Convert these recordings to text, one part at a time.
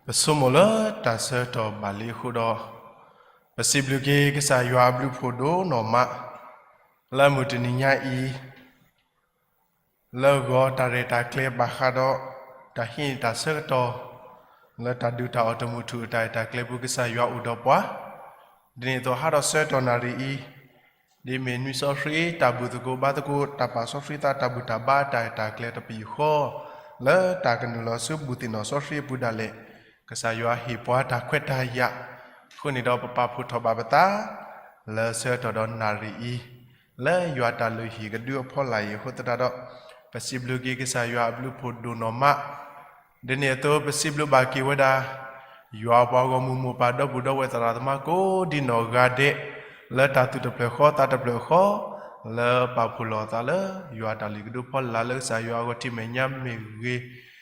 ပဆိကမိၣ်လၢတၢ်ဆၢကတီၢ်ဘၣ်လံအဃိဒီး, ပစံးဘျုးက့ၤကစၢ်ယွၤအဘျုးဖှိၣ်ဒိၣ်နီၢ်မး, လၢမုၢ်တနံၤညါအံၤ လၢဂီၤတၢ်ရဲၣ်တၢ်ကျဲၤဘၣ်ဃးဒီး တၢ်ဟံးန့ၢ်တၢ်ဆၢကတီၢ် လၢတၢ်ဒုးတၢ်အီၣ်တမူထူၣ်အတၢ်ရဲၣ်တၢ်ကျဲၤပူၤ ကစၢ်ယွၤအိၣ်ဒီးပှၤ, ဒ်န့ၣ်အသိးဟးထီၣ်ဆၢကတီၢ်နၣ်ရံၣ်အံၤ, ဒ်မ့ၢ်နွံစီဆှံ တၢ်ဘူၣ်သကိးဘါသကိး တၢ်ပာ်စီဆှံသး တၢ်ဘူၣ်တၢ်ဘါတၢ်ရဲၣ်တၢ်ကျဲၤတပယူာ်ဃီ, လၢတၢ်ကနုာ်လီၤဆူဘူၣ်သ့ၣ်နီၣ်စီဆှံအပူၤဒၣ်လဲာ်, ကစၢ်ယွၤဟ့ၣ်ပှၤတၢ်ခွဲးတၢ်ယာ်, အဃိန့ၣ်ဒီးပပာ်ဖှိၣ်ထီၣ်ဘၣ်ပသး လၢဆၢကတီၢ်ဒီးနၣ်ရံၣ်အံၤ, လၢယွၤတၢ်လုၢ်ဟံၣ်ကဒုအဖီလာ်အံၤအဃိသတးဒီး, ပစံးဘျုးက့ၤကစၢ်ယွၤအဘျုးဖှိၣ်ဒိၣ်နီၢ်မး, ဒ်န့ၣ်အသိးပစံးဘျုးဘၣ်က့ၤဝဲဒၣ် ယွၤပှၤဂီၢ်မုၢ်မိၢ်ပၢ်ဒီပုၢ်ဒီဝဲၢ်သရၣ်သမါကိးဒံနီၢ်ဂၤဒဲး, လၢတၢ်သူၣ်တဖျၢၣ်ဃီသးတဖျၢၣ်ဃီ, လၢပာ်ဖှိၣ်လီၤအသးလၢ ယွၤတၢ်လုၢ်ကဒုဖီလာ်လၢကစၢ်ယွၤအဂီၢ်ထံမဲာ်ညါမ့ၢ်ဂ့ၤ,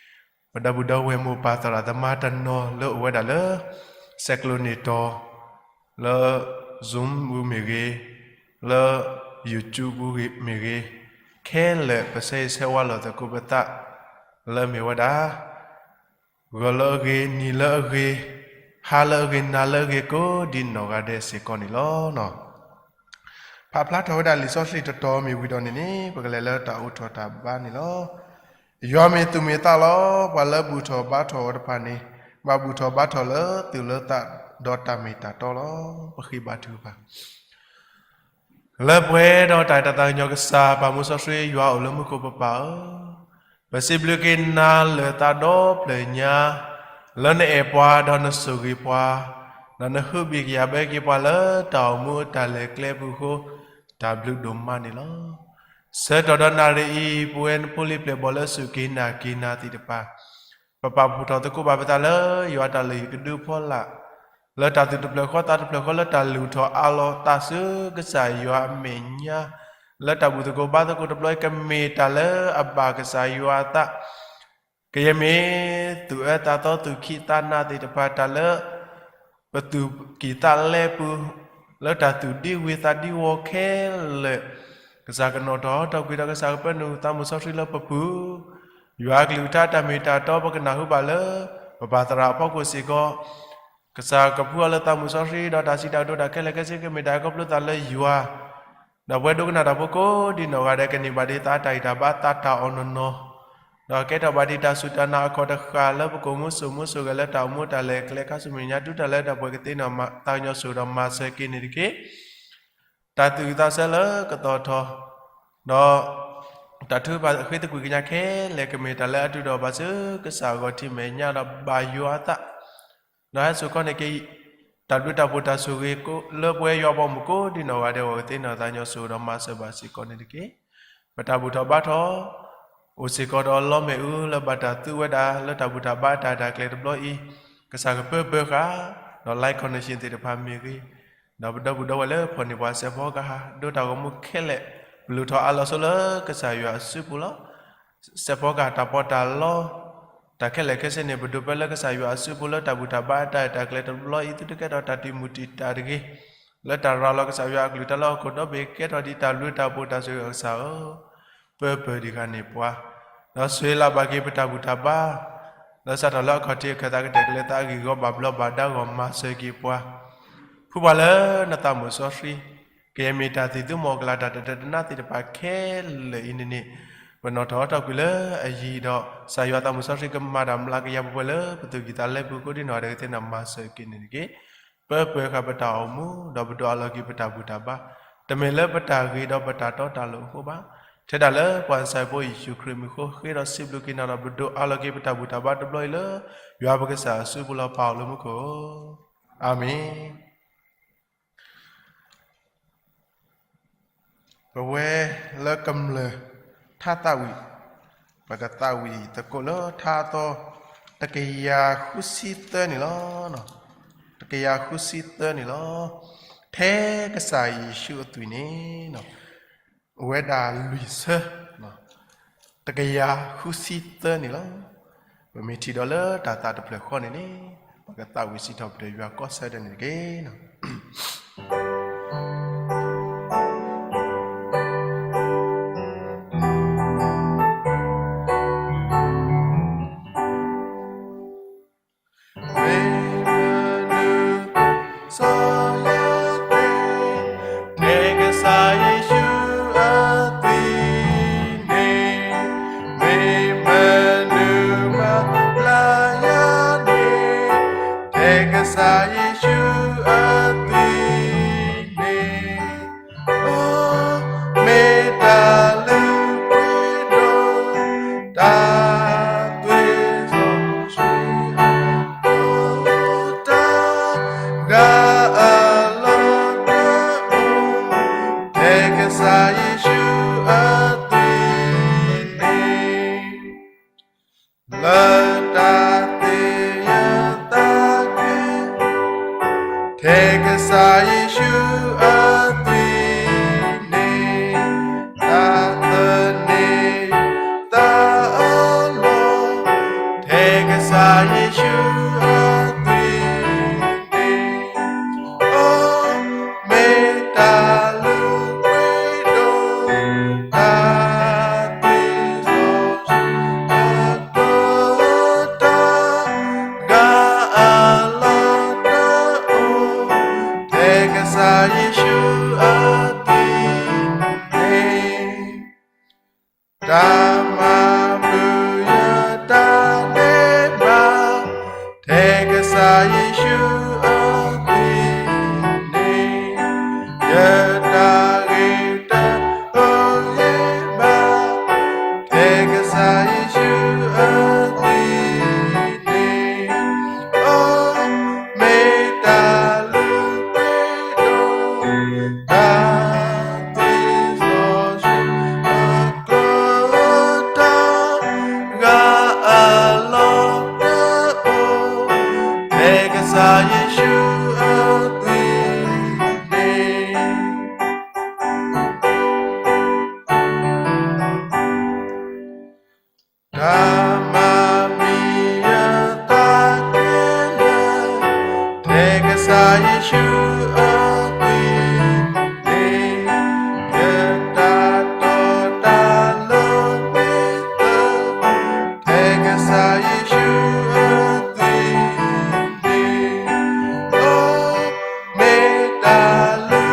ပဒီပုၢ်ဒီဝဲၢ်မိၢ်ပၢ်သရၣ်သမါတနီၤလၢအိၣ်ဝဲဒၣ်လၢ ဆဲးကျိးန့ၢ်တီၤ လၢ Zoom ပူၤမ့ၢ်ဂ့ၤ, လၢ YouTube ပူၤမ့ၢ်ဂ့ၤ, ခဲလၢာ်ပဆၢဂ့ၤဆၢဝါလိာ်သကိးပသး လၢမ့ၢ်ဝဲဒၣ် ဂီၤလၢအဂ့ၤ, နံၤလၢအဂ့ၤ, ဟါလၢအဂ့ၤ, နၤလၢအဂ့ၤ ကိးဒံနီၢ်ဂၤဒဲးစ့ၢ်ကီးန့ၣ်လီၤ. ဖးဖျါထီၣ်ဝဲဒၣ်လံာ်စီဆှံတတီၤမ့ၢ်ဝံၤဒီးန့ၣ်န့ၣ် ပကလဲၤလၢတၢ်အိးထီၣ်တၢ်ဘါန့ၣ်လီၤ. ယွၤမ့ၢ်သူၣ်မ့ၢ်သးလီၤ. ပှၤလၢဘူၣ်ထီၣ်ဘါထီၣ်အီၤတဖၣ်န့ၣ် ဘၣ်ဘူၣ်ထီၣ်ဘါထီၣ်လၢသူၣ်လၢသးဒီးတၢ်မ့ၢ်တၢ်တီလီၤ. ပဃ့ဘါထုကဖၣ် လၢပှဲၤဒီးတၢ်အဲၣ်တၢ်သးကညီၤကစၢ် ပၢ်မူစီဆှံ ယွၤအိၣ်လၢမူခိၣ်ပပၢ်ဧၢ, ပစံးဘျုးက့ၤနၤလၢာ်သးဒီဖျၢၣ်ညါ, လၢနအဲၣ်ပှၤဒီးနဆိၣ်ဂ့ၤပှၤ, ဒီးနဟုဘံၣ်ကယာ်ဘၢက့ၤပှၤလၢတၢ်အိၣ်မူအတၢ်လဲၤကျဲပူၤအဃိ, တၢ်ဘျုးဒိၣ်မးန့ၣ်လီၤ. ဆၢကတီၢ်ဒီးနၣ်ရံၣ်အံၤ ပဝဲနဖိလံၤပျဲၢ်ဘီၣ်လၢစူၢ်က့ၤနာ်က့ၤနၤသ့ၣ်တဖၣ် ပပာ်ဖှိၣ်ထီၣ်သကိးဘၣ်ပသးလၢ ယွၤတၢ်လုၢ်ဟံၣ်ကဒုဖီလာ်, လၢတၢ်သူၣ်တဖျၢၣ်ဃီသးတဖျၢၣ်ဃီ လၢတၢ်လုၢ်ထီၣ်အးလီၤသးဆူကစၢ်ယွၤအမဲာ်ညါ, လၢတၢ်ဘူၣ်သကိးဘါသကိးတဘျီအံၤ ကမ့ၢ်တၢ်လၢအဘၣ်ကစၢ်ယွၤအသး, ကယဲၢ်မ့ၢ်သူၣ်အၢသးသီ သူၣ်ခံးသးနးသ့ၣ်တဖၣ် တၢ်လၢ ပသူၣ်ကံၢ်သးလဲပူၤ လၢတၢ်သူၣ်ဒံဝံၤသးဒံဝီၤခဲလၢာ်, ကစၢ်ကနီၣ်ထီၣ်ဟီထီၣ်ကွံာ်ဒီး ကစၢ်ကပၢနုာ်သးမုၢ်စီဆှံလၢပပူၤ, ယွၤအကလုၢ်ကထါတၢ်မ့ၢ်တၢ်တီ ပကနၢ်ဟူဘၣ်လၢ ပပၢ်သရၣ်အဖီခိၣ်စ့ၢ်ကီး, ကစၢ်ကဖှူအီၤလၢသးမုၢ်စီဆှံ ဒီးတၢ်စံးတၢ်ကတိၤတၢ်ခဲလၢာ်ခဲဆ့ ကမ့ၢ်တၢ်ခီဖျိသးလၢယွၤ, ဒီးပဝဲဒိကနၣ်တၢ်ဖိကိးဒံနီၢ်ဂၤဒဲး ကန့ၢ်ဘၣ်ဒံးသးတၢ်ဂံၢ်တၢ်ဘါသးတၢ်အီၣ်နီၢ်နီၢ်, ဒီးကဲထီၣ်ဘၣ်ဒံးတၢ်စူၢ်တၢ်နာ်အခီၣ်တဃၣ် လၢပကအိၣ်မူဆိၣ်မူဆိၣ်ဂဲၤလၢတၢ်အိၣ်မူတၢ်လဲၤကျဲခါဆူမဲာ်ညါ တုၤတၢ်လၢတၢ်ပှဲၤကသ့န့ၣ် သးကညီၤစိၤဒီးမၤစၢၤက့ၤန့ၣ်တက့ၢ်. တၢ်သူၣ်ဝံၣ်သးဆၢလၢကသီၣ်ထီၣ်, ဒီး တၢ်ထုကဖၣ်ဃ့သကွံာ်ကညးခဲလၢာ် ကမ့ၢ်တၢ်လၢအတုၤဒီးဘၣ်ဆူကစၢ်အဂီၢ်ထံမဲာ်ညါ ဒီးဘၣ်ယွၤအသး, ဒီးဟဲစိာ်ခီန့ၣ်က့ၤ တၢ်ဘျုးတၢ်ဖှိၣ်တၢ်ဆိၣ်ဂ့ၤ လၢပဝဲယွၤဘီမုၢ်ကိးဒံနီၢ်ဂၤဒဲး အဂီၢ်ကသ့န့ၣ် သးကညီၤစိၤဒီးမၤစၢၤဘၣ်စ့ၢ်ကီးန့ၣ်တက့ၢ်. ပတၢ်ဘူၣ်ထီၣ်ဘါထီၣ် အိၣ်စ့ၢ်ကီးဒီးလီမ့ၣ်အူလၢဘၣ်တၢ်သူဝဲဒၣ် လၢတၢ်ဘူၣ်တၢ်ဘါတၢ်ရဲၣ်တၢ်ကျဲၤတဘျီအံၤ, ကစၢ်ကပၢပၢၤဃာ်, ဒီး live connection သ့ၣ်တဖၣ်မ့ၢ်ဂ့ၤ, ဒီးပဒီပုၢ်ဒီဝဲၢ်လၢဖီၣ်န့ၢ်ပှၤစဲးဖီကဟၣ် ဒိတၢ်ဂီၤမူခဲလၢာ်, ပလူၤထီၣ်အးလီၤဆိလၢကစၢ်ယွၤအစုပူၤလီၤ. စဲးဖီကဟၣ်တၢ်ပီးတၢ်လီ တၢ်ခဲလၢာ်ခဲဆ့န့ၣ် ပဒိးပၢလၢကစၢ်ယွၤအစုပူၤလၢတၢ်ဘူၣ်တၢ်ဘါတၢ်ရဲၣ်တၢ်ကျဲၤတဘျီအံၤ သုတကဲထီၣ်တၢ်တံာ်မုၢ်တံာ်တာ်တဂ့ၤ, လၢတၢ်ရၤလီၤကစၢ်ယွၤအကလုၢ်တၢ်လၢဟီၣ်ခိၣ်ဒီဘ့ၣ် ကဲထီၣ်ဒံးတၢ်ဘျုးတၢ်ဖှိၣ်တၢ်ဆိၣ်ဂ့ၤ ကစၢ်ဧၢ, ပၢပၢၤဒံးဃာ်န့ၢ်ပှၤ, ဒီးဆိၣ်ဂ့ၤလၢ်ဘၣ်က့ၤပတၢ်ဘူၣ်တၢ်ဘါ, လၢစးထီၣ်လၢအခီၣ်ထံးအခၢၣ်သးကတၢၢ်ကလဲၤသးအဂံၢ်အဂီၤဘၣ်ဘျီးဘၣ်ဒါဂီၢ်မၤစၢၤက့ၤပှၤ, ဖုပှၤလၢနသးမုၣ်စီဆှံ, ကယဲၢ်မ့ၢ်တၢ်သံၣ်သူမီၤကလၤတၢ်တတၢတနါသ့ၣ်တဖၣ်ခဲလၢာ်အံၤန့ၣ်န့ၣ်, ပနီၣ်ထီၣ်ဟီထီၣ်ကွံာ်လၢအယံၤဒီး ကစၢ်ယွၤသးမုၣ်စီဆှံကမၤတၢ်မျးကယၤပှဲၤပှဲၤလၢပသူၣ်ကံၢ်သးလဲပူၤကိးဒံနီၢ်ဂၤဒဲးကသ့န့ၣ် မၤစၢၤက့ၤန့ၣ်တက့ၢ်. ပၢပၢၤဃာ်ပတၢ်အိၣ်မူ ဒီးပဒိးအးလီၤက့ၤပတၢ်ဘူၣ်တၢ်ဘါ, တမ့ၢ်လၢပတၢ်ဂ့ၤဒီးပတၢ်တီတၢ်လိၤအဃိဘၣ်. ထဲဒၣ်လၢပှၤကစၢ်ဖိယ့ၣ်ၡူးခရံာ်မံၤအဃိ ဃ့ဒီးစံးဘျုးက့ၤနၤဒီး ပဒိးအးလီၤက့ၤပတၢ်ဘူၣ်တၢ်ဘါတဘျီအံၤလၢ ယွၤပကစၢ်အစုပူၤလီၤ. ပၢ်အိၣ်လၢမူခိၣ်ဧၢ, အၤမ့ၣ်. ပဝဲလၢကမျၢၢ်ထါသးဝံၣ်, ပကသးဝံၣ်သကိးလၢထါအသီ တကယၤဃုဆံသၢန့ၣ်လီၤ. တကယၤဃုဆံသၢန့ၣ်လီၤ. ထဲကစၢ်ယ့ၣ်ၡူးအသွံၣ်န့ၣ် အိၣ်ဝဲဒၣ်လွံၢ်ဆၢ, တကယၤဃုဆံသၢန့ၣ်လီၤ. ပမ့ၢ်ထံၣ်ဒီးလၢတၢ်သးတဖျၢၣ်ဃီန့ၣ်န့ၣ်, ပကသးဝံၣ်စံးထီၣ်ပတြၢၤယွၤကီၢ်ဆၢဒဲးန့ၣ်တက့ၢ်. တ ကစၢ်ယ့ၣ်ၡူးအသွံၣ်န့ၣ် အိ မ့ၢ်တၢ်လုၢ်ပှ့ၤဒိၣ် တၢ်သွံၣ်စီဆှံအကတီၢ် တၢ်ဂၤအလီၢ်တအိၣ် ထဲကစၢ်ယ့ၣ်ၡူးအသွံၣ်န့ၣ် လၢတၢ်သ့ယသးခဲ ထဲကစၢ်ယ့ၣ်ၡူးအသွံၣ်န့ၣ် တၢ်သန့ၤသးအလီၢ် ထဲကစၢ်ယ့ၣ်ၡူးအသွံၣ်န့ၣ် အိ မ့ၢ်တၢ်လုၢ်ပှ့ၤဒိၣ် တၢ်သွံၣ်စီဆှံအကတီၢ် တၢ်ဂၤအလီၢ်တအိၣ် ထဲကစၢ်ယ့ၣ်ၡူးအသွံၣ်န့ၣ် တၢ်မၤမုာ်ယတၢ်ဒဲးဘး ထဲကစၢ်ယ့ၣ်ၡူးအသွံၣ်န့ၣ် ယတၢ်ဂ့ၤတအိၣ်ဂ့ၤဘၣ် ထဲကစၢ်ယ့ၣ်ၡူးအသွံၣ်န့ၣ် အိ မ့ၢ်တၢ်လုၢ်ပှ့ၤဒိၣ် တၢ်သွံၣ်စီဆှံအကတီၢ် တၢ်ဂၤအလီၢ်တအိၣ် ထဲကစၢ်ယ့ၣ်ၡူးအသွံၣ်န့ၣ် တၢ်မၤမံယသးခဲလၢာ် ထဲကစၢ်ယ့ၣ်ၡူးအသွံၣ်န့ၣ် ယတၢ်တီတၢ်လိၤမ့ၢ်သၢ ထဲကစၢ်ယ့ၣ်ၡူးအသွံၣ်န့ၣ် အိ မ့ၢ်တၢ်လုၢ်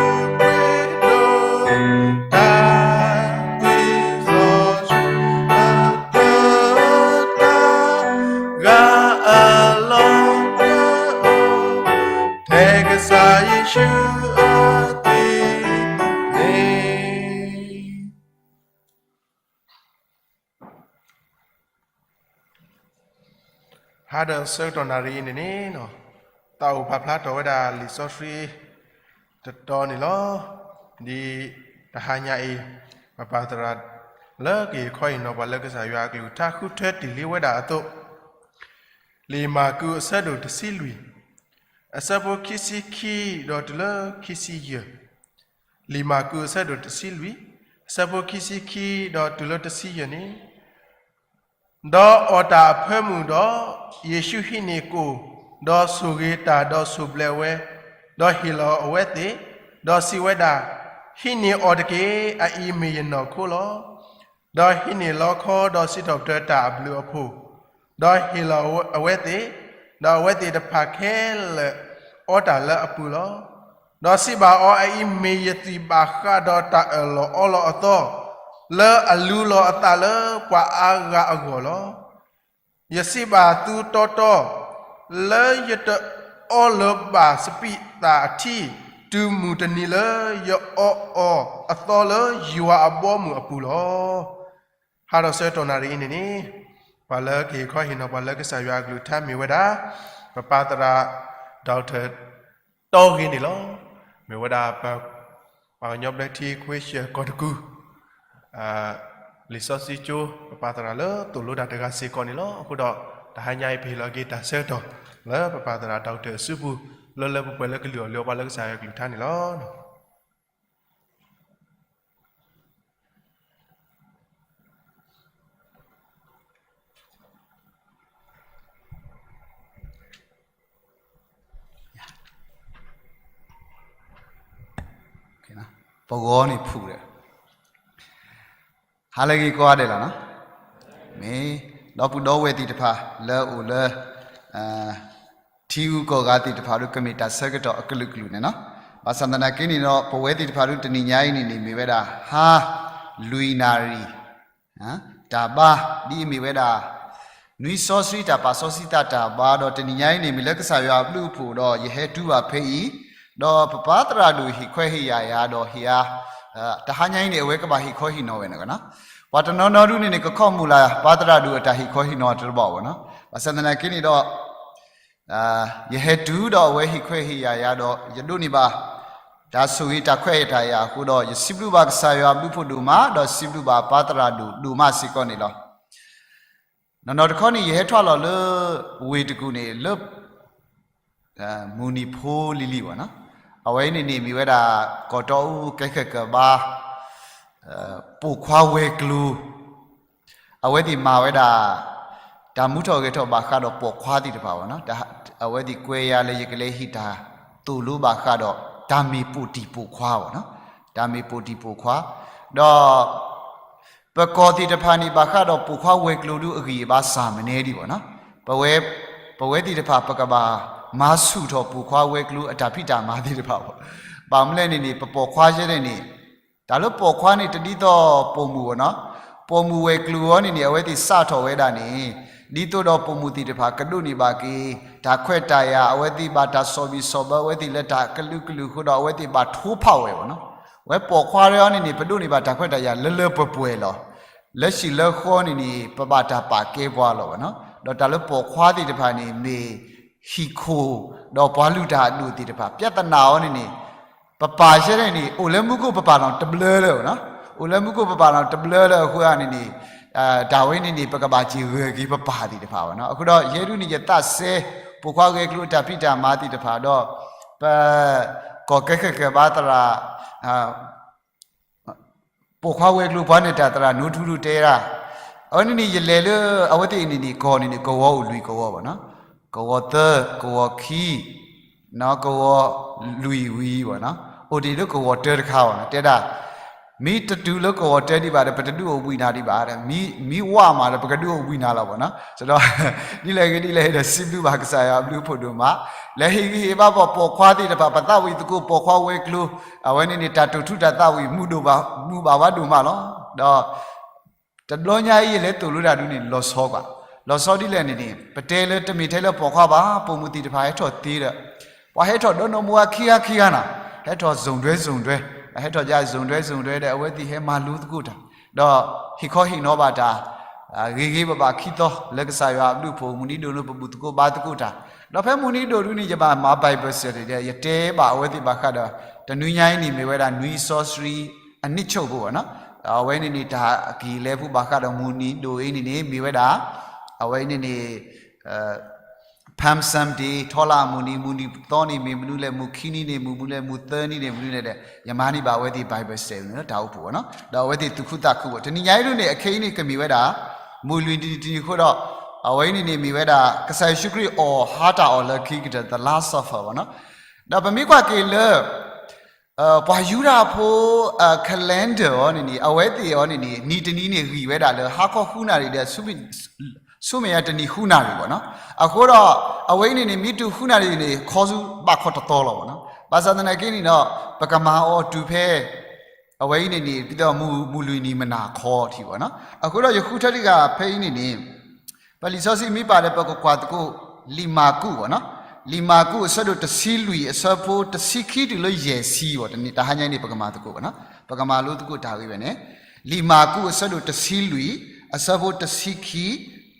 ပှ့ၤဒိၣ် တၢ်သွံၣ်စီဆှံအကတီၢ် တၢ်ဂၤအလီၢ်တအိၣ် ထဲကစၢ်ယ့ၣ်ၡူးအသွံၣ်န့ၣ် ဟါဒီးဆၢကတီၢ်နၣ်ရံၣ်အံၤန့ၣ်န့ၣ် သးအိၣ်ပာ်ဖျါထီၣ်ဝဲဒၣ်လံာ်စီဆှံတတီၤန့ၣ်လီၤ. ဒ်တဟါညါအံၤ ပပၢ်သရၣ်လၢကဟ့ၣ်ခီဟ့ၣ်နီၤပှၤလၢကစၢ်ယွၤအကလုၢ်ကထါဃုထၢတ့ၢ်လံဝဲဒၣ်အသိး, လံာ်မၢ်ကူးအဆၢဒိၣ်တဆံလွံၢ် အဆၢဖိခံဆံခံဒီးတုၤလၢခံဆံယဲၢ်, လံာ်မၢ်ကူးအဆၢဒိၣ်တဆံလွံၢ် အဆၢဖိခံဆံခံဒီးတုၤလၢတဆံယဲၢ်န့ၣ်, ဒီးအီၣ်တၢ်အဖၢမုၢ်ဒီး, ယ့ၣ်ၡူးဟံးန့ၢ်ကိၣ်, ဒီးဆိၣ်ဂ့ၤတၢ်ဒီးဆိၣ်ဘျဲးဝဲ, ဒီးဟ့ၣ်လီၤအဝဲသ့ၣ်, ဒီးစံးဝဲဒၣ်, ဟံးန့ၢ်အီၤတက့ၢ်. အအံၤမ့ၢ်ယနီၢ်ခိလီၤ. ဒီးဟံးန့ၢ်လီခီဒီးစံးထီၣ်ပတြၢၤတၢ်အဘျုးအဖှိၣ်, ဒီးဟ့ၣ်လီၤအဝဲသ့ၣ်, ဒီးအဝဲသ့ၣ်တဖၣ်ခဲလၢာ်အီတၢ်လၢအပူၤလီၤ. ဒီးစံးဘၣ်အီၤ, အအံၤမ့ၢ်ယသွံၣ်ဘၣ်ဃးဒီးတၢ်အၢၣ်လီၤအီလီၤအသီ, လၢအလူလီၤအသးလၢပှၤအါဂၤအဂီၢ်လီၤ. ယစံးဘၣ်သုတီတီ, လၢယတအီလၢၤဘၣ်စပံးသၣ်အထံ, တုၤမုၢ်တနံၤလၢယအီအီၤအသီလၢယွၤအဘီအမုၢ်အပူၤလီၤ. ဟါဒီးဆၢကတီၢ်နၣ်ရံၣ်အံၤန့ၣ်န့ၣ်, ပှၤလၢကဟ့ၣ်ခီဟ့ၣ်နီၤပှၤလၢကစၢ်ယွၤအကလုၢ်ကထါမ့ၢ်ဝဲဒၣ်, ပပၢ်သရၣ် ဒီကထၢၣ် တီဂ့ၤန့ၣ်လီၤ. မ့ၢ်ဝဲဒၣ်ပှၤကညီဘျၢထံခွ့ဆၢၣ်ကီၢ်တကူၣ် လံာ်စီဆှံကၠိ ပပၢ်သရၣ်လၢသိၣ်လိတၢ်တဂၤစ့ၢ်ကီးန့ၣ်လီၤ. အဃိဒီး တဟါညါအံၤပဟ့ၣ်လီၤက့ၤတၢ်ဆၢကတီၢ် လၢပပၢ်သရၣ် ဒီကထၢၣ် အစုပူၤ လၢလၢပှဲၤပှဲၤလၢကလုၢ်အီၣ်လုၢ်အီပှၤလၢကစၢ်ယွၤကလုၢ်ကထါန့ၣ်လီၤ. ပဂီၤန့ၣ်ဖုၣ်ဒီး ဟါလၢအဂ့ၤကိးဂၤဒဲးလီၤ. မ့ၢ်ဒီပုၢ်ဒီဝဲၢ်သ့ၣ်တဖၣ်လၢအအိၣ်လၢ ထံဂုၤကီၢ်ဂၤသ့ၣ်တဖၣ်ဒီး ကမ့ၢ်တၢ်ဆၢကတီၢ်အကလုာ်ကလုာ်န့ၣ်လီၤ. ဘၣ်ဆၣ်သနာ်က့န့ၣ်ဒီး ပဝဲသ့ၣ်တဖၣ်ဒီးတနံၤညါအံၤန့ၣ်န့ၣ် မ့ၢ်ဝဲဒၣ် ဟါလွံၢ်နၣ်ရံၣ် တၢ်ဘါ ဒ်အမ့ၢ်ဝဲဒၣ် နွံစီဆှံတၢ်ပာ်စီဆှံသးတၢ်ဘါဒီး တနံၤညါအံၤန့ၣ် မ့ၢ်လၢကစၢ်ယွၤအဘျုးအဖှိၣ်ဒီး ယဟဲတုၤဘၣ်ဖဲအံၤ, ဒီးပပၢ်သရၣ်ဒိၣ်ဟ့ၣ်ခွဲးဟ့ၣ်ယာ်ယၤဒီးဟ့ၣ်အါ, တဟါညါအံၤန့ၣ် အဝဲကဘၣ်ဟ့ၣ်ခီဟ့ၣ်နီၤဝဲန့ၣ်နီၤ. ပှၤတနီၤနီၤဒုန့ၣ်န့ၣ် ကခီမူၣ်လၢ် ပၢ်သရၣ်ဒိၣ်အတၢ်ဟ့ၣ်ခီဟ့ၣ်နီၤတဘၣ်ဘၣ်နီၤ. ဘၣ်ဆၣ်သနာ်က့န့ၣ်ဒီး ယဟဲတုၤဒီးအဝဲဟ့ၣ်ခွဲးဟ့ၣ်ယာ်ယၤဒီး ယဒိးန့ၢ်ဘၣ် တၢ်ဆိၣ်ဂ့ၤတၢ်ခွဲးတၢ်ယာ်အဃိဒီး ယစံးဘျုးဘၣ်ကစၢ်ယွၤအဘျုးဖှိၣ်ဒိၣ်မး ဒီးစံးဘျုးဘၣ်ပၢ်သရၣ်ဒိၣ်ဒိၣ်မးစ့ၢ်ကီးန့ၣ်လီၤ. နီၢ်နီၢ်တခီန့ၣ် ယဟဲထီၣ်လီၤလၢ ဝ့ၢ်တကူၣ်န့ၣ် လၢ မုၢ်နံၤဖိလံၤလံၤဘၣ်နီၤ. အဝဲအံၤန့ၣ်န့ၣ် မ့ၢ်ဝဲဒၣ် ကီၢ်တီအူကဲခၢၣ်ကၢၢ်ဘါ ပိာ်ခွါဝဲၤကျိၤ အဝဲသ့ၣ်မၤဝဲဒၣ် တၢ်မူထီၣ်ဂဲၤထီၣ်ဘၣ်ဃးဒီးပိာ်ခွါသ့ၣ်တဖၣ်ဘၣ်နီၤ. အဝဲသ့ၣ်ကွဲးယၤလၢယကလဲၤဟ့ၣ်တၢ်သိၣ်လိဘၣ်ဃးဒီး တၢ်မ့ၢ်ပိာ်တံၢ်ပိာ်ခွါဘၣ်နီၤ. တၢ်မ့ၢ်ပိာ်တံၢ်ပိာ်ခွါ ဒီး ပကီၢ်သ့ၣ်တဖၣ်န့ၣ် ဘၣ်ဃးဒီးပိာ်ခွါဝဲၤကျိၤဒုအဂံၢ်အဘါစၢ်မနုၤဒံးဘၣ်နီၤ. ပဝဲ ပဝဲသ့ၣ်တဖၣ် ပကဘၣ်မၤဆူၣ်ထီၣ်ပိာ်ခွါဝဲၤကျိၤအတၢ်ဖံးတၢ်မၤသ့ၣ်တဖၣ်ဘၣ်. ဘၣ်မနုၤလဲၣ်န့ၣ်န့ၣ် ပပိာ်ခွါယဲဒၣ်န့ၣ် တၢ်လၢပိာ်ခွါန့ၣ် တဒ်သိးပိာ်မုၣ်ဘၣ်နီၤ. ပိာ်မုၣ်ဝဲၤကျိၤအံၤန့ၣ်န့ၣ် အဝဲသ့ၣ်စးထီၣ်ဝဲဒၣ်န့ၣ် ဒ်သိးဒီးပိာ်မုၣ်သ့ၣ်တဖၣ်ကဒိးန့ၢ်ဘၣ်က့ၤ တၢ်ခွဲးတၢ်ယာ် အဝဲသ့ၣ်ဘၣ်တၢ်စီၣ်ဘံၣ်စီၣ်ဘၢ အဝဲသ့ၣ်လၢတၢ်ကလုာ်ကလုာ်အဃိဒီး အဝဲသ့ၣ်ဘၣ်ထိဖးဝဲဘၣ်နီၤ. ဝဲပိာ်ခွါအံၤန့ၣ်န့ၣ် ပဒိးန့ၢ်ဘၣ်တၢ်ခွဲးတၢ်ယာ်လၢလၢပှဲၤပှဲၤလီၤ. လၢဟံၣ်လၢဃီန့ၣ်န့ၣ် ပဘၣ်တၢ်ပာ်ကဲပှၤလီၤဘၣ်နီၤ. ဒီးတၢ်လၢပိာ်ခွါသ့ၣ်တဖၣ်န့ၣ် မ့ၢ်ဟံၣ်ခိၣ် ဒီးပှၤလုၢ်တၢ်အဒိၣ်သ့ၣ်တဖၣ် ပြဿနာအံၤန့ၣ်န့ၣ် ပပၢ်ယဲဒၣ်န့ၣ် အိၣ်လၢမူခိၣ်ပပၢ်နီၤ တဘျၢလၢၤဘၣ်နီၤ. အိၣ်လၢမူခိၣ်ပပၢ်နီၤ တဘျၢလၢၤအဃိန့ၣ်န့ၣ် တၢ်ဝဲန့ၣ်န့ၣ် ပကဘၣ်စံးဂၢၢ်က့ၤပပၢ်သ့ၣ်တဖၣ်ဘၣ်နီၤ. အဃိဒီး ယဲဒၣ်န့ၣ် ယသးစဲ ပိာ်ခွါဂဲၤကျိၤအတၢ်ဖံးတၢ်မၤသ့ၣ်တဖၣ်ဒီး ပ ကီၢ်ကဲခၢၣ်ကၢၢ်ဘါသရၣ် ပိာ်ခွါဝဲၤကျိၤပှၤနဲၣ်တၢ်သရၣ် နိထူဒိၣ်တဲဒၣ်, အဝဲန့ၣ်န့ၣ် ယလဲၤလၢ အဝဲသ့ၣ်အံၤန့ၣ်န့ၣ် ကီၢ်န့ၣ်န့ၣ် ကဝီၤအိၣ်လွံၢ်ကဝီၤဘၣ်နီၤ, ကဝီၤသၢ, ကဝီၤခံ, ကဝီၤလွံၢ်ဝံၤဘၣ်နီၤ, အိၣ်တ့ၢ်လၢကဝီၤတၢတခါဘၣ်နီၤ, တဲဒၣ် မ့ၢ်တတုၤလၢကဝီၤတၢဒံးဘၣ်ဒီး ပတဒုးအိၣ်ဘှံးနၤဒံးဘၣ်, မ့ၢ်ဝးမးဒီး ပကဒုးအိၣ်ဘှံးနၤလီၤဘၣ်နီၤ, စးဒီး ဒ်လဲၣ်ဂ့ၤဒ်လဲၣ်ဂ့ၤဒီး စံးဘျုးဘၣ်ကစၢ်ယွၤအဘျုးအဖှိၣ်ဒိၣ်မး, လဲၤဟ့ၣ်ဂံၢ်ဟ့ၣ်ဘါပှၤပိာ်ခွါသ့ၣ်တဖၣ် ပသးဝံၣ်သကိးပိာ်ခွါဝဲၤကျိၤ, အဝဲန့ၣ်န့ၣ် တၢ်တိာ်ထူတၢ်သးဝံၣ် မုာ်ဒိၣ်ဘၣ်ဝးဒိၣ်မးလီၤ, ဒီး တဘျီညါအံၤ ယလဲၤသိၣ်လိတၢ်ဒုးန့ၣ် လီၤဆီကွၢ်, လီၤဆီဒ်လဲၣ်န့ၣ်န့ၣ် ပတဲလၢတမ့ၢ်ထဲလၢပိာ်ခွါဘၣ်, ပိာ်မုၣ်သ့ၣ်တဖၣ်ဟဲထီၣ်သ့ဒီး ပှၤဟဲထီၣ်ဒီးနီၢ်မိၢ်ဝါခံဂၤခံဂၤနီၤ, ဟဲထီၣ် zone တွဲ zone တွဲ, ဟဲထီၣ်ယၤ zone တွဲ zone တွဲ ဒီး အဝဲသ့ၣ်ဟဲမၤလိသကိးတၢ်, ဒီးဟ့ၣ်ခီဟ့ၣ်နီၤဘၣ်တၢ် ဂ့ၤဂ့ၤဘၣ်ဘၣ်ခံသီ လၢကစၢ်ယွၤအဘျုးအဖှိၣ် မုၢ်နံၤဒိၣ်န့ၣ် ပဘူၣ်သကိးဘါသကိးတၢ်, ဒီးဖဲမုၢ်နံၤဒိၣ်ဒုးန့ၣ် ယဘၣ်မၤ Bible study ဒီး ယတဲဘၣ်အဝဲသ့ၣ်ဘၣ်ဃးဒီး တနွံညါအံၤန့ၣ် မ့ၢ်ဝဲဒၣ် နွံစီဆှံ အနံၣ်ဆိၣ်ဖိဘၣ်နီၤ, အဝဲန့ၣ်န့ၣ် တၢ်က့ၤလဲၤဖိဘၣ်ဃးဒီးမုၢ်နံၤဒိၣ်အံၤန့ၣ်န့ၣ် မ့ၢ်ဝဲဒၣ် အဝဲအံၤန့ၣ်န့ၣ် Palm Sunday ထီလၢအမုၢ်နံၤ, မုၢ်နံၤသီန့ၣ်မ့ၢ်မနုၤလဲၣ်, မုၢ်ခံနံၤန့ၣ်မ့ၢ်မနုၤလဲၣ်, မုၢ်သၢနံၤန့ၣ်မနုၤလဲၣ်ဒီး ယမၤန့ၢ်ဘၣ်အဝဲသ့ၣ် Bible study န့ၣ်လၢတၢ်အိၣ်ဖှိၣ် ဘၣ်နီၤ, ဒီးအဝဲသ့ၣ်သူၣ်ခုသးခုဘၣ်, တနံၤညါအံၤဒုးန့ၣ် အခဲအံၤန့ၣ် ကမ့ၢ်ဝဲဒၣ် မုၢ်လွံၢ်နံၤတနံၤအဃိဒီး အဝဲအံၤန့ၣ်န့ၣ် မ့ၢ်ဝဲဒၣ် ကစၢ်ယ့ၣ်ၡူးခရံာ်အီၣ်ဟါတၢ်အီၣ်လၢခံကတၢၢ် the Last Supper ဘၣ်နီၤ, ဒီးပမ့ၢ်ကွၢ်က့ၤလၢ ပှၤယူဒၤဖိ calendar အီၤန့ၣ်န့ၣ် အဝဲသ့ၣ်အီၤန့ၣ်န့ၣ် နံၤတနံၤန့ၣ် ဂံၢ်ဝဲဒၣ်လၢ ဟါခီဃုနၣ်ရံၣ်ဒီး ဆူမဲာ်ညါတနံၤဃုနၣ်ရံၣ်ဘၣ်နီၤ, အဃိဒီး အဝဲအံၤန့ၣ်န့ၣ် မ့ၢ်တုၤဃုနၣ်ရံၣ်န့ၣ် ခီဆူဘၣ်ခီတသီလီၤဘၣ်နီၤ, ဘၣ်ဆၣ်သနာ်က့န့ၣ်ဒီး ပကမၤအီၤတုၤဖဲ အဝဲအံၤန့ၣ်န့ၣ် ဒ်သိးမုၢ်လွံၢ်နံၤမုၢ်နၤခီထံးဘၣ်နီၤ, အဃိဒီးယဃုထၢတံၢ်ဃာ်ဖဲအံၤန့ၣ်န့ၣ် ပလံာ်စီဆှံမ့ၢ်ပာ်ဒီး ပကကွၢ်သကိး လံာ်မၢ်ကူးဘၣ်နီၤ, လံာ်မၢ်ကူးအဆၢဒိၣ်တဆံလွံၢ် အဆၢဖိတဆံခံတုၤလၢယဲၢ်ဆံဘၣ်, တနံၤတဟါညါန့ၣ် ပကမၤသကိးဘၣ်နီၤ, ပကမၤလိသကိးတၢ်ဂ့ၢ်ဝဲန့ၣ်, လံာ်မၢ်ကူးအဆၢဒိၣ်တဆံလွံၢ် အဆၢဖိတဆံခံ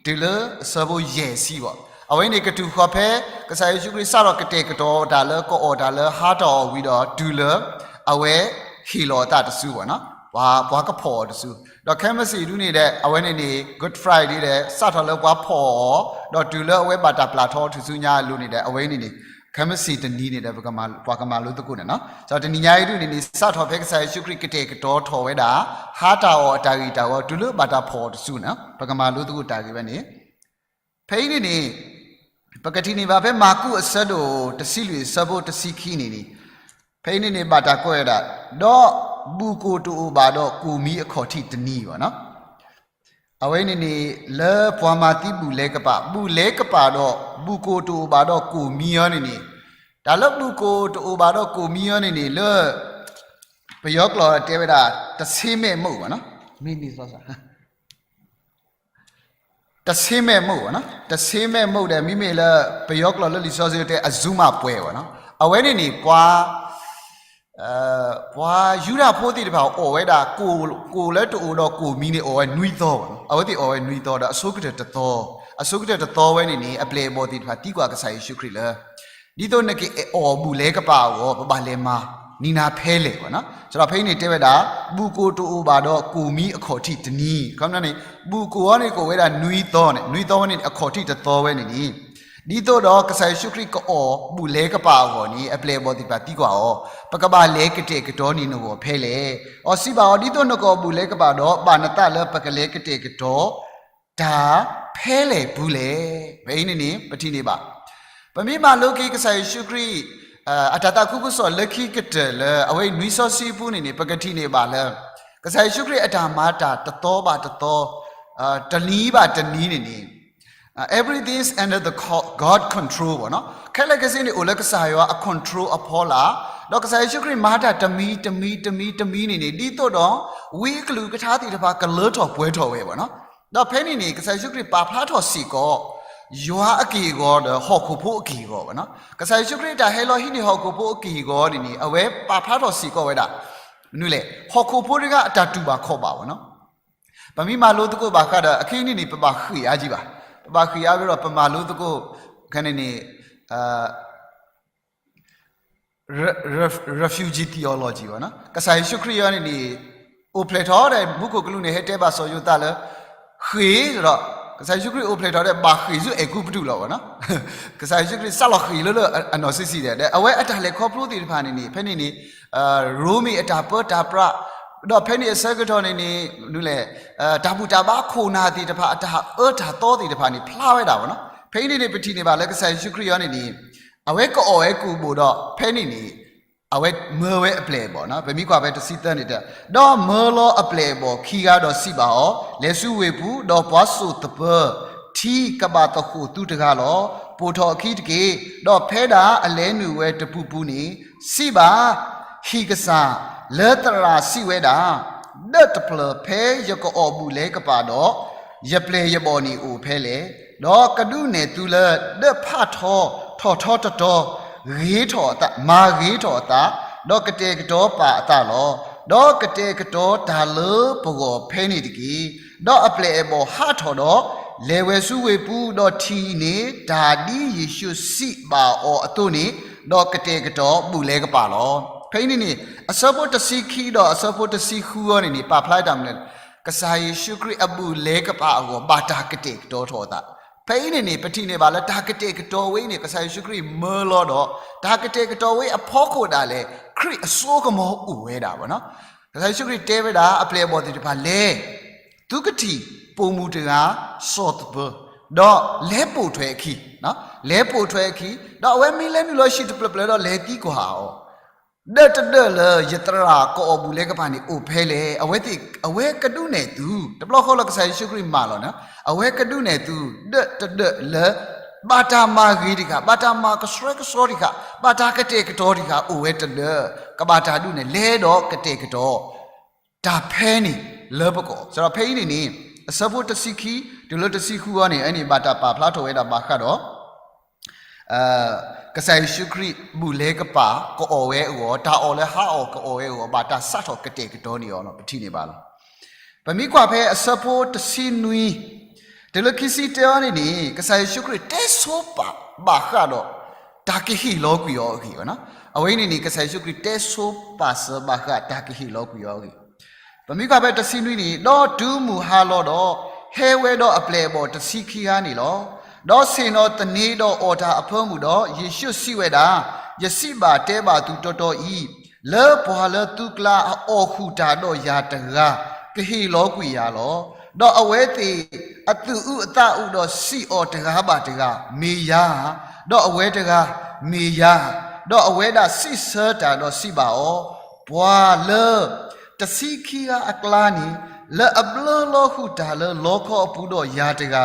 တုၤလၢအဆၢဖိယဲၢ်ဆံဘၣ်, အဝဲန့ၣ်ကတုၤဃီၤဖဲ ကစၢ်ယ့ၣ်ၡူးခရံာ်စးထီၣ်ကတဲာ်ကတီၤတၢ်လၢ ကအီၣ်တၢ်လၢဟါတၢ်အီၣ်ဝံၤဒီး တုၤလၢ အဝဲဟ့ၣ်လီၤအသးတစုဘၣ်နီၤ, ပှၤ ပှၤကဖီၣ်အီၤတစု, ဒီးခဲမုၢ်ဆ့ၣ်ဒုးန့ၣ်ဒီး အဝဲန့ၣ်န့ၣ် Good Friday ဒီး စးထီၣ်လၢပှၤဖီၣ်အီၤ ဒီးတုၤလၢအဝဲဘၣ်တၢ်ပျၢ်ထီအီၤတစုညါအလိၤန့ၣ်ဒီး အဝဲန့ၣ်န့ၣ် ခဲမုၢ်ဆ့ၣ်တနံၤန့ၣ်ဒီး ပှၤကမၤလိသကိးန့ၣ်နီၤ, ဒီးတနံၤညါအံၤဒုးန့ၣ်န့ၣ် စးထီၣ်ဖဲကစၢ်ယ့ၣ်ၡူးခရံာ်ကတဲာ်ကတီၤထီၣ်ဝဲဒၣ် ဟါတၢ်အီၣ်အတၢ်ဂ့ၢ်တၢ်ဝီ တုၤလၢဘၣ်တၢ်ဖီၣ်အီၤတစုန့ၣ် ပကမၤလိသကိးတၢ်ဂ့ၢ်ဝဲန့ၣ်, ဖဲအံၤန့ၣ်န့ၣ် ပကထံၣ်န့ၢ်ဘၣ်ဖဲမၢ်ကူးအဆၢဒိၣ်တဆံလွံၢ်အဆၢဖိတဆံခံန့ၣ်န့ၣ်, ဖဲအံၤန့ၣ်န့ၣ် ဘၣ်တၢ်ကွဲးဝဲဒၣ်, ဒီးဘူၣ်ကိၣ်တအိၣ်ဘၣ်ဒီးကိၣ်မံအခီၣ်ထံးတနံၤဘၣ်နီၤ, အဝဲန့ၣ်န့ၣ် လၢပှၤမၤသံဘူၣ်လဲၤကပာ်, ဘူၣ်လဲၤကပာ်ဒီး ဘူၣ်ကိၣ်တအိၣ်ဘၣ်ဒီးကိၣ်မံအီၤန့ၣ်န့ၣ်, တၢ်လၢဘူၣ်ကိၣ်တအိၣ်ဘၣ်ဒီးကိၣ်မံအီၤန့ၣ်န့ၣ် လၢ ပယီၤကျိာ်တဲဝဲဒၣ် တဆ့မဲာ်မိၣ်ဘၣ်နီၤ, မ့ၢ်န့ၣ်စီစး တဆ့မဲာ်မုၣ်, တဆ့မဲာ်မုၣ်ဒီး မ့မ့ၢ်လၢပယီၤကျိာ်လၢလံာ်စီဆှံတဲ အဇူမၢ်ပှဲၤဘၣ်နီၤ. အဝဲန့ၣ်န့ၣ် ပှၤ ပှၤယူဒၤဖိသ့ၣ်တဖၣ်အီၣ်ဝဲဒၣ် ကိၣ်လၢတအိၣ်ဒီးကိၣ်မံၤန့ၣ် အီၣ်ဝဲနွံသီဘၣ်နီၤ. အဝဲသ့ၣ်အီၣ်ဝဲနွံသီဒီး အဆိကတၢၢ်တသီ, အဆိကတၢၢ်တသီဝဲန့ၣ်န့ၣ် အပျဲၢ်အဘီၣ်သ့ၣ်တဖၣ်သံကွၢ်ကစၢ်ယ့ၣ်ၡူးခရံာ်လၢ ဒ်သိးနကအီၣ်ဘူၣ်လဲၤကပာ်အဂီၢ် ပဘၣ်လဲၤမၤနံၤနၤဖဲလဲၣ်ဘၣ်နီၤ. စးထီၣ်ဖဲအံၤန့ၣ်တဲဝဲဒၣ် ဘူၣ်ကိၣ်တအိၣ်ဘၣ်ဒီးကိၣ်မံၤအခီၣ်ထံးတနံၤ, ခီပညီန့ၣ် ဘူၣ်ကိၣ်အံၤန့ၣ်ကအိၣ်ဝဲဒၣ်နွံသီန့ၣ်, နွံသီဝဲန့ၣ်န့ၣ် အခီၣ်ထံးတသီဝဲန့ၣ်န့ၣ် ဒ်သိးဒီးကစၢ်ယ့ၣ်ၡူးခရံာ်ကအီၣ်ဘူၣ်လဲၤကပာ်အဂီၢ်န့ၣ် အပျဲၢ်အဘီၣ်သ့ၣ်တဖၣ်သံကွၢ်အီၤ, ပကဘၣ်လဲၤကတဲာ်ကတီၤန့ၢ်နဂီၢ်ဖဲလဲၣ်. အီၤစံးဘၣ်အီၤ, ဒ်သိးနကအီၣ်ဘူၣ်လဲၤကပာ်ဒီး ဘၣ်နသးလၢပကလဲၤကတဲာ်ကတီၤ တၢ်ဖဲလဲၣ်ပူၤလဲၣ်. ဖဲအံၤန့ၣ်န့ၣ် ပထံၣ်န့ၢ်ဘၣ် ပမ့ၢ်မၤလိက့ၤကစၢ်ယ့ၣ်ၡူးခရံာ် အတၢ်သးခုကစီၣ်လၢခံကတၢၢ်လၢ အဝဲအံၤနွံစီဆှံအပူၤန့ၣ်န့ၣ် ပကထံၣ်န့ၢ်ဘၣ်လၢ ကစၢ်ယ့ၣ်ၡူးခရံာ်အတၢ်မၤတၢ်တသီဘၣ်တသီ, တနံၤဘၣ်တနံၤန့ၣ်န့ၣ် everything is under the co-, God control ဘၣ်နီၤ. ခဲလၢာ်ခဲဆ့န့ၣ် အိၣ်လၢကစၢ်ယွၤအ control အဖီလာ်, ဒီးကစၢ်ယ့ၣ်ၡူးခရံာ်မၤတၢ်တမံၤတမံၤတမံၤတမံၤန့ၣ်န့ၣ် ဒ်သိးဒီး ဝံအကလုၢ်ကထါသ့ၣ်တဖၣ်ကလၢထီၣ်ပှဲၤထီၣ်ဝဲဘၣ်နီၤ. ဒီးဖဲန့ၣ်န့ၣ် ကစၢ်ယ့ၣ်ၡူးခရံာ်ပာ်ဖျါထီၣ်စ့ၢ်ကီး ယွၤအက့ၢ်အဂီၤဒီးဟီၣ်ခိၣ်ဖိအက့ၢ်အဂီၤဘၣ်နီၤ. ကစၢ်ယ့ၣ်ၡူးခရံာ်တၢ်ဟဲလီၤဟံးန့ၢ်ဟီၣ်ခိၣ်ဖိအက့ၢ်အဂီၤန့ၣ်န့ၣ် အဝဲပာ်ဖျါထီၣ်စ့ၢ်ကီးဝဲဒၣ် မနုၤလဲၣ်, ဟီၣ်ခိၣ်ဖိတဂၤအတၢ်တူၢ်ဘၣ်ခီၣ်ဘၣ်ဘၣ်နီၤ. ပမ့ၢ်မၤလိသကိးဘၣ်ဃးဒီး အခဲအံၤန့ၣ်န့ၣ် ပဘၣ်ဃ့ၢ်အါကံဘၣ်, ပဘၣ်ဃ့ၢ်အါကဒီး ပမၤလိသကိး ခဲန့ၣ်န့ၣ် refugee theology ဘၣ်နီၤ. ကစၢ်ယ့ၣ်ၡူးခရံာ်အံၤန့ၣ်န့ၣ် အိၣ်ဖျဲၣ်ထီၣ်ဒီး မူခိၣ်ကလူးန့ၣ် ဟဲတဲဘၣ်စီၤယိၤသးလၢ ဃ့ၢ်ဒီး ကစၢ်ယ့ၣ်ၡူးခရံာ်အိၣ်ဖျဲၣ်ထီၣ်ဒီး ဘၣ်ဃ့ၢ်ဆူအဲၤကူပတူးလီၤဘၣ်နီၤ. ကစၢ်ယ့ၣ်ၡူးခရံာ်စးလီၤဃ့ၢ်လၢလၢအနီၢ်ဆံးဆံးဒီး အဝဲအတၢ်လဲၤခီဖျိသ့ၣ်တဖၣ်န့ၣ်န့ၣ် ဖဲန့ၣ်န့ၣ် ရိမ့ၤအတၢ်ပၢတၢ်ပြး, ဒီးဖဲန့ၣ်အဆၢကတီၢ်န့ၣ်န့ၣ် မနုၤလဲၣ်, တၢ်ဘူၣ်တၢ်ဘါခိၣ်နၢ်သ့ၣ်တဖၣ် အတၢ်အၢတၢ်သီသ့ၣ်တဖၣ်န့ၣ် ဖျါဝဲဒၣ်ဘၣ်နီၤ. ဖဲအံၤန့ၣ်န့ၣ် ပထံၣ်န့ၢ်ဘၣ်လၢကစၢ်ယ့ၣ်ၡူးခရံာ်အံၤန့ၣ်န့ၣ် အဝဲကအီၣ်ဝဲကိၣ်ဘိၣ်ဒီး ဖဲန့ၣ်န့ၣ် အဝဲမၢဝဲအပျဲၢ်အဘီၣ်နီၤ. ပမ့ၢ်ကွၢ်ဖဲတဆံသၢန့ၣ် ဒီးမၢလီၤအပျဲၢ်အဘီၣ်ခံဂၤဒီးစံးဘၣ်အီၤ, လဲၤဆူဝ့ၢ်ပူၤ, ဒီးပှၤစိာ်သပၢၤထံကဘၣ်သဃိၣ်သုတဂၤလီၤ. ပိာ်ထီၣ်အခံတက့ၢ်. ဒီးဖဲဒၣ်အလဲၤနုာ်ဝဲတပူၤပူၤန့ၣ် စံးဘၣ်, ဟံၣ်ကစၢ်, လၢသရၣ်စံးဝဲဒၣ်, ဒၢးတဖျၢၣ်ဖဲယကအီၣ်ဘူၣ်လဲၤကပာ်ဒီး ယပျဲၢ်ယဘီၣ်န့ၣ်အိၣ်ဖဲလဲၣ်. ဒီးကဒုးနဲၣ်သုလၢဒၢးဖးထီထီၣ်ထီတတီၤ ဂ့ၤထီၣ်အသး, မၤဂ့ၤထီၣ်အသး, ဒီးကတဲာ်ကတီၤပာ်အသးလီၤ. ဒီးကတဲာ်ကတီၤတၢ်လၢပဂီၢ်ဖဲန့ၣ်တက့ၢ်. ဒီးအပျဲၢ်အဘီၣ်ဟးထီၣ်ဒီး လဲၤဝဲဆူဝ့ၢ်ပူၤ, ဒီးထံၣ်န့ၢ်တၢ် ဒ်ယ့ၣ်ၡူးစံးဘၣ်အီၤအသိးန့ၣ်, ဒီးကတဲာ်ကတီၤဘူၣ်လဲၤကပာ်လီၤ. ဖဲအံၤန့ၣ်န့ၣ် အဆၢဖိတဆံခံဒီးအဆၢဖိတဆံဃုအံၤန့ၣ်န့ၣ် ပာ်ဖျါတၢ်မနုၤလဲၣ်, ကစၢ်ယ့ၣ်ၡူးခရံာ်အဘူၣ်လဲၤကပာ်အဂီၢ် ဘၣ်တၢ်ကတဲာ်ကတီၤထီၣ်အသး. ဖဲအံၤန့ၣ်န့ၣ် ပထံၣ်န့ၢ်ဘၣ်လၢတၢ်ကတဲာ်ကတီၤဝဲအံၤန့ၣ် ကစၢ်ယ့ၣ်ၡူးခရံာ်မၢလီၤဒီး တၢ်ကတဲာ်ကတီၤဝဲအဖီခိၣ်ဒၣ်လဲာ် ခရံာ်အစိကမီၤအိၣ်ဝဲဒၣ်ဘၣ်နီၤ. ကစၢ်ယ့ၣ်ၡူးခရံာ်တဲဝဲဒၣ် အပျဲၢ်အဘီၣ်သ့ၣ်တဖၣ်လဲၤ သုကထံၣ်ပိာ်မုၣ်တဂၤ စီၤသပၢၤ, ဒီးလဲၤပိာ်ထွဲအခံ, လဲၤပိာ်ထွဲအခံ, ဒီးအဝဲမ့ၢ်လဲၤနုာ်လီၤဟံၣ်တဖျၢၣ်ဖျၢၣ်ဒီးလဲၤသံကွၢ်အီၤ, ဒၢးတဒၢးလၢယသရၣ်ကအီၣ်ဘူၣ်လဲၤကပာ်န့ၣ်အိၣ်ဖဲလဲၣ်. အဝဲသ့ၣ်, အဝဲကဒုးနဲၣ်သု, တဘျီဃီလၢကစၢ်ယ့ၣ်ၡူးခရံာ်မၢလီၤန့ၣ် အဝဲကဒုးနဲၣ်သု ဒၢးတဒၢးလၢ ဘၣ်တၢ်မၤဂ့ၤတခါ, ဘၣ်တၢ်မၤကဆှဲကဆှီတခါ, ဘၣ်တၢ်ကတဲာ်ကတီၤတခါ အိၣ်ဝဲတဒၢး, ကဘၣ်တၢ်ဒုးနဲၣ် လဲၤဒီးကတဲာ်ကတီၤ တၢ်ဖဲန့ၣ်လၢပကအီၣ်. စးထီၣ်ဖဲအံၤန့ၣ်န့ၣ် အဆၢဖိတဆံခံ တုၤလၢတဆံဃုအံၤန့ၣ် အန့ၣ်ဘၣ်တၢ်ပာ်ဖျါထီၣ်ဝဲဒၣ်ဘၣ်ဃးဒီး ကစၢ်ယ့ၣ်ၡူးခရံာ် ဘူၣ်လဲၤကပာ်ကအီၣ်ဝဲအဂီၢ်, တၢ်အီၣ်လၢဟးအီၣ်ကအီၣ်ဝဲအဂီၢ် ဘၣ်တၢ်စးထီၣ်ကတဲာ်ကတီၤန့ၢ်အီၤလီၤ. ပထံၣ်န့ၢ်ဘၣ်လီၤ. ပမ့ၢ်ကွၢ်ဖဲအဆၢဖိတဆံနွံ တုၤလၢခံဆံတၢအံၤန့ၣ်န့ၣ် ကစၢ်ယ့ၣ်ၡူးခရံာ်တဲဆိပာ်ဘၣ်ဃးဒီး တၢ်ကဟ့ၣ်လီၤကွံာ်အီၤအဂ့ၢ်ဘၣ်နီၤ. အဝဲအံၤန့ၣ်န့ၣ် ကစၢ်ယ့ၣ်ၡူးခရံာ်တဲဆိပာ်စၢၤဘၣ်ဃးတၢ်ကဟ့ၣ်လီၤကွံာ်အီၤအဂ့ၢ် ပမ့ၢ်ကွၢ်ဖဲတဆံနွံန့ၣ်, ဒီးတုၤမုၢ်ဟါလီၤဒီး ဟဲဝဲဒီးအပျဲၢ်အဘီၣ်တဆံခံဂၤန့ၣ်လီၤ. ဒီးဆ့ၣ်နီၤသန့ၤဒီးအီၣ်တၢ်အဖၢမုၢ်ဒီး ယ့ၣ်ၡူးစံးဝဲဒၣ်, ယစံးဘၣ်တဲဘၣ်သုတီတီအံၤ, လၢပှၤလၢသုကျါအအီၣ်ဃုာ်တၢ်ဒီးယၤတဂၤ ကဟ့ၣ်လီၤကွံာ်ယၤလီၤ. ဒီးအဝဲသ့ၣ်အသူၣ်အုးအသးအုးဒီးစံးအီၤတဂၤဘၣ်တဂၤ, မ့ၢ်ယၤ, ဒီးအဝဲတဂၤ, မ့ၢ်ယၤ, ဒီးအဝဲဒၣ်စံးဆၢတၢ်ဒီးစံးဘၣ်အီၤ, ပှၤလၢ တဆံခံဂၤအကျါန့ၣ် လၢအဘျၢလီၤဃုာ်တၢ်လၢလီခီအပူၤဒီးယၤတဂၤ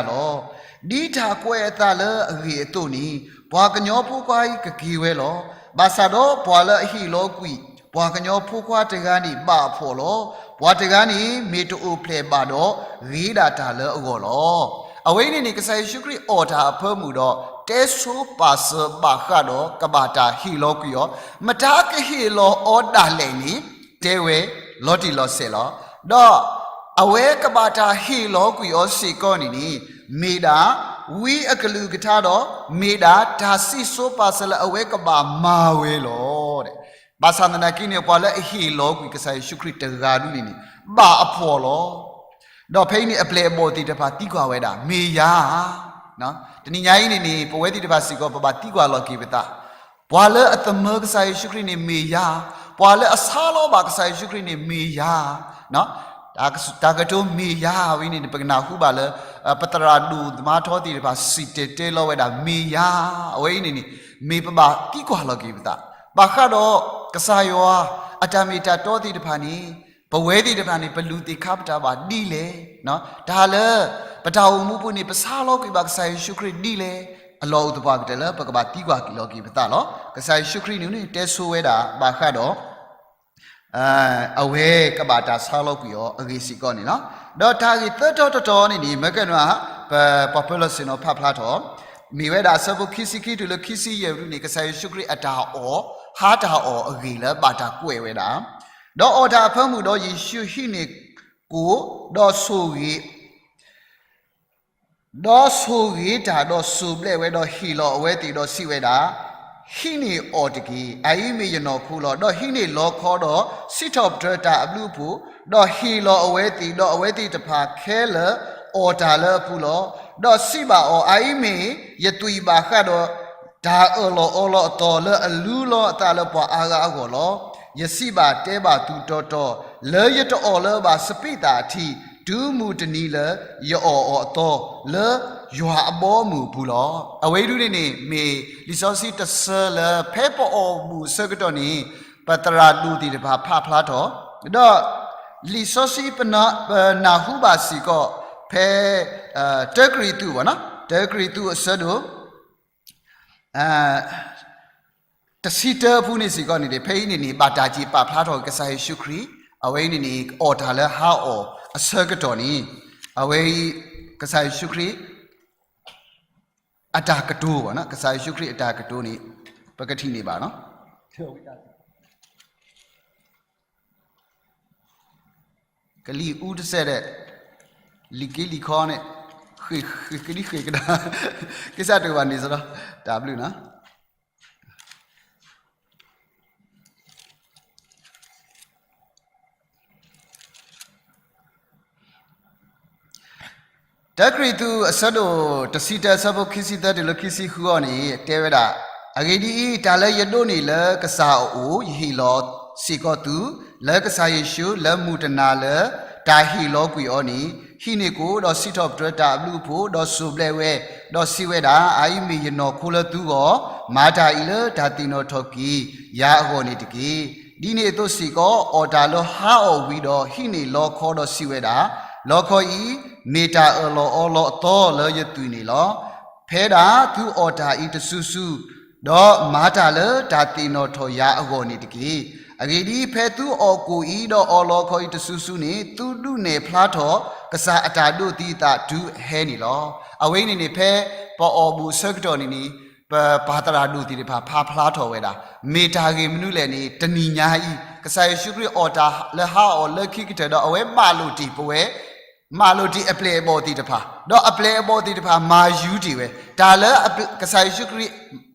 လီၤ. ဒ်တၢ်ကွဲးအသးလၢအဂ့ၢ်အသိးန့ၣ် ပှၤကညီဖိခွါအံၤကက့ၤဝဲလီၤ. ဘၣ်ဆၣ်ဒီးပှၤလၢအဟ့ၣ်လီၤကွံာ် ပှၤကညီဖိခွါတဂၤန့ၣ်ဘၣ်အဖှီၣ်လီၤ. ပှၤတဂၤန့ၣ်မ့ၢ်တအိၣ်ဖျဲၣ်ဘၣ်ဒီး ဂ့ၤဒၣ်တၢ်လၢအဂီၢ်လီၤ. အဝဲအံၤန့ၣ်န့ၣ် ကစၢ်ယ့ၣ်ၡူးခရံာ်အီၣ်တၢ်အဖၢမုၢ်ဒီး တဲဆိပာ်စၢၤဘၣ်ဃးဒီးကဘၣ်တၢ်ဟ့ၣ်လီၤကွံာ်အီၤ, မတၤကဟ့ၣ်လီၤအီၤဒၣ်လဲာ်န့ၣ် တဲဝဲလီၤတံၢ်လီၤဆဲးလီၤ. ဒီးအဝဲကဘၣ်တၢ်ဟ့ၣ်လီၤကွံာ်အီၤစ့ၢ်ကီးန့ၣ်န့ၣ် မ့ၢ်ဒၣ် ဝံအကလုၢ်ကထါဒီး မ့ၢ်ဒၣ်တၢ်စံၣ်စိၤပာ်စၢၤလၢအဝဲကဘၣ်မၤဝဲလီၤ. ဘၣ်ဆၣ်သနာ်က့န့ၣ် ပှၤလၢအဟ့ၣ်လီၤကွံာ်ကစၢ်ယ့ၣ်ၡူးခရံာ်တဂၤဒၣ်န့ၣ်န့ၣ် ဘၣ်အဖှီၣ်လီၤ. ဒီးဖဲအံၤန့ၣ် အပျဲၢ်အဘီၣ်သ့ၣ်တဖၣ်သံကွၢ်ဝဲဒၣ် မ့ၢ်ယၤဧါ. တနံၤညါအံၤန့ၣ်န့ၣ် ပဝဲသ့ၣ်တဖၣ်စ့ၢ်ကီး ပဘၣ်သံကွၢ်လီၤက့ၤပသး, ပှၤလၢအသမၢကစၢ်ယ့ၣ်ၡူးခရံာ်န့ၣ်မ့ၢ်ယၤ, ပှၤလၢအဆါလီၤဘၣ်ကစၢ်ယ့ၣ်ၡူးခရံာ်န့ၣ်မ့ၢ်ယၤ, တၢ်ကတိၤမ့ၢ်ယၤဝဲန့ၣ်န့ၣ် ပကနၢ်ဟူဘၣ်လၢ ပသရၣ်ဒိၣ်သမါထီသ့ၣ်တဖၣ် စံၣ်တဲၤတဲလီၤဝဲဒၣ်မ့ၢ်ယၤ, အဝဲအံၤန့ၣ်န့ၣ် မ့ၢ်ပဘၣ်သံကွၢ်လီၤက့ၤပသး, ဘၣ်ဃးဒီးကစၢ်ယွၤအတၢ်မ့ၢ်တၢ်တီသ့ၣ်တဖၣ်န့ၣ် ပဝဲသ့ၣ်တဖၣ်န့ၣ် ပလူၤသ့ၣ်ခါပတာ်ဘၣ်ဒ်လဲၣ်, တၢ်လၢ ပတၢ်အိၣ်မူပူၤန့ၣ် ပဆါလီၤကွံာ်ဘၣ်ကစၢ်ယ့ၣ်ၡူးခရံာ်ဒ်လဲၣ်, အလီၢ်အိၣ်သပှၢ်ကတၢၢ်လၢပကဘၣ်သံကွၢ်က့ၤလီၤက့ၤပသးလီၤ. ကစၢ်ယ့ၣ်ၡူးခရံာ်န့ၣ်န့ၣ် တဲဆိဝဲဒၣ်ဘၣ်ဃးဒီး အဝဲကဘၣ်တၢ်ဆါလီၤကွံာ်အီၤအဂ့ၢ်စ့ၢ်ကီးန့ၣ်လီၤ. ဒီးတၢ်ဂ့ၢ်သၢတီၤတတီၤန့ၣ်န့ၣ် မ့ၢ်ကဲနွါ ပ ပှၤပၢၤလီၢ်ဆ့ၣ်နီၤဖးဖျါထီၣ်, မ့ၢ်ဝဲဒၣ်အဆၢဖိခံဆံခံတုၤလၢခံဆံယဲၢ်ပူၤန့ၣ် ကစၢ်ယ့ၣ်ၡူးခရံာ်အတၢ်အီၣ် ဟါတၢ်အီၣ်အဂ့ၢ်လၢဘၣ်တၢ်ကွဲးဝဲဒၣ်, ဒီးအီၣ်တၢ်အဖၢမုၢ်ဒီးယ့ၣ်ၡူးဟံးန့ၢ်ကိၣ် ဒီးဆိၣ်ဂ့ၤ ဒီးဆိၣ်ဂ့ၤတၢ်ဒီးစိၢ်ဘျဲးဝဲဒီးဟ့ၣ်လီၤအဝဲသ့ၣ်ဒီးစံးဝဲဒၣ်, ဟံးန့ၢ်အီၣ်တက့ၢ်. အအံၤမ့ၢ်ယနီၢ်ခိလီၤ. ဒီးဟံးန့ၢ်လီခီဒီးစံးထီၣ်ပတြၢၤတၢ်အဘျုးအဖှိၣ်, ဒီးဟ့ၣ်လီၤအဝဲသ့ၣ်, ဒီးအဝဲသ့ၣ်တဖၣ်ခဲလၢာ်အီၣ်တၢ်လၢအပူၤလီၤ. ဒီးစံးဘၣ်အီၤ, အအံၤမ့ၢ်ယသွံၣ်ဘၣ်ဃးဒီး တၢ်အၢၣ်လီၤအီလီၤအသီလၢအလူလီၤအသးလၢပှၤအါဂၤအဂီၢ်လီၤ. ယစံးဘၣ်တဲဘၣ်သုတီတီ, လၢယတအီၣ်လၢၤဘၣ်စပံးသၣ်အထံၣ်, တုၤမုၢ်တနံၤလၢ ယအီၣ်အီၤအသီလၢယွၤအဘီအမုၢ်အပူၤလီၤ. အဝဲအံၤဒၣ်န့ၣ်န့ၣ် မ့ၢ်လံာ်စီဆှံတဆၢလၢဖဲပအီၣ်ဘူၣ်အဆၢကတီၢ်န့ၣ် ပသရၣ်ဒိၣ်သ့ၣ်တဖၣ်ဖးဖျါထီၣ်, ဒီးလံာ်စီဆှံပနၢ်ဟူဘၣ်စ့ၢ်ကီး ဖဲ တၢကရံၣ်သူး, တၢကရံၣ်သူးအဆၢဒိၣ် တဆံတၢအပူၤန့ၣ်စ့ၢ်ကီးန့ၣ် ဖဲအံၤန့ၣ်န့ၣ် ဘၣ်တၢ်စံးပာ်ဖျါထီၣ်ကစၢ်ယ့ၣ်ၡူးခရံာ်, အဝဲအံၤန့ၣ်န့ၣ် အီၣ်တၢ်လၢဟါအီၣ်အဆၢကတီၢ်န့ၣ်, အဝဲအံၤ ကစၢ်ယ့ၣ်ၡူးခရံာ် အတၢ်ကတိၤ, ကစၢ်ယ့ၣ်ၡူးခရံာ်အတၢ်ကတိၤန့ၣ် ပကထံၣ်န့ၢ်ဘၣ် ကလံၤအူတစဲးဒီး လံာ်က့လံာ်ခီန့ၣ် ဃ့ကဒံဃ့ကဒါ ကစၢ်တဘၣ်န့ၣ်စ့ၢ်ကီး တၢ်ဘျုးနီၤ. တၢကရံၣ်သူးအဆၢဒိၣ်တဆံတၢအဆၢဖိခံဆံသၢတုၤလၢခံဆံဃုအံၤန့ၣ် တဲဝဲဒၣ်, အဂ့ၢ်ဒ်အံၤ, တၢ်လၢယဒိးန့ၢ်လၢကစၢ်အအိၣ် ယဟ့ၣ်လီၤစ့ၢ်ကီးသု, လၢကစၢ်ယ့ၣ်ၡူးလၢမုၢ်တနၤလၢ တၢ်ဟ့ၣ်လီၤကွံာ်အီၤန့ၣ်, ဟံးန့ၢ်ကိၣ်ဒီးစံးထီၣ်ပတြၢၤတၢ်အဘျုးအဖှိၣ်, ဒီးစိၢ်ဘျဲးဝဲ, ဒီးစံးဝဲဒၣ်, အအံၤမ့ၢ်ယနီၢ်ခိလၢသုဂီၢ်, မၤတၢ်အံၤလၢတၢ်သ့ၣ်နီၣ်ထီၣ်က့ၤယၤအဂီၢ်န့ၣ်တက့ၢ်. ဒ်န့ၣ်အသိးစ့ၢ်ကီး အီၣ်တၢ်လၢဟါအီၣ်ဝံၤဒီး ဟံးန့ၢ်လီခီဒီးစံးဝဲဒၣ်, လီခီအံၤ မ့ၢ်တၢ်အၢၣ်လီၤအီလီၤအသီလၢယသွံၣ်န့ၣ်လီၤ. ဖဲဒၣ်သုအီၣ်တၢ်အံၤတစုစု, ဒီးမၤတၢ်လၢတၢ်သ့ၣ်နီၣ်ထီၣ်ယၤအဂီၢ်န့ၣ်တက့ၢ်. အဂ့ၢ်ဒ်အံၤ, ဖဲသုအီၣ်ကိၣ်အံၤဒီးအီလီခီအံၤတစုစုန့ၣ်, သုဒုးနဲၣ်ဖျါထီၣ်ကစၢ်အတၢ်ဒိးသံအသးတုၤအဟဲန့ၣ်လီၤ. အဝဲအံၤန့ၣ်န့ၣ် ဖဲပအီၣ်ဘူၣ်အဆၢကတီၢ်န့ၣ်န့ၣ် ပပၢ်သရၣ်ဒိၣ်သ့ၣ်တဖၣ်ဖးဖျါထီၣ်ဝဲဒၣ်, မ့ၢ်တၢ်ဂ့ၢ်မနုၤလဲၣ်န့ၣ် တနံၤညါအံၤ ကစၢ်ယ့ၣ်ၡူးခရံာ်အီၣ်တၢ်လၢဟါအီၣ်လၢခံကတၢၢ်ဒီး အဝဲမၤလိာ်တ့ၢ်ပဝဲ မၤလိာ်တ့ၢ်အပျဲၢ်အဘီၣ်သ့ၣ်တဖၣ်, ဒီးအပျဲၢ်အဘီၣ်သ့ၣ်တဖၣ်မၤယူၤတ့ၢ်ဝဲ, တၢ်လၢကစၢ်ယ့ၣ်ၡူးခရံာ်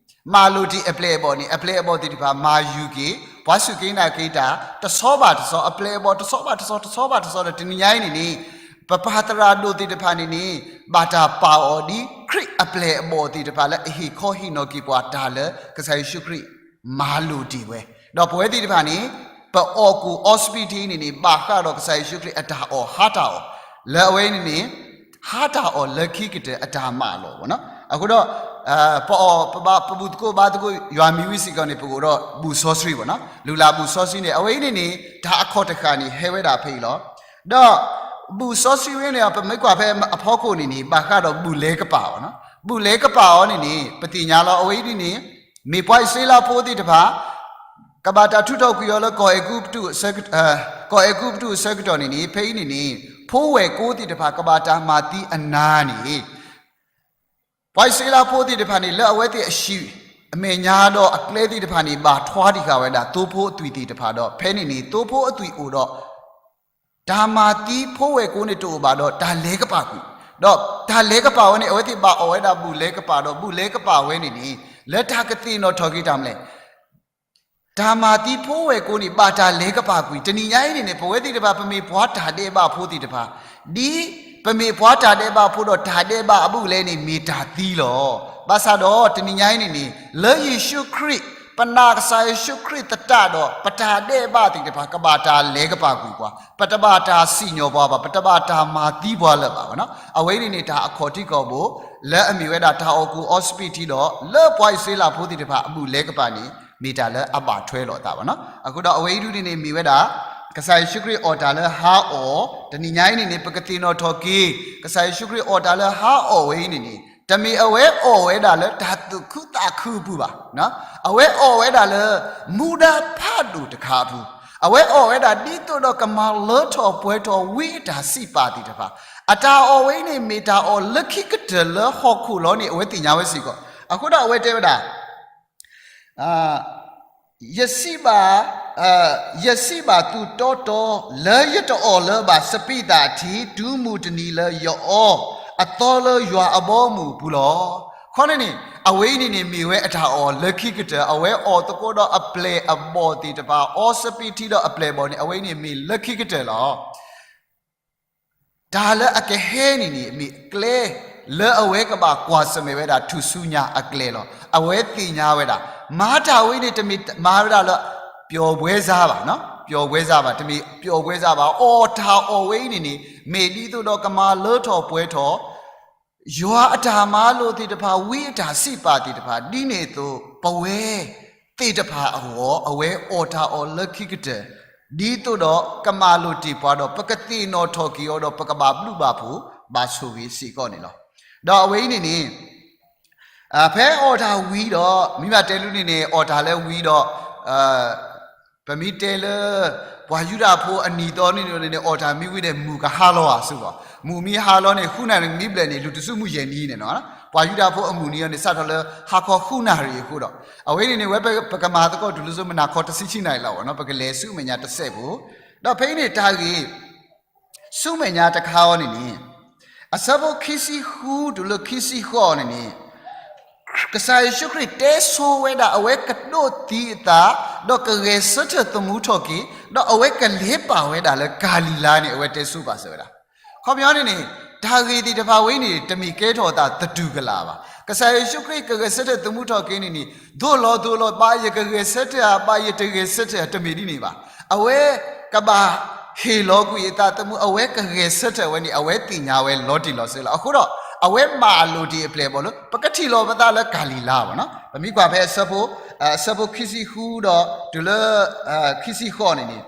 မၤလိာ်တ့ၢ်အပျဲၢ်အဘီၣ်န့ၣ် အပျဲၢ်အဘီၣ်သ့ၣ်တဖၣ်မၤယူၤက့ၤ ပှၤစူၢ်က့ၤနာ်က့ၤတၢ် တဆီဘၣ်တဆီ အပျဲၢ်အဘီၣ်တဆီဘၣ်တဆီ တဆီဘၣ်တဆီဒီး တနံၤညါအံၤန့ၣ်န့ၣ် ပပၢ်သရၣ်ဒိၣ်သ့ၣ်တဖၣ်န့ၣ်န့ၣ် ဘၣ်တၢ်ပာ်အီၤဒ်ခရံာ်အပျဲၢ်အဘီၣ်သ့ၣ်တဖၣ်လၢအဟ့ၣ်ခီဟ့ၣ်နီၤက့ၤပှၤတၢ်လၢ ကစၢ်ယ့ၣ်ၡူးခရံာ် မၤလိာ်တ့ၢ်ဝဲ, ဒီးပဝဲသ့ၣ်တဖၣ်န့ၣ် ပအီၣ်ကူၣ်အီစပံးတ့ၢ်အံၤန့ၣ်န့ၣ် ဘၣ်ဃးဒီးကစၢ်ယ့ၣ်ၡူးခရံာ်အတၢ်အီၣ်ဟါတၢ်အီၣ်, လၢအဝဲအံၤန့ၣ်န့ၣ် ဟါတၢ်အီၣ်လၢခံကတၢၢ်အတၢ်မၤလီၤဘၣ်နီၤ. အဃိဒီး ပအီၣ်ပဘၣ်ပဘူၣ်သကိးဘါသကိးယွၤမံၤဝံၤစ့ၢ်ကီးန့ၣ် ပကအိၣ်ဒီးဘူၣ်စီဆှံဘၣ်နီၤ, လုၢ်လၢ်ဘူၣ်စီဆှံန့ၣ် အဝဲအံၤန့ၣ်န့ၣ် တၢ်အခီၣ်တဃၣ်န့ၣ် ဟဲဝဲဒၣ်ဖဲအံၤလီၤ. ဒီး ဘူၣ်စီဆှံဝဲန့ၣ် ပမ့ၢ်ကွၢ်ဖဲအဖီခိၣ်န့ၣ်န့ၣ် ဘၣ်ဃးဒီးဘူၣ်လဲၤကပာ်အီၤနီၤ, ဘူၣ်လဲၤကပာ်အီၤန့ၣ်န့ၣ် ပသ့ၣ်ညါလီၤ အဝဲအံၤန့ၣ်န့ၣ် မ့ၢ်ပှၤအံၣ်စရ့လးဖိသ့ၣ်တဖၣ် ကဘၣ်တၢ်ထုးထီၣ်ကွံာ်အီၤလၢ ကီၢ်အဲၤကူပတူးအဆၢကတီၢ်န့ၣ်န့ၣ် ဖဲအံၤန့ၣ်န့ၣ် ဖိဝဲၢ်ကိာ်သ့ၣ်တဖၣ် ကဘၣ်တၢ်မၤသံအနၤန့ၣ် ပှၤအံၣ်စရ့လးဖိသ့ၣ်တဖၣ်န့ၣ် လၢအဝဲသ့ၣ်အဟံၣ်အမဲာ်ညါဒီးအကျဲသ့ၣ်တဖၣ်န့ၣ် ဘၣ်ထွါတံၢ်ဃာ်ဝဲဒၣ် သိဖိအသွံၣ်သ့ၣ်တဖၣ်ဒီး ဖဲန့ၣ်န့ၣ် သိဖိအသွံၣ်အိၣ်ဒီး တၢ်မၤသံဖိဝဲၢ်ကိန့ၣ်တအိၣ်ဘၣ်ဒီး တၢ်လဲၤကပာ်ကွံာ်, ဒီးတၢ်လဲၤကပာ်ဝဲန့ၣ် အဝဲသ့ၣ်ဘၣ်အီၣ်ဝဲဒၣ်ဘူၣ်လဲၤကပာ်ဒီး ဘူၣ်လဲၤကပာ်ဝဲန့ၣ်န့ၣ် လၢတၢ်ကသ့ၣ်နီၣ်ထီၣ်က့ၤတၢ်မနုၤလဲၣ် တၢ်မၤသံဖိဝဲၢ်ကိန့ၣ် ဘၣ်တၢ်လဲၤကပာ်ကွံာ်. တနံၤညါအံၤန့ၣ်န့ၣ် ပဝဲသ့ၣ်တဖၣ် ပမ့ၢ်ပှၤတၢ်ဒဲးဘးဖိသ့ၣ်တဖၣ်, ဒ်ပမ့ၢ်ပှၤတၢ်ဒဲးဘးဖိဒီးတၢ်ဒဲးဘးအဘူးအလဲန့ၣ် မ့ၢ်တၢ်သံလီၤ. ဘၣ်ဆၣ်ဒီးတနံၤညါအံၤန့ၣ်န့ၣ် လၢယ့ၣ်ၡူးခရံာ်, ပနာ်ကစၢ်ယ့ၣ်ၡူးခရံာ်သတးဒီး ပတၢ်ဒဲးဘးသ့ၣ်တဖၣ် ကဘၣ်တၢ်လဲၤကပာ်ကွံာ်ပှၤ, ပတဘၣ်တၢ်စံၣ်ညီၣ်ပှၤဘၣ်, ပတဘၣ်တၢ်မၤသံပှၤလၢၤဘၣ်. အဝဲအံၤန့ၣ်န့ၣ် တၢ်အခီၣ်ထံးခီၣ်ဘိ လၢအမ့ၢ်ဝဲဒၣ်တၢ်အီၣ်ကူၣ်အီစပံးထံဒီး လၢပှၤအံၣ်စရ့လးဖိသ့ၣ်တဖၣ်အဘူၣ်လဲၤကပာ်န့ၣ် မ့ၢ်တၢ်လၢအဘၣ်ထွဲလိာ်အသးဘၣ်နီၤ. အဃိဒီးအဝဲအံၤဒုန့ၣ်န့ၣ် မ့ၢ်ဝဲဒၣ် ကစၢ်ယ့ၣ်ၡူးခရံာ်အီၣ်တၢ်လၢဟါအီၣ်, တနံၤညါအံၤန့ၣ်န့ၣ် ပကသ့ၣ်နီၣ်ထီၣ်က့ၤ ကစၢ်ယ့ၣ်ၡူးခရံာ်အီၣ်တၢ်လၢဟါအီၣ်ဝဲအံၤန့ၣ်န့ၣ် တမ့ၢ်အဝဲအီၣ်ဝဲဒၣ်လၢတၢ်သူၣ်ခုသးခုအပူၤဘၣ်. အဝဲအီၣ်ဝဲဒၣ်လၢ မူဒါဖးဒိၣ်တခါအပူၤ, အဝဲအီၣ်ဝဲဒၣ်ဒ်သိးဒီးကမၤလၢထီၣ်ပှဲၤထီၣ်ဝံအတၢ်စံးပာ်သ့ၣ်တဖၣ်, အတၢ်အီၣ်ဝဲအံၤန့ၣ် မ့ၢ်တၢ်အီၣ်လၢခံကတၢၢ်လၢဟီၣ်ခိၣ်လီၤန့ၣ် အဝဲသ့ၣ်ညါဝဲစ့ၢ်ကီး. အဃိဒီးအဝဲတဲဝဲဒၣ် ယစံးဘၣ်, ယစံးဘၣ်သုတီတီ, လၢယတအီၣ်လၢၤဘၣ်စပံးသၣ်ထံ တုၤမုၢ်တနံၤလၢယအီအသီလၢယွၤအဘီအမုၢ်အပူၤလီၤ. ခီန့ၣ်န့ၣ် အဝဲအံၤန့ၣ်န့ၣ် မ့ၢ်ဝဲအတၢ်အီၣ်လၢခံကတၢၢ်, အဝဲအီၣ်သကိးဒီးအပျဲၢ်အဘီၣ်သ့ၣ်တဖၣ်, အီစပံးထံဒီးအပျဲၢ်အဘီၣ်န့ၣ် အဝဲအံၤန့ၣ်မ့ၢ်လၢခံကတၢၢ်လီၤ. တၢ်လၢအကဟဲန့ၣ်န့ၣ် မ့ၢ်ကျဲလၢအဝဲကဘၣ်ကွၢ်ဆၢၣ်မဲာ်ဝဲဒၣ်ထူၣ်စုညါအကျဲလီၤ. အဝဲသ့ၣ်ညါဝဲဒၣ် မၤတၢ်ဝဲန့ၣ် တမ့ၢ်မၤဝဲဒၣ်လၢ ပျီၣ်ဘှဲစါဘၣ်, ပျီၣ်ဘှဲစါဘၣ်, တမ့ၢ်ပျီၣ်ဘှဲစါဘၣ်. အီၣ်တၢ်အီၣ်ဝဲအံၤန့ၣ်န့ၣ် မ့ၢ်ဒ်သိးဒီးကမၤလၢထီၣ်ပှဲၤထီၣ် ယွၤအတၢ်မၤလိာ်သ့ၣ်တဖၣ် ဝံအတၢ်စံးပာ်သ့ၣ်တဖၣ် ဒ်န့ၣ်အသိး ပဝဲသ့ၣ်တဖၣ်အဂီၢ် အဝဲအီၣ်တၢ်အီၣ်လၢခံကတၢၢ် ဒ်သိးဒီးကမၤလိာ်တ့ၢ်ပှၤဒီး ပကသ့ၣ်နီၣ်ထီၣ်က့ၤအီၤဒီး ပကဘၣ်ဘျုးဘၣ်ဖှိၣ်ဘၣ်ဆိၣ်ဂ့ၤစ့ၢ်ကီးန့ၣ်လီၤ. ဒီးအဝဲအံၤန့ၣ်န့ၣ် ဖဲအီၣ်တၢ်ဝံၤဒီး မ့ၢ်ဘၣ်တဲလၢန့ၣ်န့ၣ် အီၣ်တၢ်လၢဝံၤဒီး ပမ့ၢ်တဲလၢ ပှၤယူဒၤဖိအနံၤသီန့ၣ်န့ၣ် အီၣ်တၢ်မ့ၢ်ဝံၤဒီး မုၢ်ကဟါလီၤဧါစ့ၢ်ကီး, မုၢ်မ့ၢ်ဟါလီၤန့ၣ် ဃုနၣ်ရံၣ်မ့ၢ်ဘျဲၣ်န့ၣ် လူၤတဆူမုၢ်ယဲၢ်နံၤန့ၣ်နီၤ, ပှၤယူဒၤဖိအမုၢ်နံၤအံၤန့ၣ် စးထီၣ်လၢဟါခီဃုနၣ်ရံၣ်အဃိဒီး အဝဲန့ၣ်န့ၣ် ဝဲပကမၤသကိးတုၤလၢစိမနၤခီတဆံခံနၣ်ရံၣ်လီၤနီၤ, ပကလဲၤဆူမဲာ်ညါတစဲးဖိ, ဒီးဖဲအံၤန့ၣ်တၢ်ဂ့ၢ် ဆူမဲာ်ညါတခါအံၤန့ၣ်န့ၣ် အဆၢဖိခံဆံဃုတုၤလၢခံဆံဃိးအံၤန့ၣ်န့ၣ် ကစၢ်ယ့ၣ်ၡူးခရံာ်တဲဆိဝဲဒၣ်အဝဲကဒိးသံအသး ဒီးကဂဲၤဆၢထၢၣ်သမူထီၣ်က့ၤ ဒီးအဝဲကလဲၤပာ်ဝဲဒၣ်လၢကၤလံၤလါန့ၣ် အဝဲတဲဆိပာ်စၢၤဝဲဒၣ်. ခီပညီန့ၣ်န့ၣ် တၢ်ဂ့ၢ်သ့ၣ်တဖၣ်ဝဲအံၤန့ၣ် တမ့ၢ်ကဲထီၣ်အသးသတူၢ်ကလာ်ဘၣ်. ကစၢ်ယ့ၣ်ၡူးခရံာ်ကဂဲၤဆၢထၢၣ်သမူထီၣ်က့ၤန့ၣ်န့ၣ် သိၣ်လီၤသိၣ်လီၤ ဘၣ်ယကဂဲၤဆၢထၢၣ်ဧါ ဘၣ်ယတဂဲၤဆၢထၢၣ်ဧါ တမ့ၢ်ဒ်န့ၣ်ဘၣ်. အဝဲကဘၣ်ဟ့ၣ်လီၤကွံာ်အသးသမူ အဝဲကဂဲၤဆၢထၢၣ်ဝဲန့ၣ် အဝဲသ့ၣ်ညါဝဲလီၤတံၢ်လီၤဆဲးလီၤ. အဃိဒီး အဝဲမၤလိာ်တ့ၢ်အပျဲၢ်အဘီၣ်လၢ ပကထံၣ်လိာ်ပသးလၢကၤလံၤလါဘၣ်နီၤ. ပမ့ၢ်ကွၢ်ဖဲအဆၢဖိ အဆၢဖိခံဆံဃုဒီး တုၤလၢ ခံဆံဃိးန့ၣ်န့ၣ်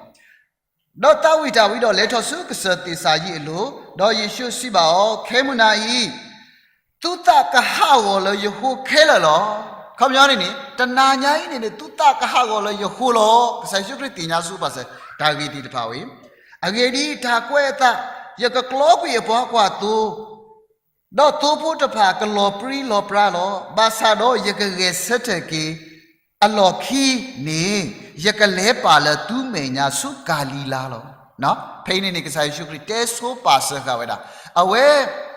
ဒီးသးဝံၣ်တၢ်ဝံၤဒီး လဲၤထီၣ်ဆူကစၢၢ်သ့းစၤယံးအလိၤ, ဒီးယ့ၣ်ၡူးစံးဘၣ်အီၤ, ခဲမုၢ်နၤအံၤ သုသးကဟးဂီၤလၢယဃိခဲလၢာ်လီၤ. ခီပညီန့ၣ်န့ၣ် တနၤညါအံၤန့ၣ်န့ၣ် သုသးကဟးဂီၤလၢယဃိလီၤ. ကစၢ်ယ့ၣ်ၡူးခရံာ်သ့ၣ်ညါဆိပာ်စၢၤ တၢ်ဂ့ၢ်သ့ၣ်တဖၣ်ဝဲအံၤ, အဂ့ၢ်ဒ်အံၤ, တၢ်ကွဲးအသး, ယကကျီကွံာ်အပှၤကွၢ်သိ ဒီးသိဖိတဖၣ်ကလီၤပြံလီၤပြါလီၤ. ဘၣ်ဆၣ်ဒီးယကဂဲၤဆၢထၢၣ်က့ၤ အလီၢ်ခံန့ၣ် ယကလဲၤပာ်လၢသုမဲာ်ညါဆူကၤလံၤလါလီၤ. ဖဲအံၤန့ၣ်န့ၣ် ကစၢ်ယ့ၣ်ၡူးခရံာ်တဲဆိပာ်စၢၤဃာ်ဝဲဒၣ် အဝဲ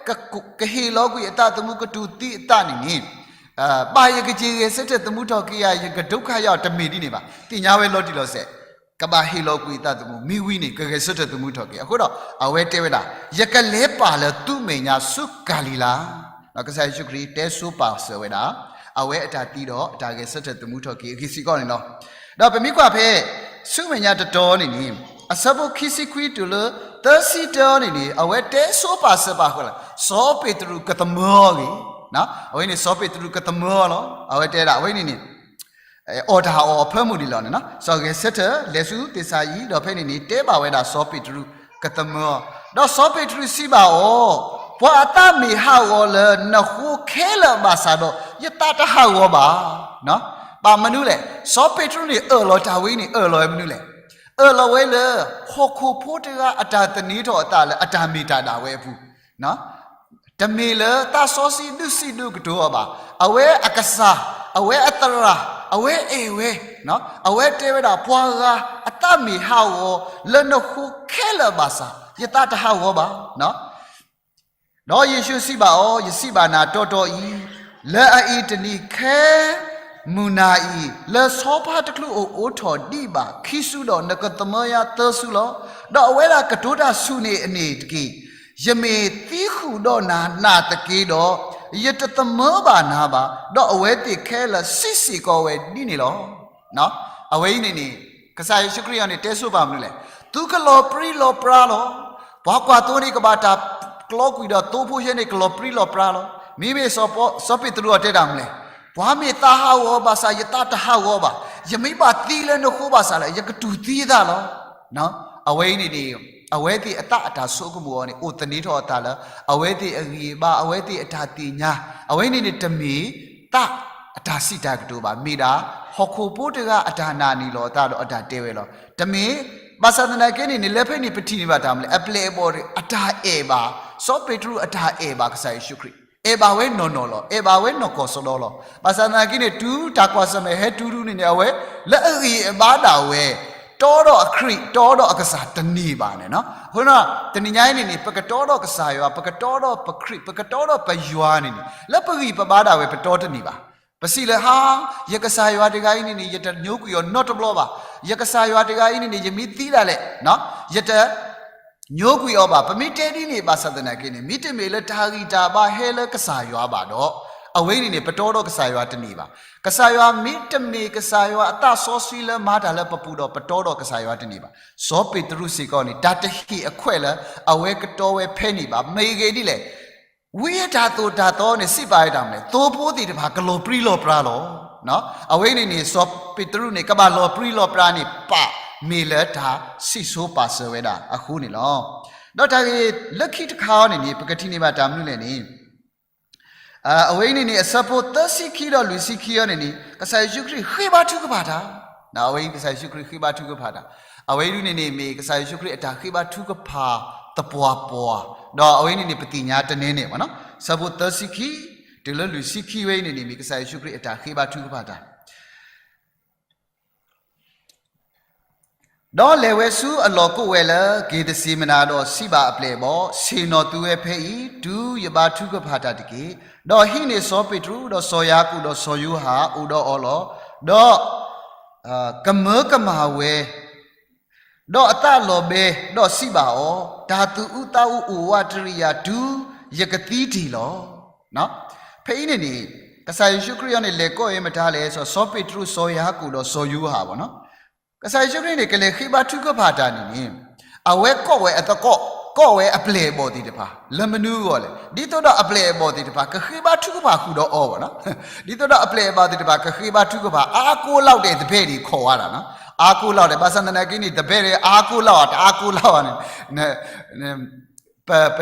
ကဟ့ၣ်လီၤကွံာ်အသးသမူ ကတူၢ်သံအသးန့ၣ်န့ၣ် ဘၣ်ယကက့ၤဂဲၤဆၢထၢၣ်သမူထီၣ်က့ၤယၤ ယကဒုက္ခရောက် တမ့ၢ်ဒ်န့ၣ်ဘၣ်. သ့ၣ်ညါဝဲလီၤတံၢ်လီၤဆဲး ကဘၣ်ဟ့ၣ်လီၤကွံာ်အသးသမူ မ့ၢ်ဝံၤန့ၣ် ကဂဲၤဆၢထၢၣ်သမူထီၣ်က့ၤ. အဃိဒီး အဝဲတဲဝဲဒၣ် ယကလဲၤပာ်လၢသုမဲာ်ညါဆူကၤလံၤလါ. ကစၢ်ယ့ၣ်ၡူးခရံာ်တဲဆိပာ်စၢၤဝဲဒၣ် အဝဲအတၢ်သံဒီးအတၢ်ဂဲၤဆၢထၢၣ်သမူထီၣ်က့ၤအဂ့ၢ်စ့ၢ်ကီးန့ၣ်လီၤ. ဒီးပမ့ၢ်ကွၢ်ဖဲ ဆူမဲာ်ညါတတီၤန့ၣ်န့ၣ် အဆၢဖိခံဆံခွံတုၤလၢ သၢဆံတၢန့ၣ်န့ၣ် အဝဲတဲဆိပာ်စၢၤပာ်ဃုာ်လၢ စီၤပ့းတရူးကသမၢအီၤဂ့ၤ, အဝဲန့ၣ်စီၤပ့းတရူးကသမၢအီၤလီၤ. အဝဲတဲဒၣ် အဝဲန့ၣ်န့ၣ် အီၣ်တၢ်အီၣ်အဖၢမုၢ်န့ၣ်လီၤန့ၣ်နီၤ. စီၤဂဲၤဆၢထၢၣ်လဲၤဆူသ့းစၤယံး ဒီးဖဲန့ၣ်န့ၣ် တဲဘၣ်ဝဲဒၣ်စီၤပ့းတရူး ကသမၢအီၤ, ဒီးစီၤပ့းတရူးစံးဘၣ်အီၤ, ပှၤအသးမ့ၢ်ဟးဂီၤလၢနဃိခဲလၢာ်ဘၣ်ဆၣ်ဒီး ယသးတဟးဂီၤဘၣ်. ဘၣ်မနုၤလဲၣ်, စီၤပ့းတရူးန့ၣ် အၢၣ်လီၤတၢ်ဝဲအံၤန့ၣ် အၢၣ်လီၤဝဲမနုၤလဲၣ်, အၢၣ်လီၤဝဲလၢ ဟီၣ်ခိၣ်ဖိတဂၤအတၢ်သန့ၤထီၣ်အသးလၢအတၢ်မ့ၢ်တၢ်ဒၣ်ဝဲအပူၤ တမ့ၢ်လၢသးစီဆှံဒုးစံးဒုးကတိၤအီၤဘၣ်. အဝဲအကစၢ်, အဝဲအသရၣ်, အဝဲအဲၣ်ဝဲ, အဝဲတဲဝဲဒၣ် ပှၤဂၤအသးမ့ၢ်ဟးဂီၤလၢနဃိခဲလၢာ်ဘၣ်ဆၣ် ယသးတဟးဂီၤဘၣ်. ဒီးယ့ၣ်ၡူးစံးဘၣ်အီၤ, ယစံးဘၣ်နၤတီတီအံၤ, လၢအအံၤတနံၤခဲမုၢ်နၤအံၤ, လၢဆီဖါတချုးအိၣ်အိးထီၣ်ဒံးဘၣ်ခံစုဒီး နကသမၢယါသၢစုလီၤ. ဒီးအဝဲဒၣ်ကတိၤတၢ်ဆူန့ၣ်အန့ၣ်တက့ၢ်. ယမ့ၢ်သံဃုာ်ဒီးနၤနာ်သက့ဒီး, ယတသမၢဘၣ်နၤဘၣ်. ဒီးအဝဲသ့ၣ်ခဲလၢာ်စံးစ့ၢ်ကီးဝဲဒ်န့ၣ်လီၤ. အဝဲအံၤန့ၣ်န့ၣ် ကစၢ်ယ့ၣ်ၡူးခရံာ်အံၤန့ၣ်တဲဆိပာ်မနုၤလဲၣ်. သုကလီၤပြံလီၤပြါလီၤ. ပှၤကွၢ်သိန့ၣ်ကဘၣ်တၢ်ကျီကွံာ်ဒီးသိဖိယဲန့ၣ် ကလီၤပြံလီၤပြါလီၤ. မ့မ့ၢ်စီၤပ့းတရူးအီၤတဲတၢ်မနုၤလဲၣ်. ပှၤမ့ၢ်သးဟးဂီၤဘၣ်ဆၣ် ယသးတဟးဂီၤဘၣ်. ယမ့ၢ်ဘၣ်သံလၢနဃိဘၣ်ဆၣ်လၢ ယကတူၢ်သံအသးလီၤ. အဝဲအံၤန့ၣ်န့ၣ် အဝဲသ့ၣ်အသးအတၢ်ဆိကမိၣ်အီၤန့ၣ် အိၣ်သန့ၤထီၣ်အသးလၢ အဝဲသ့ၣ်အဂံၢ်အဘါ အဝဲသ့ၣ်အတၢ်သ့ၣ်ညါ အဝဲန့ၣ်န့ၣ် တမ့ၢ်သးအတၢ်စံးတၢ်ကတိၤဘၣ်. မ့ၢ်ဒၣ် ဟီၣ်ခိၣ်ဖိတဂၤအတၢ်နာ်န့ၢ်လီၤအသးဒီးအတၢ်တဲဝဲလီၤ. တမ့ၢ် ဘၣ်ဆၣ်သနာ်က့န့ၣ်န့ၣ် လၢဖဲန့ၣ်ပထံၣ်န့ၢ်ဘၣ်တၢ်မနုၤလဲၣ်. အပျဲၢ်အဘီၣ်အတၢ်အဲၣ်ဘၣ်, စီၤပ့းတရူးအတၢ်အဲၣ်ဘၣ်ကစၢ်ယ့ၣ်ၡူးခရံာ် အဲၣ်ဘၣ်ဝဲနီၢ်နီၢ်လီၤ. အဲၣ်ဘၣ်ဝဲနီၢ်ကီၢ်စီဒီလီၤ. ဘၣ်ဆၣ်သနာ်က့န့ၣ် တုၤတၢ်ကွၢ်ဆၢၣ်မဲာ်ဟဲတုၤဒုန့ၣ်န့ၣ် အဝဲ လၢအဂံၢ်အဘါဒၣ်ဝဲ တီဒီးအခရံာ် တီဒီးအကစၢ်တန့ၢ်ဘၣ်န့ၣ်လီၤ. အဃိဒီး တနံၤညါအံၤန့ၣ်န့ၣ် ပကတီဒီးကစၢ်ယွၤ, ပကတီဒီးပခရံာ်, ပကတီဒီးပယွၤန့ၣ်န့ၣ် လၢပဂံၢ်ပဘါဒၣ်ဝဲ ပတီတန့ၢ်ဘၣ်. ပစံးလၢ ဟါ, ယကစၢ်ယွၤတဂၤအံၤန့ၣ်န့ၣ် ယတညိကွံာ်အီၤနီတဘျီဘၣ်. ယကစၢ်ယွၤတဂၤအံၤန့ၣ်န့ၣ် ယမ့ၢ်သံဒၣ်လဲာ် ယတ ညိကွံာ်အီၤဘၣ်. ပမ့ၢ်တဲဒ်န့ၣ် ဘၣ်ဆၣ်သနာ်က့န့ၣ် မ့တမ့ၢ်လၢတၢ်ဂံၢ်တၢ်ဘါဟဲလၢကစၢ်ယွၤဘၣ်ဒီး အဝဲအံၤန့ၣ်န့ၣ် ပတီဒီးကစၢ်ယွၤတန့ၢ်ဘၣ်. ကစၢ်ယွၤမ့တမ့ၢ်ကစၢ်ယွၤအသးစီဆှံလၢမၤတၢ်လၢပပူၤဒီး ပတီဒီးကစၢ်ယွၤတန့ၢ်ဘၣ်. စီၤပ့းတရူးစ့ၢ်ကီးန့ၣ် တၢ်တဟ့ၣ်အခွဲးလၢ အဝဲကတီဝဲဖဲန့ၣ်ဘၣ်. မ့ၢ်ဂ့ၢ်ဒ်လဲၣ် ဝံအတၢ်သိၣ်တၢ်သီန့ၣ် စံးပာ်ဝဲဒၣ်မနုၤလဲၣ်. သိဖိသ့ၣ်တဖၣ်ကလီၤပြံလီၤပြါလီၤ. အဝဲအံၤန့ၣ်န့ၣ် စီၤပ့းတရူးန့ၣ် ကဘၣ်လီၤပြံလီၤပြါန့ၣ် ပာ်မ့ၢ်လၢတၢ်စံၣ်စိၤပာ်စၢၤဝဲဒၣ်အဃိန့ၣ်လီၤ. ဒီးတၢ်ဂ့ၢ်လၢခံတခါအံၤန့ၣ်န့ၣ် ပကထံၣ်န့ၢ်ဘၣ်တၢ်မနုၤလဲၣ်န့ၣ် အဝဲအံၤန့ၣ်န့ၣ် အဆၢဖိသၢဆံခံဒီးလွံၢ်ဆံခံအံၤန့ၣ်န့ၣ် ကစၢ်ယ့ၣ်ၡူးခရံာ်ဃ့ဘါထုကဖၣ်တၢ်, အဝဲအံၤကစၢ်ယ့ၣ်ၡူးခရံာ်ဃ့ဘါထုကဖၣ်တၢ်, အဝဲအံၤဒုန့ၣ်န့ၣ် မ့ၢ်ကစၢ်ယ့ၣ်ၡူးခရံာ်အတၢ်ဃ့ဘါထုကဖၣ်သပှၢ်ပှၢ်, ဒီးအဝဲအံၤန့ၣ်န့ၣ် ပသ့ၣ်ညါတနဲန့ၣ်ဘၣ်နီၤ, ဆၢဖိသၢဆံခံ တုၤလၢလွံၢ်ဆံခံဝဲအံၤန့ၣ်န့ၣ် မ့ၢ်ကစၢ်ယ့ၣ်ၡူးခရံာ်အတၢ်ဃ့ဘါထုကဖၣ်တၢ် ဒီးလဲၤဝဲဆူအလီၢ်ကိးဝဲလၢ က့ၤသစ့မနၤဒီးစံးဘၣ်အပျဲၢ်အဘီၣ်, ဆ့ၣ်နီၤသုဝဲဖဲအံၤ, တုၤယဘါထုကဖၣ်တၢ်တက့ၢ်. ဒီးဟံးန့ၢ်စီၤပ့းတရူး, ဒီးစီၤယၤကိာ်ဒီးစီၤယိၤဟၣ်အိၣ်ဒီးအီၤလီၤ. ဒီးကမၢကမၣ်ဝဲ, ဒီးအသးလီၤဘှံး, ဒီးစံးဘၣ်အီၤ, တၢ်သူၣ်အုးသးအုးအိၣ်ဝးတရံးယၤ တုၤယကသံတ့ၢ်လီၤ. ဖဲအံၤန့ၣ်န့ၣ် ကစၢ်ယ့ၣ်ၡူးခရံာ်အံၤန့ၣ် လဲၤကိးဝဲမတၤလဲၣ်, စီၤပ့းတရူး, စီၤယၤကိာ်ဒီးစီၤယိၤဟၣ်ဘၣ်နီၤ. ကစၢ်ယ့ၣ်ၡူးခရံာ်န့ၣ် ကလဲၤဃ့ဘါထုကဖၣ်တၢ်န့ၣ်န့ၣ်, အဝဲကိးဝဲအသကိး, ကိးဝဲအပျဲၢ်အဘီၣ်သ့ၣ်တဖၣ် လၢမနုၤအဂီၢ်လဲၣ်. ဒ်သိးဒီးအပျဲၢ်အဘီၣ်သ့ၣ်တဖၣ် ကဃ့ဘါထုကဖၣ်ဃုာ်ဒီးအီၤဘၣ်နီၤ. ဒ်သိးဒီးအပျဲၢ်အဘီၣ်သ့ၣ်တဖၣ် ကဃ့ဘါထုကဖၣ် အါကိးလီၤဒဲး သဖဲဒံးခိးဝဲဒၣ်နီၤ. အါကိးလီၤဒဲး ဘၣ်ဆၣ်သနာ်က့န့ၣ် သဖဲဒံး အါကိးလီၤဧါ တအါကိးလီၤဧါန့ၣ် ပ ပ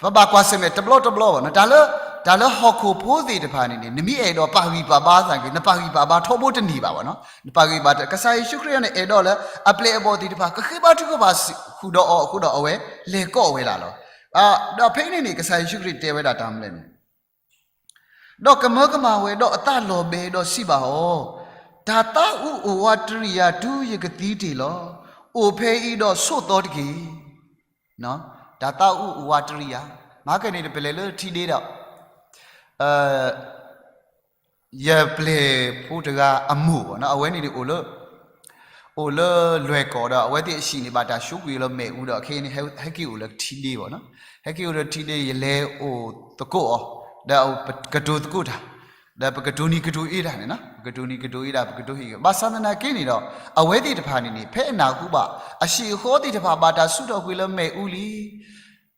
ပဘၣ်ကွၢ်ဆၢၣ်မဲာ်တဘျီတဘျီဘၣ်နီၤ. တၢ်လၢ, တၢ်လၢဟီၣ်ခိၣ်ဖိသ့ၣ်တဖၣ်န့ၣ်န့ၣ် နမ့ၢ်အဲၣ်ဒိးပာ်ဂံၢ်ပာ်ဘါသနာ်က့ နပာ်ဂံၢ်ပာ်ဘါထီဘိတန့ၢ်ဘၣ်ဘၣ်နီၤ. နပာ်ဂံၢ်ဘါ ကစၢ်ယ့ၣ်ၡူးခရံာ်န့ၣ် အဲၣ်ဒိးလၢ အပျဲၢ်အဘီၣ်သ့ၣ်တဖၣ် ကဃ့ဘါထုကဖၣ်ဃုာ်ဒီးအီၤအဃိဒီး အဝဲလဲၤကိးဝဲဒၣ်လီၤ. ဒီးဖဲအံၤန့ၣ်န့ၣ် ကစၢ်ယ့ၣ်ၡူးခရံာ်တဲဝဲဒၣ်တၢ်မနုၤလဲၣ်န့ၣ် ဒီးကမၢကမၣ်ဝဲ ဒီးအသးလီၤဘှံးဒီးစံးဘၣ်အီၤ, တၢ်သးအုးအိၣ်ဝးတရံးယၤ တုၤယကသံတ့ၢ်လီၤ. အိၣ်ဖဲအံၤဒီးဆိးသီတက့ၢ်. တၢ်သးအုးအိၣ်ဝးတရံးယၤ, မဟါကန့ၣ် ပလဲၤလၢထံဒ့ဒီး ယပျဲၢ်ဖိတဂၤအမိၢ်ဘၣ်နီၤ, အဝဲန့ၣ်န့ၣ် အိၣ်လၢလွဲၢ်ကီၢ်ဒီး အဝဲသ့ၣ်အဟံၣ်န့ၣ် ဘၣ်တၢ်ဆှိးကွံာ်လၢမ့ၣ်အူဒီး ခဲအံၤန့ၣ် ဟဲက့ၤအိၣ်လၢထံဒ့ဘၣ်နီၤ. ဟဲက့ၤအိၣ်လၢထံဒ့ ယလဲၤအိၣ်သကိးအီၤ, ဒီးပကတိၤသကိးတၢ်, ဒီးပကတိၤနံၤကတိၤအ့တၢ်န့ၣ်နီၤ, ပကတိၤနံၤကတိၤအ့တၢ် ပကတိၤဟ့ၣ်ဂ့ၤ, ဘၣ်ဆၣ်သနာ်က့န့ၣ်ဒီး အဝဲသ့ၣ်တဖၣ်န့ၣ်န့ၣ် ဖဲအနၢ်ဟူဘၣ် အဟံၣ်အဃီသ့ၣ်တဖၣ် ဘၣ်တၢ်ဆှိးထီၣ်ကွံာ်လၢမ့ၣ်အူလံ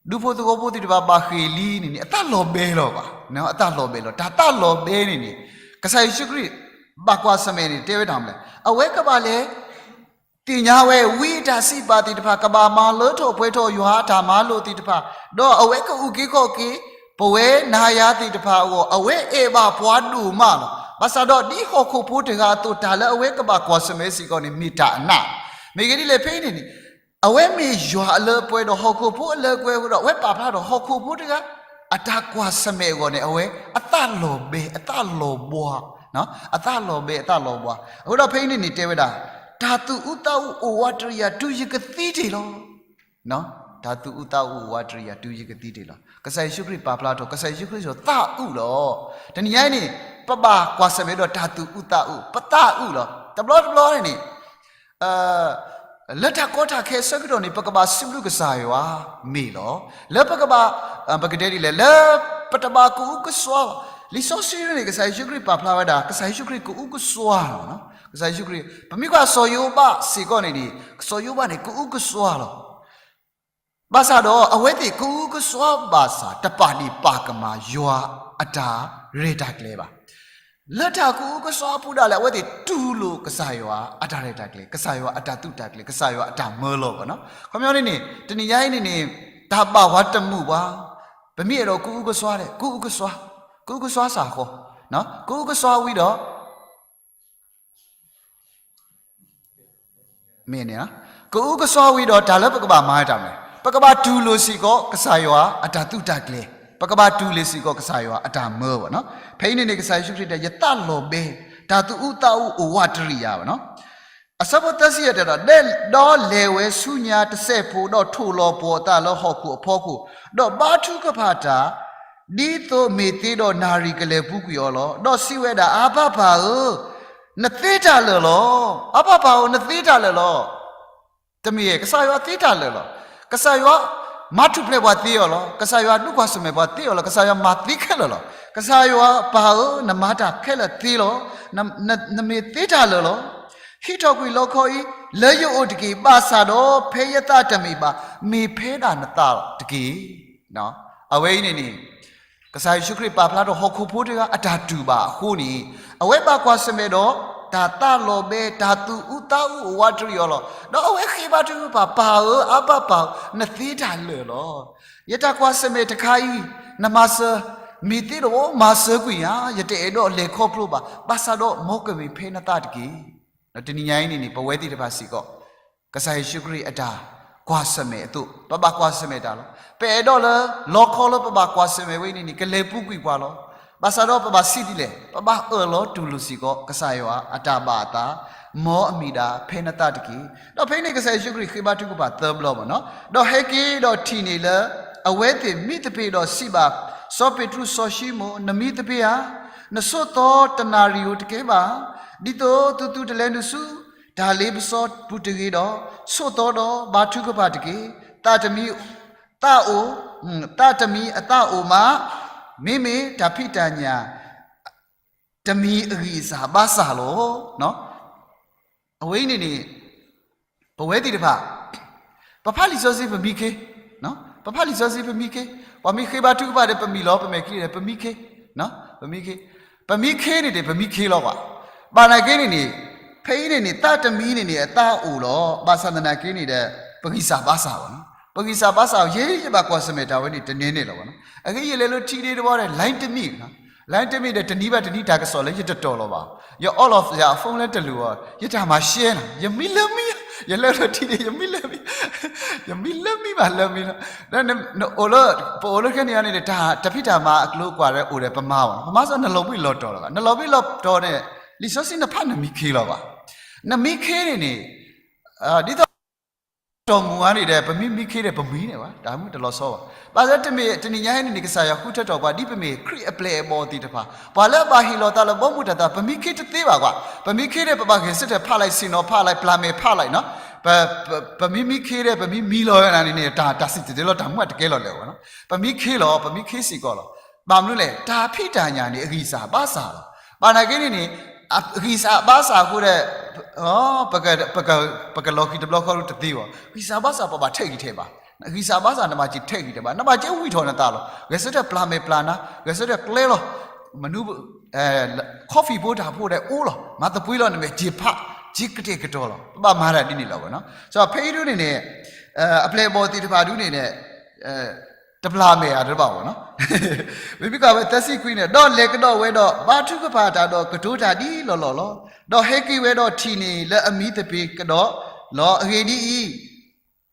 ဒူဖိသဝီဖိသ့ၣ်တဖၣ်ဘၣ်ဃ့ၢ်လံန့ၣ်န့ၣ် အသးလီၤဘှံးလီၤဘၣ်, အသးလီၤဘှံးလီၤ. တၢ်သးလီၤဘှံးန့ၣ်န့ၣ် ကစၢ်ယ့ၣ်ၡူးခရံာ် ဘၣ်ကွၢ်ဆၢၣ်မဲာ်န့ၣ် တဲဝဲတၢ်မနုၤလဲၣ်, အဝဲကဘၣ်လဲၤ သ့ၣ်ညါဝဲ ဝံအတၢ်စံးပာ်သ့ၣ်တဖၣ်, ကဘၣ်မၤလၢထီၣ်ပှဲၤထီၣ်ယွၤအတၢ်မၤလိာ်သ့ၣ်တဖၣ်, ဒီးအဝဲကအုၣ်က့ၤခီၣ်က့ၤ ပဝဲနၤယၤသ့ၣ်တဖၣ်အဂီၢ် အဝဲအဲၣ်ဘၣ်ပှၤဒိၣ်မးလီၤ. ဘၣ်ဆၣ်ဒီးဒ်ဟီၣ်ခိၣ်ဖိတဂၤအသိး တၢ်လၢအဝဲကဘၣ်ကွၢ်ဆၢၣ်မဲာ်စ့ၢ်ကီးန့ၣ် မ့ၢ်တၢ်အနး, မ့ၢ်ဂ့ၢ်ဒ်လဲၣ် ဖဲအံၤန့ၣ်န့ၣ် အဝဲမ့ၢ်ယွၤအလၢအပှဲၤဒီးဟီၣ်ခိၣ်ဖိအလၢအပှဲၤအဃိဒီး အဝဲပာ်ဖျါထီၣ်ဟီၣ်ခိၣ်ဖိတဂၤ အတၢ်ကွၢ်ဆၢၣ်မဲာ်အဂီၢ်န့ၣ် အဝဲအသးလီၤဘှံး အသးလီၤဘှါ, အသးလီၤဘှံး အသးလီၤဘှါ. အဃိဒီးဖဲအံၤန့ၣ်န့ၣ် တဲဝဲဒၣ်, တၢ်သူၣ်အူသးအူအိၣ်ဝးတရံးယၤ တုၤယကသံတ့ၢ်လီၤ. တၢ်သူၣ်အူသးအူအိၣ်ဝးတရံးယၤ တုၤယကသံတ့ၢ်လီၤ. ကစၢ်ယ့ၣ်ၡူးခရံာ်ပာ်ဖျါထီၣ် ကစၢ်ယ့ၣ်ၡူးခရံာ်စ့ၢ်ကီးသးအူလီၤ. တနံၤညါအံၤန့ၣ် ပဘၣ်ကွၢ်ဆၢၣ်မဲာ်ဒီးတၢ်သူၣ်အူသးအူ, ပသးအူလီၤ. တဘျီတဘျီန့ၣ်န့ၣ် လၢတၢ်ကီတၢ်ခဲအဆၢကတီၢ်န့ၣ် ပကဘၣ်စံးဘျုးကစၢ်ယွၤမ့ၢ်လီၤ. လၢပကဘၣ်, ပကတဲဒ်လဲၣ်, လၢပတဘၣ်ကအူကစွါဘၣ်. လံာ်စီဆှံန့ၣ် ကစၢ်ယ့ၣ်ၡူးခရံာ်ပာ်ဖျါဝဲဒၣ် ကစၢ်ယ့ၣ်ၡူးခရံာ်ကအူကစွါလီၤ. ကစၢ်ယ့ၣ်ၡူးခရံာ် ပမ့ၢ်ကွၢ်စီၤယိၤဘးစ့ၢ်ကီးန့ၣ်န့ၣ် စီၤယိၤဘးန့ၣ် ကအူကစွါလီၤ. ဘၣ်ဆၣ်ဒီးအဝဲသ့ၣ်ကအူကစွါဘၣ်ဆၣ် တပာ်ဒံးပာ်ကမၣ်ယွၤအတၢ်ရဲၣ်တၢ်ကျဲၤဘၣ်. လၢတၢ်ကအူကစွါအပူၤဒၣ်လဲာ် အဝဲသ့ၣ်တူၢ်လိာ်ကစၢ်ယွၤအတၢ်ရဲၣ်တၢ်ကျဲၤ, ကစၢ်ယွၤအတၢ်သူၣ်တၢ်ကျဲၤ, ကစၢ်ယွၤအတၢ်မၢလီၤဘၣ်နီၤ. ခီပညီန့ၣ်န့ၣ် တနံၤညါအံၤန့ၣ်န့ၣ် တၢ်ဘၣ်ဝဲတမုာ်ဘၣ်, ပမ့ၢ်အဲၣ်ဒိးကအူကစွါဒီး ကအူကစွါ, ကအူကစွါစ့ၢ်ကီး, ကအူကစွါဝံၤဒီး မ့ၢ်န့ၣ်, ကအူကစွါဝံၤဒီး တၢ်လၢပကဘၣ်မၤတၢ်မနုၤလဲၣ်, ပကဘၣ်တူၢ်လိာ်စ့ၢ်ကီး ကစၢ်ယွၤအတၢ်သူၣ်တၢ်ကျဲၤ, ပကဘၣ်တူၢ်လိာ်စ့ၢ်ကီး ကစၢ်ယွၤအတၢ်မၢဘၣ်နီၤ. ဖဲအံၤန့ၣ်န့ၣ် ကစၢ်ယ့ၣ်ၡူးခရံာ်တဲ ယသးလီၤဘှံး, တၢ်သူၣ်အူသးအူအိၣ်ဝးတရံးယၤဘၣ်နီၤ. အဆၢဖိသၢဆံယဲၢ်တဲဒီး, ဒီးလဲၤဝဲဆူညါတစဲးဖိ ဒီးထိၣ်လီၤပှီၤအသးလၢဟီၣ်ခိၣ်အဖီခိၣ်, ဒီးဘါထုကဖၣ်တၢ် ဒ်သိးမ့ၢ်သ့ဒီးနၣ်ရံၣ်ကလဲၤပူၤကွံာ်အီၤလီၤ. ဒီးစံးဝဲဒၣ်, အါဘၣ်ပၢ်ဧၢ, နသ့တၢ်လၢာ်လီၤ. အါဘၣ်ပၢ်ဧၢ, နသ့တၢ်လၢာ်လီၤ. တမ့ၢ် ကစၢ်ယွၤသ့တၢ်လၢာ်လီၤ. ကစၢ်ယွၤမၤထူၣ်ဖျဲးပှၤသ့အီၤလီၤ. ကစၢ်ယွၤဒုးကွၢ်ဆၢၣ်မဲာ်ပှၤသ့အီၤလီၤ. ကစၢ်ယွၤမၤသ့ခဲလၢာ်လီၤ. ကစၢ်ယွၤပၢ်ဧၢ, နမၤတၢ်ခဲလၢာ်သ့လီၤ. နမ့ၢ်သ့တၢ်လၢာ်လီၤ. ဟံးထီၣ်ကွံာ်လီခီအံၤ လၢယအိၣ်တက့ၢ်. ဘၣ်ဆၣ်ဒီးဖဲယသးတမံၤဘၣ်, မ့ၢ်ဖဲဒၣ်နသးတက့ၢ်. အဝဲအံၤန့ၣ်န့ၣ် ကစၢ်ယ့ၣ်ၡူးခရံာ်ပာ်ဖျါထီၣ်ဟီၣ်ခိၣ်ဖိတဂၤအတၢ်တူၢ်ဘၣ်အဃိန့ၣ်, အဝဲဘၣ်ကွၢ်ဆၢၣ်မဲာ်ဒီး တၢ်သးလီၤဘှံး တၢ်သူၣ်အူသးအူအိၣ်ဝးတရံးအီၤလီၤ. ဒီးအဝဲဃ့ဘါထုကဖၣ်, ပၢ်ဧၢ, အါဘၣ်ပၢ်ဧၢ, နသ့တၢ်လၢာ်လီၤ. ယတၢ်ကွၢ်ဆၢၣ်မဲာ်တခါအံၤ နမၤစၢၤ, မ့ၢ်သ့ဒီးမၤစၢၤကွံာ်ယၤ, ယတအဲၣ်ဒိးလဲၤခီဖျိဘၣ်. ဘၣ်ဆၣ်ဒီးမ်ကမ့ၢ်ဖဲနသးတက့ၢ်. တနံၤညါအံၤန့ၣ်န့ၣ် ပဝဲသ့ၣ်တဖၣ်စ့ၢ်ကီး ကစၢ်ယ့ၣ်ၡူးခရံာ်အတၢ်ကွၢ်ဆၢၣ်မဲာ်အသိး ပဘၣ်ကွၢ်ဆၢၣ်မဲာ်တၢ်လီၤ. ပအဲၣ်ဒိးလၢ လီခီလၢပဘၣ်ကွၢ်ဆၢၣ်မဲာ်ဝဲအံၤန့ၣ်န့ၣ် ကလဲၤပူၤကွံာ်ပှၤလီၤ. ဘၣ်ဆၣ်ဒီးပဘၣ်စံးဒ်လဲၣ်, ပဘၣ်အၢၣ်လီၤတူၢ်လိာ်စ့ၢ်ကီး ကစၢ်ယွၤအတၢ်ဘၣ်အသး, မ်အမံၤဒၣ်ဖဲနသးတက့ၢ်. ဒီးဖဲအံၤန့ၣ် ကစၢ်ယ့ၣ်ၡူးခရံာ်ဃ့ဘါထုကဖၣ်သၢဘျီဘၣ်နီၤ. ဒီးဟဲက့ၤဒီးထံၣ်န့ၢ်လၢ အဝဲသ့ၣ်မံသပ့ၤဒီးစံးဘၣ် စီၤပ့းတရူး စီၤၡံမိၣ်, နမံသပ့ၤဧါ. နဆိးသီတနၣ်ရံၣ်ဧိၤတကဲဘၣ်. ဒ်သိးသုသုတလဲၤနုာ်ဆူ တၢ်လ့ပစီပူၤတဂ့ၤဒီး, ဆိးသီဒီးဘါထုကဖၣ်တက့ၢ်. သးတမံသးအိၣ်, သးတမံအသးအိၣ်မး, မ့မ့ၢ်တၢ်ဖံးတၢ်ညၣ်တမံၤအဂံၢ်အစၢ်ဘၣ်ဆၣ်လီၤ. အဝဲအံၤန့ၣ်န့ၣ် ပဝဲသ့ၣ်တဖၣ် ပဖးလံာ်စီဆှံပမံခ့, ပဖးလံာ်စီဆှံပမံခ့, ပှၤမ့ၢ်ဃ့ဘါထုကဖၣ်ဒီးပမံလီၤ, ပမဲာ်ချံဒီးပမံခ့, ပမံခ့, ပမံခ့န့ၣ်ဒီး ပမံခ့လီၤကွၢ်. ဘၣ်နာ်က့န့ၣ်န့ၣ် ဖဲအံၤန့ၣ်န့ၣ် သးတမံန့ၣ်န့ၣ် အသးအိၣ်လီၤ. ဘၣ်ဆၣ်သနာ်က့န့ၣ်ဒီး ပဂံၢ်စၢ်ဘါစၢ်ဘၣ်နီၤ. ပဂံၢ်စၢ်ဘါစၢ် ယဲယဘၣ်ကွၢ်ဆၢၣ်မဲာ်တၢ်ဝဲန့ၣ် တန့ၢ်န့ၣ်လီၤဘၣ်နီၤ. အဂ့ၢ်ယလဲၤလၢထံဒ့တဘီဒီး line တမံ, line တမံဒီး တနံၤဘၣ်တနံၤတၢ်ကစီၣ်လၢယတတီၤလီၤဘၣ်. ယ off လီၤယ phone လၢတလူၤအီၤ ယတၢ်မၤရှဲနီၤ, ယမံလၢမံ, ယလဲၤလၢထံဒ့ ယမံလၢမံ, ယမံလၢမံဘၣ်လၢမံလီၤ. နအိၣ်လၢ ပအိၣ်လၢခဲန့ၣ်အံၤန့ၣ်ဒီး တၢ်ဖံးတၢ်မၤအကျိၤအကွာ်ဒီးအိၣ်ဒီးပမၤဘၣ်နီၤ. ပမၤစ့ၢ်နလီၤဘှံးလီၤတီၤလီၤဘၣ်. နလီၤဘှံးလီၤတီၤန့ၣ် လံာ်စီဆှံနဖးနမံခ့လီၤဘၣ်. နမံခ့န့ၣ်န့ၣ် ဒ်သိး တီၢ်မူၤအါန့ၣ်ဒီး ပမ့ၢ်မံခ့ဒီးပမံန့ၣ်ဘၣ်, တၢ်မုၢ်တလီၤဆီဘၣ်. ဘၣ်ဆၣ်တမ့ၢ် တနံၤညါအံၤန့ၣ်န့ၣ် ကစၢ်ယွၤဃုထၢထီၣ်ပှၤ ဒ်ပမ့ၢ်ခရံာ်အပျဲၢ်အဘီၣ်သ့ၣ်တဖၣ်, ပှၤလၢအဘၣ်ဟ့ၣ်လီၤသးလၢဘီမုၢ်တၢ်သး ပမံခ့တသ့ဘၣ်ကွၢ်. ပမံခ့န့ၣ် ပဘၣ်ဂဲၤဆၢထၢၣ်ဖးလိုက် ဆ့ၣ်နီၤဖးလိုက် ပျၢ်မဲာ်ဖးလိုက်နီၤ. ပမ့ၢ်မံခ့ဒီး ပမ့ၢ်မံလီၤဝဲဒၣ်န့ၣ်န့ၣ် တၢ်စံၣ်တဲၤတဲလီၤ တၢ်မူအတကဲလီၤလၢၤဘၣ်နီၤ. ပမံခ့လီၤ, ပမံခ့စ့ၢ်ကီးလီၤ. ဘၣ်မနုၤလဲၣ်, တၢ်ဖံးတၢ်ညၣ်န့ၣ် အဂံၢ်စၢ်ဘါစၢ်လီၤ. ဘၣ်နာ်က့န့ၣ်န့ၣ် အဂံၢ်စၢ်ဘါစၢ်အဃိဒီး ပကလီၤဃံၤတဘျီဃီတသ့ဘၣ်. ဂံၢ်စၢ်ဘါစၢ်ပဘၣ်ထဲးဂံၢ်ထဲးဘါ. ဂံၢ်စၢ်ဘါစၢ်နဘၣ်က့ၤထဲးဂံၢ်ထဲးဘါ, နဘၣ်က့ၤဝံၣ်ထီၣ်နသးလီၤ. ဂဲၤဆၢထၢၣ်ပျၢ်မဲာ်ပျၢ်နါ, ဂဲၤဆၢထၢၣ်ကျဲလီၤ. မနုၤ coffee ဖိတၢ်ဖိဒီးအိၣ်လီၤ. မၤသပှ့ၤလီၤ နမဲာ်က့ၤဖး, က့ၤကတဲာ်ကတီၤလီၤ. ပဘၣ်မၤတၢ်ဒ်န့ၣ်လီၤဘၣ်နီၤ. ဖဲအံၤဒုန့ၣ်န့ၣ် အပျဲၢ်အဘီၣ်သ့ၣ်တဖၣ်ဒုန့ၣ်န့ၣ် တပျၢ်မဲာ်အတဘၣ်ဘၣ်နီၤ. မ့မ့ၢ်ကွၢ်ဝဲသၢဆံခွံန့ၣ်, ဒီးလဲၤကဒီးဝဲဒီး ဘါထုကဖၣ်တၢ်ဒီးကတိၤတၢ်ဒ်လီၢ်လီၢ်လီၤ. ဒီးဟဲက့ၤဝဲဒီးထံၣ်န့ၢ်လၢအမံသပ့ၤကဒီးလီၤ. အဂ့ၢ်ဒ်အံၤ,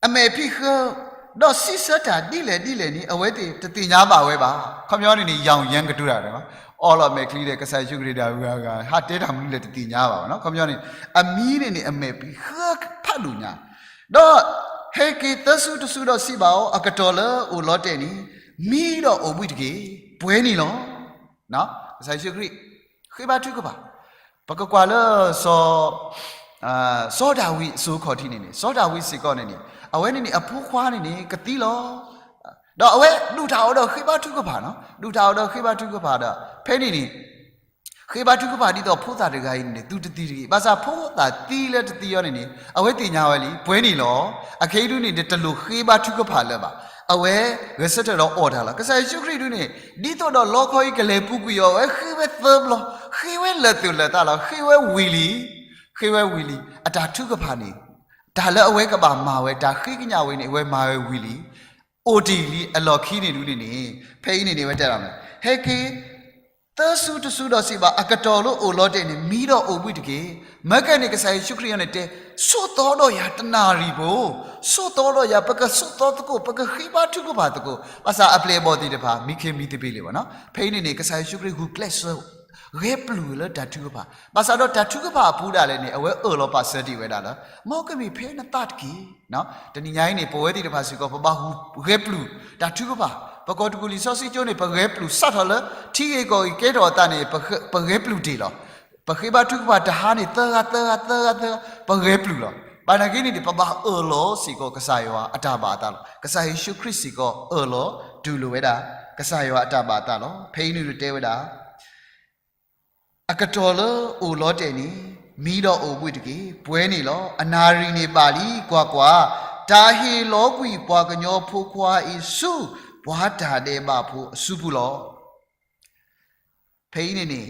အမဲာ်ဖံးဃၢ ဒီးစံးဆၢတၢ်ဒ်လဲၣ်ဒ်လဲၣ်န့ၣ် အဝဲသ့ၣ်တသ့ၣ်ညါဘၣ်ဝဲဘၣ်. ခီပညီန့ၣ်န့ၣ် ယံာ်ယံာ်ကတုၤတၢ်ဒီး အီလီၤမဲာ်ချံဒီး ကစၢ်ယ့ၣ်ၡူးခရံာ်ဒီး ဂၤဂၤ ဟးတဲတၢ်မနုၤလဲၣ်တသ့ၣ်ညါဘၣ်နီၤ. ခီပညီန့ၣ် အမံန့ၣ်န့ၣ် အမဲာ်ပံၤဃၢဖးဒိၣ်ညါ, ဒီးဟဲက့ၤသၢဆူတဆူဒီးစံးဘၣ်အီၤ, အကတီၢ်လၢအိၣ်လီၤတဲာ်န့ၣ် မံဒီးအိၣ်ဘှံးတက့ၢ်. ပှဲၤန့ၣ်လီၤ. ကစၢ်ယ့ၣ်ၡူးခရံာ် ဃ့ဘါထုကဖၣ်, ပကကွၢ်လၢ စီၤဒၤဝံးအစိၤခီၣ်ထံးန့ၣ်န့ၣ် စီၤဒၤဝံးစ့ၢ်ကီးန့ၣ်န့ၣ် အဝဲန့ၣ်န့ၣ် အဖိခွါန့ၣ်န့ၣ် ကသံလီၤ. ဒီးအဝဲဒုးတၢ်အီၤဒီးဃ့ဘါထုကဖၣ်နီၤ, ဒုးတၢ်အီၤဒီးဃ့ဘါထုကဖၣ်ဒီး ဖဲန့ၣ်န့ၣ် ဃ့ဘါထုကဖၣ်ဒ်သိးဖိသၣ်တဂၤအံၤန့ၣ်န့ၣ် သုတသံတဂ့ၤ. ဘၣ်ဆၣ်ဖိသၣ်သံလၢတသံအီၤန့ၣ်န့ၣ် အဝဲသ့ၣ်ညါဝဲလံ, ပှဲၤန့ၣ်လီၤ. အခဲအံၤဒုန့ၣ် တလိၣ်ဃ့ဘါထုကဖၣ်လၢၤဘၣ်. အဝဲဂဲၤဆၢထၢၣ်ဒီးအီၣ်တၢ်လီၤ. ကစၢ်ယ့ၣ်ၡူးခရံာ်ဒုန့ၣ် ဒ်သိးဒီးလီခီအံၤကလဲၤပူၤကွံာ်အီၤ အဝဲဃ့ဝဲသၢဘျီ, ဃ့ဝဲလၢာ်သူၣ်လၢာ်သးလီၤ. ဃ့ဝဲဝံၤလံ, ဃ့ဝဲဝံၤလံ. အတၢ်ထုကဖၣ်န့ၣ် တၢ်လၢအဝဲကဘၣ်မၤဝဲ တၢ်ဃ့ကညးဝဲန့ၣ် အဝဲမၤဝဲဝံၤလံ. အိၣ်တ့ၢ်လံအလီၢ်ခံန့ၣ်ဒုန့ၣ်န့ၣ် ဖဲအံၤန့ၣ်န့ၣ် အဝဲတဲဒၣ်မ့ၢ် ဟဲက့ၤ သၢဆူတဆူဒီးစံးဘၣ်, အကတီၢ်လၢအိၣ်လီၤတဲာ်န့ၣ် မံဒီးအိၣ်ဘှံးတက့ၢ်. မ့ၢ်ကဲန့ၣ် ကစၢ်ယ့ၣ်ၡူးခရံာ်အံၤန့ၣ်တဲ, ဆိးသီဒီးယၤတနၣ်ရံၣ်ဖိ, ဆိးသီဒီးယၤ ပကဆိးသီသကိး ပကဃ့ဘါထုကဖၣ်သကိး. ဘၣ်ဆၣ်အပျဲၢ်အဘီၣ်သ့ၣ်တဖၣ် မံခ့မံသပ့ၤလံဘၣ်နီၤ. ဖဲအံၤန့ၣ်န့ၣ် ကစၢ်ယ့ၣ်ၡူးခရံာ်ဂုာ်ကျဲးစၢး ဂဲၤပျုၢ်လၢတၢ်ထုကဖၣ်, ဘၣ်ဆၣ်ဒီးတၢ်ထုကဖၣ်အပူၤဒၣ်လဲာ်န့ၣ် အဝဲအၢၣ်လီၤပာ်စၢၤတ့ၢ်ဝဲဒၣ်လၢ မ်ကမ့ၢ်ဖဲနသးတက့ၢ်. တနံၤညါအံၤန့ၣ် ပဝဲသ့ၣ်တဖၣ်စ့ၢ်ကီး ပဘၣ်ဂဲၤပျုၢ်တၢ်ထုကဖၣ်, ပကီၢ်တကူၣ်လံာ်စီဆှံကၠိန့ၣ် ပဂဲၤပျုၢ်စးထီၣ်လၢ ထံဂ့ၢ်ကီၢ်ဂ့ၢ်ကဲထီၣ်အသးန့ၣ် ပဂဲၤပျုၢ်တ့ၢ်လီၤ. ပဃ့ဘါထုကဖၣ်တဟါန့ၣ် သၢဂၤ သၢဂၤ သၢဂၤ သၢဂၤ ပဂဲၤပျုၢ်လီၤ. ဘၣ်နာ်က့န့ၣ် ပဘၣ်အၢၣ်လီၤစ့ၢ်ကီးကစၢ်ယွၤအတၢ်ဘၣ်အသးလီၤ. ကစၢ်ယ့ၣ်ၡူးခရံာ်စ့ၢ်ကီးအၢၣ်လီၤတူၢ်လိာ်ဝဲဒၣ် ကစၢ်ယွၤအတၢ်ဘၣ်အသးလီၤ. ဖဲအံၤန့ၣ်တဲဝဲဒၣ် အကတီၢ်လၢအိၣ်လီၤတဲာ်န့ၣ် မံဒီးအိၣ်ဘှံးတက့ၢ်. ပှဲၤန့ၣ်လီၤ. အနၣ်ရံၣ်န့ၣ်ဘၣ်လံ, ကွၢ်ကွၢ်, တၢ်ဟ့ၣ်လီၤကွံာ်ပှၤကညီဖိခွါအံၤဆူ ပှၤတၢ်ဒဲးဘးဖိအစုပူၤလီၤ. ဖဲအံၤန့ၣ်န့ၣ်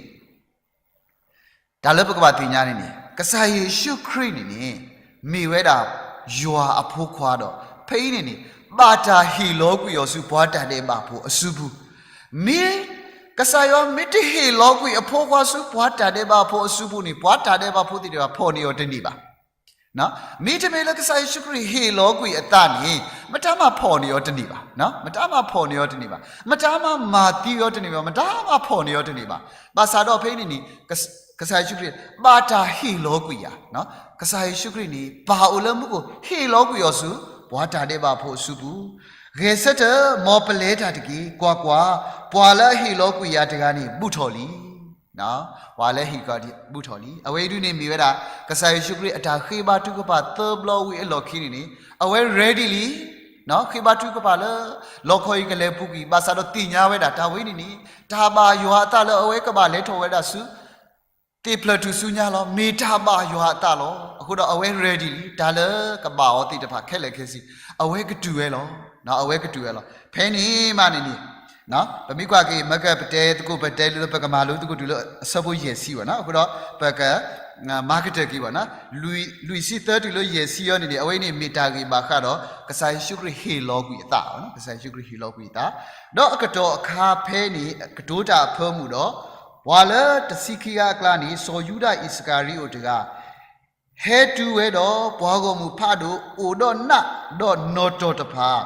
တၢ်လၢပကဘၣ်သ့ၣ်ညါန့ၣ်န့ၣ် ကစၢ်ယ့ၣ်ၡူးခရံာ်န့ၣ်န့ၣ် မ့ၢ်ဝဲဒၣ်ယွၤအဖိခွါဒီး ဖဲအံၤန့ၣ်န့ၣ် ဘၣ်တၢ်ဟ့ၣ်လီၤကွံာ်အီၤဆူပှၤတၢ်ဒဲးဘးဖိအစုပူၤ, မ့ၢ် ကစၢ်ယွၤမ့ၢ်တဟ့ၣ်လီၤကွံာ်အဖိခွါဆူပှၤတၢ်ဒဲးဘးဖိအစုပူၤန့ၣ် ပှၤတၢ်ဒဲးဘးဖိသ့ၣ်တဖၣ်ဖီၣ်န့ၢ်အီၤတန့ၢ်ဘၣ်. မ့တမ့ၢ်လၢကစၢ်ယ့ၣ်ၡူးခရံာ်ဟ့ၣ်လီၤကွံာ်အသးန့ၣ် မတၤမၤဖီၣ်န့ၢ်အီၤတန့ၢ်ဘၣ်, မတၤမၤဖီၣ်န့ၢ်အီၤတန့ၢ်ဘၣ်, မတၤမၤမၤသံအီၤတန့ၢ်ဘၣ်, မတၤမၤဖီၣ်န့ၢ်အီၤတန့ၢ်ဘၣ်. ဘၣ်ဆၣ်ဒီးဖဲအံၤန့ၣ်န့ၣ် ကစၢ်ယ့ၣ်ၡူးခရံာ် ဘၣ်တၢ်ဟ့ၣ်လီၤကွံာ်ယၤ, ကစၢ်ယ့ၣ်ၡူးခရံာ်န့ၣ် ပၢ်အိၣ်လၢမူခိၣ် ဟ့ၣ်လီၤကွံာ်အီၤဆူ ပှၤတၢ်ဒဲးဘးဖိအစုပူၤ, ဂဲၤဆၢထၢၣ် မ်ပလဲၤတၢ်တက့ၢ်. ကွၢ်ကွၢ်, ပှၤလၢအဟ့ၣ်လီၤကွံာ်ယၤတဂၤန့ၣ် ဘူးထီၣ်လံ. ပှၤလၢဟ့ၣ်ကီးဘူးထီၣ်လံ. အဝဲအံၤဒုန့ၣ်မ့ၢ်ဝဲဒၣ် ကစၢ်ယ့ၣ်ၡူးခရံာ်အတၢ်ဃ့ဘါထုကဖၣ်သၢဘျီဝံၤအလီၢ်ခံန့ၣ်န့ၣ် အဝဲ ready လံ. ဃ့ဘါထုကဖၣ်လၢ လီခီအံၤကလဲၤပူၤကွံာ် ဘၣ်ဆၣ်ဒီးသ့ၣ်ညါဝဲဒၣ် တၢ်ဝဲန့ၣ်န့ၣ် တၢ်ဘၣ်ယွၤအသးလၢအဝဲကဘၣ်လဲၤထီၣ်ဝဲဒၣ်ဆူ သ့ၣ်ဖျၢၣ်ထူၣ်စုညါလီၤ. မ့ၢ်တၢ်ဘၣ်ယွၤအသးလီၤ. အဃိဒီးအဝဲ ready လံ. တၢ်လၢကဘၣ်အီၤသ့ၣ်တဖၣ်ခဲလၢာ်ခဲဆ့ အဝဲကတုၤဝဲလီၤ. အဝဲကတုၤဝဲလီၤ. ဖဲန့ၣ်မးန့ၣ်န့ၣ် ပမ့ၢ်ကွၢ်က့ၤ မ့ၢ်ကပတဲသကိး ပတဲလၢပကမၤလိသကိးတုၤလၢအဆၢဖိယဲၢ်ဆံဘၣ်နီၤ. အဃိဒီး ပက မၤကတၢၢ်က့ၤဘၣ်နီၤ. လွံၢ်ဆံသၢတုၤလၢယဲၢ်ဆံအံၤန့ၣ်န့ၣ် အဝဲအံၤန့ၣ်မ့ၢ်တၢ်ဂ့ၢ်ဘၣ်ဃးဒီး ကစၢ်ယ့ၣ်ၡူးခရံာ်ဟ့ၣ်လီၤကွံာ်အသး, ကစၢ်ယ့ၣ်ၡူးခရံာ်ဟ့ၣ်လီၤကွံာ်အသး, ဒီးအကတီၢ်အခါဖဲန့ၣ် ကတိၤတၢ်အဖၢမုၢ်ဒီး ပှၤလၢတဆံခံဂၤအကျါန့ၣ် စီၤယူဒၤအံၣ်စကၤရံအိၣ်တဂၤ ဟဲတုၤဝဲဒီး ပှၤဂီၢ်မုၢ်ဖးဒိၣ် အိၣ်ဒီးနးဒီးနီၣ်တီၢ်တဖၣ်,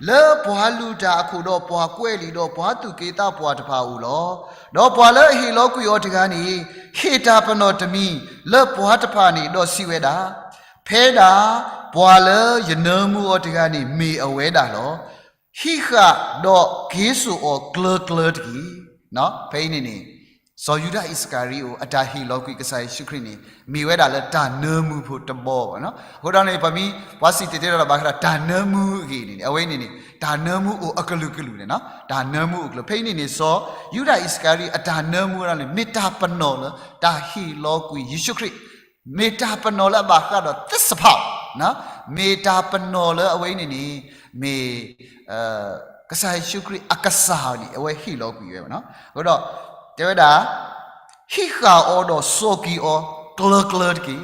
လၢပှၤလုၢ်တၢ်အခိၣ်ဒီးပှၤကွဲးလံာ်ဒီးပှၤသူၣ်က့သးပှၢ်တဖၣ်အအိၣ်လီၤ. ဒီးပှၤလၢအဟ့ၣ်လီၤကွံာ်အီၤတဂၤန့ၣ် ဟ့ၣ်တၢ်ပနီၣ်တမံၤလၢပှၤတဖၣ်န့ၣ် ဒီးစံးဝဲဒၣ်, ဖဲဒၣ်ပှၤလၢယနၢမူအီၤတဂၤန့ၣ် မ့ၢ်အဝဲဒၣ်လီၤ. ဟံးဃာ်ဒီးက့ၤစိာ်အီၤကျၢၤကျၢၤတက့ၢ်. ဖဲအံၤန့ၣ်န့ၣ် စီၤယူဒၤအံၣ်စကၤရံအိၣ် အတၢ်ဟ့ၣ်လီၤကွံာ်ကစၢ်ယ့ၣ်ၡူးခရံာ်န့ၣ် မ့ၢ်ဝဲဒၣ်လၢတၢ်နၢမူဖိတဘီဘၣ်နီၤ. အဃိဒီးန့ၣ် ပမ့ၢ်ကွၢ်စံၣ်တဲၤတဲလီၤဘၣ်ဃးဒီးတၢ်နၢမူအဂ့ၢ်န့ၣ်န့ၣ် အဝဲအံၤန့ၣ်န့ၣ် တၢ်နၢမူအိၣ်အကလုာ်ကလုာ်န့ၣ်နီၤ. တၢ်နၢမူအိၣ်ကလုာ် ဖဲအံၤန့ၣ်န့ၣ် စီၤယူဒၤအံၣ်စကၤရံအတၢ်နၢမူဝဲဒၣ်န့ၣ် မ့ၢ်တၢ်ပနီၣ်လၢတၢ်ဟ့ၣ်လီၤကွံာ်ယ့ၣ်ၡူးခရံာ် မ့ၢ်တၢ်ပနီၣ်လၢအဘၣ်ဃးဒီးသစ္စာဖောက်, မ့ၢ်တၢ်ပနီၣ်လၢအဝဲအံၤန့ၣ်န့ၣ် မ့ၢ် ကစၢ်ယ့ၣ်ၡူးခရံာ်အကစၢ်န့ၣ် အဝဲဟ့ၣ်လီၤကွံာ်ဝဲဘၣ်နီၤ. အဃိဒီး တဲဝဲဒၣ် ဟံးဃာ်အီၤဒီးစိာ်က့ၤအီၤကျၢၤကျၢၤတက့ၢ်.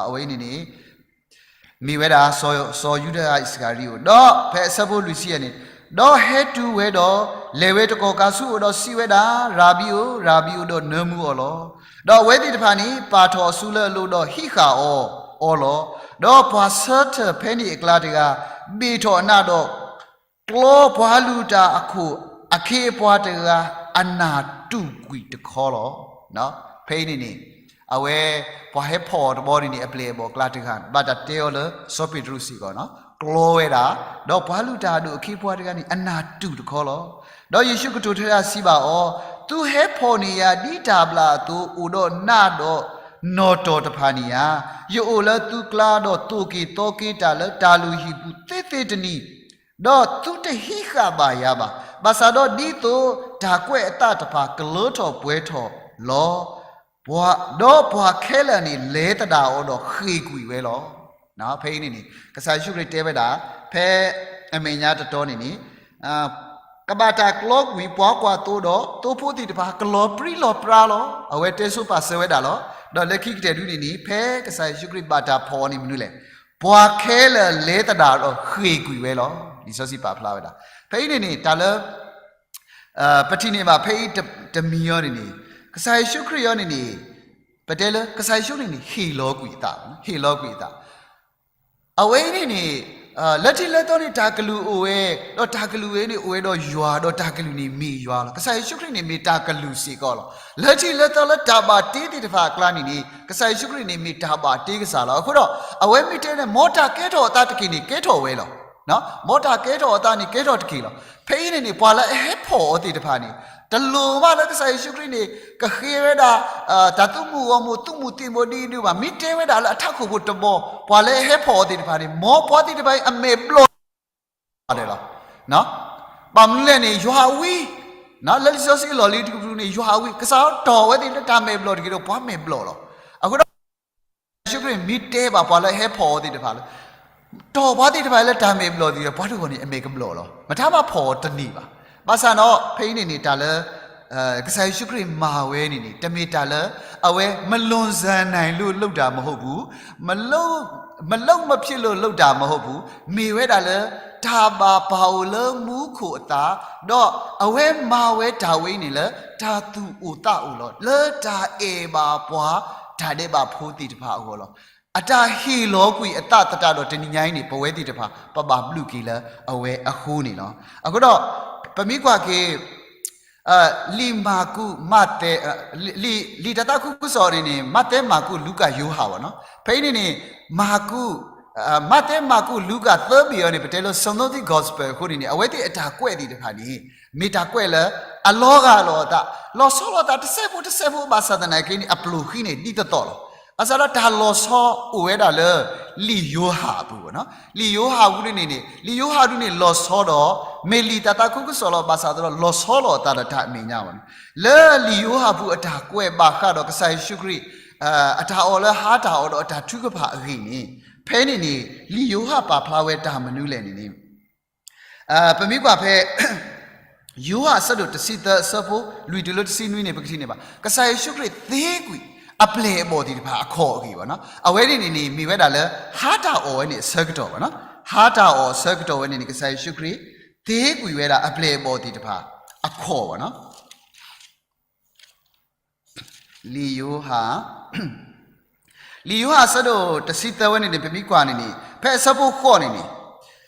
အဝဲအံၤန့ၣ်န့ၣ် မ့ၢ်ဝဲဒၣ် စီၤယူဒၤအံၣ်စကၤရံအိၣ် ဒီးဖဲအဆၢဖိလွံၢ်ဆံယဲၢ်န့ၣ်, ဒီးဟဲတုၤဝဲဒီး လဲၤဝဲတကီၢ်ခါဆူအအိၣ်ဒီးစံးဝဲဒၣ်, ရၤဘံဧၢ, ရၤဘံဧၢ, ဒီးနၢမူအီၤလီၤ. ဒီးအဝဲသ့ၣ်တဖၣ်န့ၣ် ပာ်ထီၣ်အစုလၢအလိၤဒီးဟံးဃာ်အီၤ, အီၤလီၤ. ဒီးပှၤဆၢထၢၣ်ဖဲန့ၣ်အကျါတဂၤ ဘ့ၣ်ထီၣ်အနးဒီး ကျီပှၤလုၢ်တၢ်အခိၣ်အခ့အပှၤတဂၤ အနၢ်တူာ်ကွံာ်တခီလီၤ. ဖဲအံၤန့ၣ်န့ၣ် အဝဲ ပှၤဟဲဖီၣ်အီၤတဘျီန့ၣ်န့ၣ် အပျဲၢ်အဘီၣ်အကျါတဂၤ ဘၣ်တၢ်တဲအီၤလၢစီၤပ့းတရူးစ့ၢ်ကီး ကျီဝဲဒၣ်, ဒီးပှၤလုၢ်တၢ်အဒိၣ်အခ့အပှၤတဂၤန့ၣ် အနၢ်တူာ်တခီလီၤ. ဒီးယ့ၣ်ၡူးကတိၤထဲဒၣ်စံးဘၣ်အီၤ, သုဟဲဖီၣ်န့ၢ်ယၤဒ်တၢ်ဘျၣ်အသိး အိၣ်ဒီးနးဒီးနီၣ်တီၢ်တဖၣ်န့ၣ်ဧါ. ယအိၣ်လၢသုကျါ ဒီးသိၣ်က့ၤသီက့ၤတၢ်လၢတၢ်လုၢ်ဟံၣ်ပူၤသ့သ့တနံၤ, ဒီးသုတဟံးဃာ်ဘၣ်ယၤဘၣ်. ဘၣ်ဆၣ်ဒီးဒ်သိးတၢ်ကွဲးအသးတဖၣ်ကလၢထီၣ်ပှဲၤထီၣ်လီၤ. ပှၤ, ဒီးပှၤခဲလၢာ်န့ၣ်လဲၤသဒၣ်အီၤဒီးဃ့ၢ်ကွံာ်ဝဲလီၤ. ဖဲအံၤန့ၣ်န့ၣ် ကစၢ်ယ့ၣ်ၡူးခရံာ်တဲဝဲဒၣ် ဖဲအမဲာ်ညါတတီၤန့ၣ်န့ၣ် ကဘၣ်တၢ်ကျီကွံာ်ပှၤကွၢ်သိဒီး သိဖိသ့ၣ်တဖၣ် ကလီၤပြံလီၤပြါလီၤ. အဝဲတဲဆိပာ်စၢၤဝဲဒၣ်လီၤ. ဒီးလၢခံကတၢၢ်ဒုန့ၣ်န့ၣ် ဖဲကစၢ်ယ့ၣ်ၡူးခရံာ်ဘၣ်တၢ်ဖီၣ်အီၤန့ၣ်မနုၤလဲၣ်. ပှၤခဲလၢာ်လဲၤသဒၣ်ဒီးဃ့ၢ်ကွံာ်ဝဲလီၤ. လံာ်စီဆှံပာ်ဖျါဝဲဒၣ်. ဖဲအံၤန့ၣ်န့ၣ် တၢ်လၢ ပထံၣ်န့ၢ်ဘၣ်ဖဲအံၤတမံၤအံၤန့ၣ်န့ၣ် ကစၢ်ယ့ၣ်ၡူးခရံာ်အံၤန့ၣ်န့ၣ် ပတဲလၢကစၢ်ယ့ၣ်ၡူးန့ၣ်န့ၣ် ဟ့ၣ်လီၤကွံာ်အသး, ဟ့ၣ်လီၤကွံာ်အသး. အဝဲအံၤန့ၣ်န့ၣ် လၢထံလၢသီန့ၣ် တၢ်ကလုၢ်အိၣ်ဝဲ, ဒီးတၢ်ကလုၢ်ဝဲန့ၣ်အိၣ်ဝဲဒီးယွၤ, ဒီးတၢ်ကလုၢ်န့ၣ်မ့ၢ်ယွၤလီၤ. ကစၢ်ယ့ၣ်ၡူးခရံာ်န့ၣ်မ့ၢ်တၢ်ကလုၢ်စ့ၢ်ကီးလီၤ. လၢထံလၢသီလၢတၢ်ဘၣ်တ့သ့ၣ်တဖၣ်အကျါန့ၣ်န့ၣ် ကစၢ်ယ့ၣ်ၡူးခရံာ်န့ၣ်မ့ၢ်တၢ်ဘၣ်တ့ကစၢ်လီၤ. အဃိဒီး အဝဲမ့ၢ်တဲန့ၣ် မ်တၢ်ကဲထီၣ်အသးတက့ၢ်န့ၣ် ကဲထီၣ်ဝဲလီၤ. မ်တၢ်ကဲထီၣ်အသးန့ၣ် ကဲထီၣ်တက့ၢ်လီၤ. ဖဲအံၤန့ၣ်န့ၣ် ပှၤလၢအဟဲဖီၣ်အီၤသ့ၣ်တဖၣ်န့ၣ် တလိၣ်ဘၣ်လၢကစၢ်ယ့ၣ်ၡူးခရံာ်န့ၣ် ကဃ့ဝဲဒၣ် တၢ်သူၣ်မုာ်ဂီၢ်မုာ် သူၣ်မုာ်သးမုာ်ဒ်အံၤဒုးဘၣ်. မ့ၢ်တဲဝဲဒၣ်လၢအထးခိၣ်ဖိတဘီ ပှၤလၢအဟဲဖီၣ်အီၤသ့ၣ်တဖၣ်န့ၣ် မ်ပှၤသ့ၣ်တဖၣ်အံၤအမဲာ်ဘျီၣ်ဒဲးလီၤ. ဘၣ်မနုၤလဲၣ်န့ၣ် ယွၤအဝံ, လၢလံာ်စီဆှံအလီၢ်လံၤတကတြူၢ်န့ၣ် ယွၤအဝံ, ကစၢ်တီၢ်ဝဲသ့ၣ်လၢတၢ်မဲာ်ဘျီၣ်တက့ၢ်ဒီး ပှၤမဲာ်ဘျီၣ်လီၤ. အဃိဒီး ကစၢ်ယ့ၣ်ၡူးခရံာ်မ့ၢ်တဲဘၣ်ပှၤလၢအဟဲဖီၣ်အီၤသ့ၣ်တဖၣ်လၢ တီၢ်ပှၤသ့ၣ်တဖၣ်လၢတၢ်မဲာ်ဘျီၣ်သ့ၣ်ဒီး ပှၤတဂၤန့ၣ် အမဲာ်ကဘျီၣ်လီၤ. မ့ၢ်တၢ်မၤဖီၣ်အီၤတန့ၢ်ဘၣ်. ဘၣ်ဆၣ်ဒီး ဖဲအံၤန့ၣ်န့ၣ် တၢ်လၢ ကစၢ်ယ့ၣ်ၡူးခရံာ်မၤဝဲန့ၣ်န့ၣ် တမ့ၢ်တၢ်လၢ အဝဲ မလွန်ဆန်နိုင်လို့ လုပ်တာမဟုတ်ဘူး, မလုပ်မဖြစ်လို့ လုပ်တာမဟုတ်ဘူး, မ့ၢ်ဝဲဒၣ်လၢ တၢ်ဘၣ်ပာ်အိၣ်လၢမူခိၣ်အသး, ဒီးအဝဲမၤဝဲတၢ်ဝဲအံၤန့ၣ်လၢ တၢ်သူၣ်အိၣ်သးအိၣ်လီၤ. လၢတၢ်အဲၣ်ဘၣ်ပှၤ တၢ်ဒဲးဘးဖိသ့ၣ်တဖၣ်အဂီၢ်လီၤ. အတၢ်ဟ့ၣ်လီၤကွံာ်အသးသတးဒီး တနံၤညါအံၤန့ၣ် ပဝဲသ့ၣ်တဖၣ် ပဘၣ်ဘျုးက့ၤလၢအဝဲအဃိန့ၣ်လီၤ. အဃိဒီး ပမ့ၢ်ကွၢ်က့ၤ လံာ်မၢ်ကူး, မးသဲ, လံာ်တၢ်သးခုကစီၣ်န့ၣ်န့ၣ် မးသဲ, မၢ်ကူး, လူၤကၣ်, ယိၤဟၣ်ဘၣ်နီၤ. ဖဲအံၤန့ၣ်န့ၣ် မၢ်ကူး, မးသဲ, မၢ်ကူး, လူၤကၣ် သၢဘ့ၣ်အံၤန့ၣ် ပတဲလၢ synoptic gospel အဃိန့ၣ်န့ၣ် အဝဲသ့ၣ်အတၢ်ကွဲးသ့ၣ်တဖၣ်န့ၣ် မ့ၢ်တၢ်ကွဲးလၢ အလီၤဂာ်လိာ်အသး, လီၤဆီလိာ်အသး တစဲးဖိတစဲးဖိဘၣ်ဆၣ်သနာ်က့န့ၣ် အပျိၢ်ဃံန့ၣ် ဒ်သိးသိးလီၤ. ဘၣ်ဆၣ်ဒီးတၢ်လီၤဆီအိၣ်ဝဲဒၣ်လၢ လံာ်ယိၤဟၣ်အပူၤဘၣ်နီၤ. လံာ်ယိၤဟၣ်အပူၤန့ၣ်န့ၣ် လံာ်ယိၤဟၣ်ဒုန့ၣ် လီၤဆီဒီး မ့ၢ်လံာ်တၢ်သးခုကစီၣ်လီၤ. ဘၣ်ဆၣ်သနာ်က့ဒီး လီၤဆီလိာ်အသးဒီးတၢ်အမဲာ်ညါဘၣ်နီၤ. လၢလံာ်ယိၤဟၣ်အပူၤအတၢ်ကွဲးဘၣ်ဃးဒီးကစၢ်ယ့ၣ်ၡူးခရံာ် အတၢ်အီၣ်လၢဟါတၢ်အီၣ်ဒီးအတၢ်ထုကဖၣ်အဂ့ၢ်န့ၣ် ဖဲန့ၣ်န့ၣ် လံာ်ယိၤဟၣ်ပာ်ဖျါဝဲတၢ်မနုၤလဲၣ်န့ၣ်န့ၣ် ပမ့ၢ်ကွၢ်ဖဲ ယိၤဟၣ်အဆၢဒိၣ်တဆံသၢအဆၢဖိ လွံၢ်တုၤလၢတဆံနွံန့ၣ် ပကထံၣ်န့ၢ်ဘၣ် ကစၢ်ယ့ၣ်ၡူးခရံာ်သ့ကွံာ်အပျဲၢ်အဘီၣ်သ့ၣ်တဖၣ်အခီၣ်အဂ့ၢ်ဘၣ်နီၤ. အဝဲန့ၣ်န့ၣ်န့ၣ် မ့ၢ်ဝဲဒၣ်လၢ ဟါတၢ်အီၣ်ဝဲန့ၣ်အဆၢကတီၢ်ဘၣ်နီၤ. ဟါတၢ်အီၣ်အဆၢကတီၢ်ဝဲန့ၣ်န့ၣ် ကစၢ်ယ့ၣ်ၡူးခရံာ်သ့ကွံာ်ဝဲဒၣ်အပျဲၢ်အဘီၣ်သ့ၣ်တဖၣ်အခီၣ်ဘၣ်နီၤ. လံာ်ယိၤဟၣ် လံာ်ယိၤဟၣ်အဆၢဒိၣ်တဆံသၢဝဲန့ၣ်န့ၣ် ပမ့ၢ်ကွၢ်န့ၣ်န့ၣ် ဖဲအဆၢဖိဃိးန့ၣ်န့ၣ်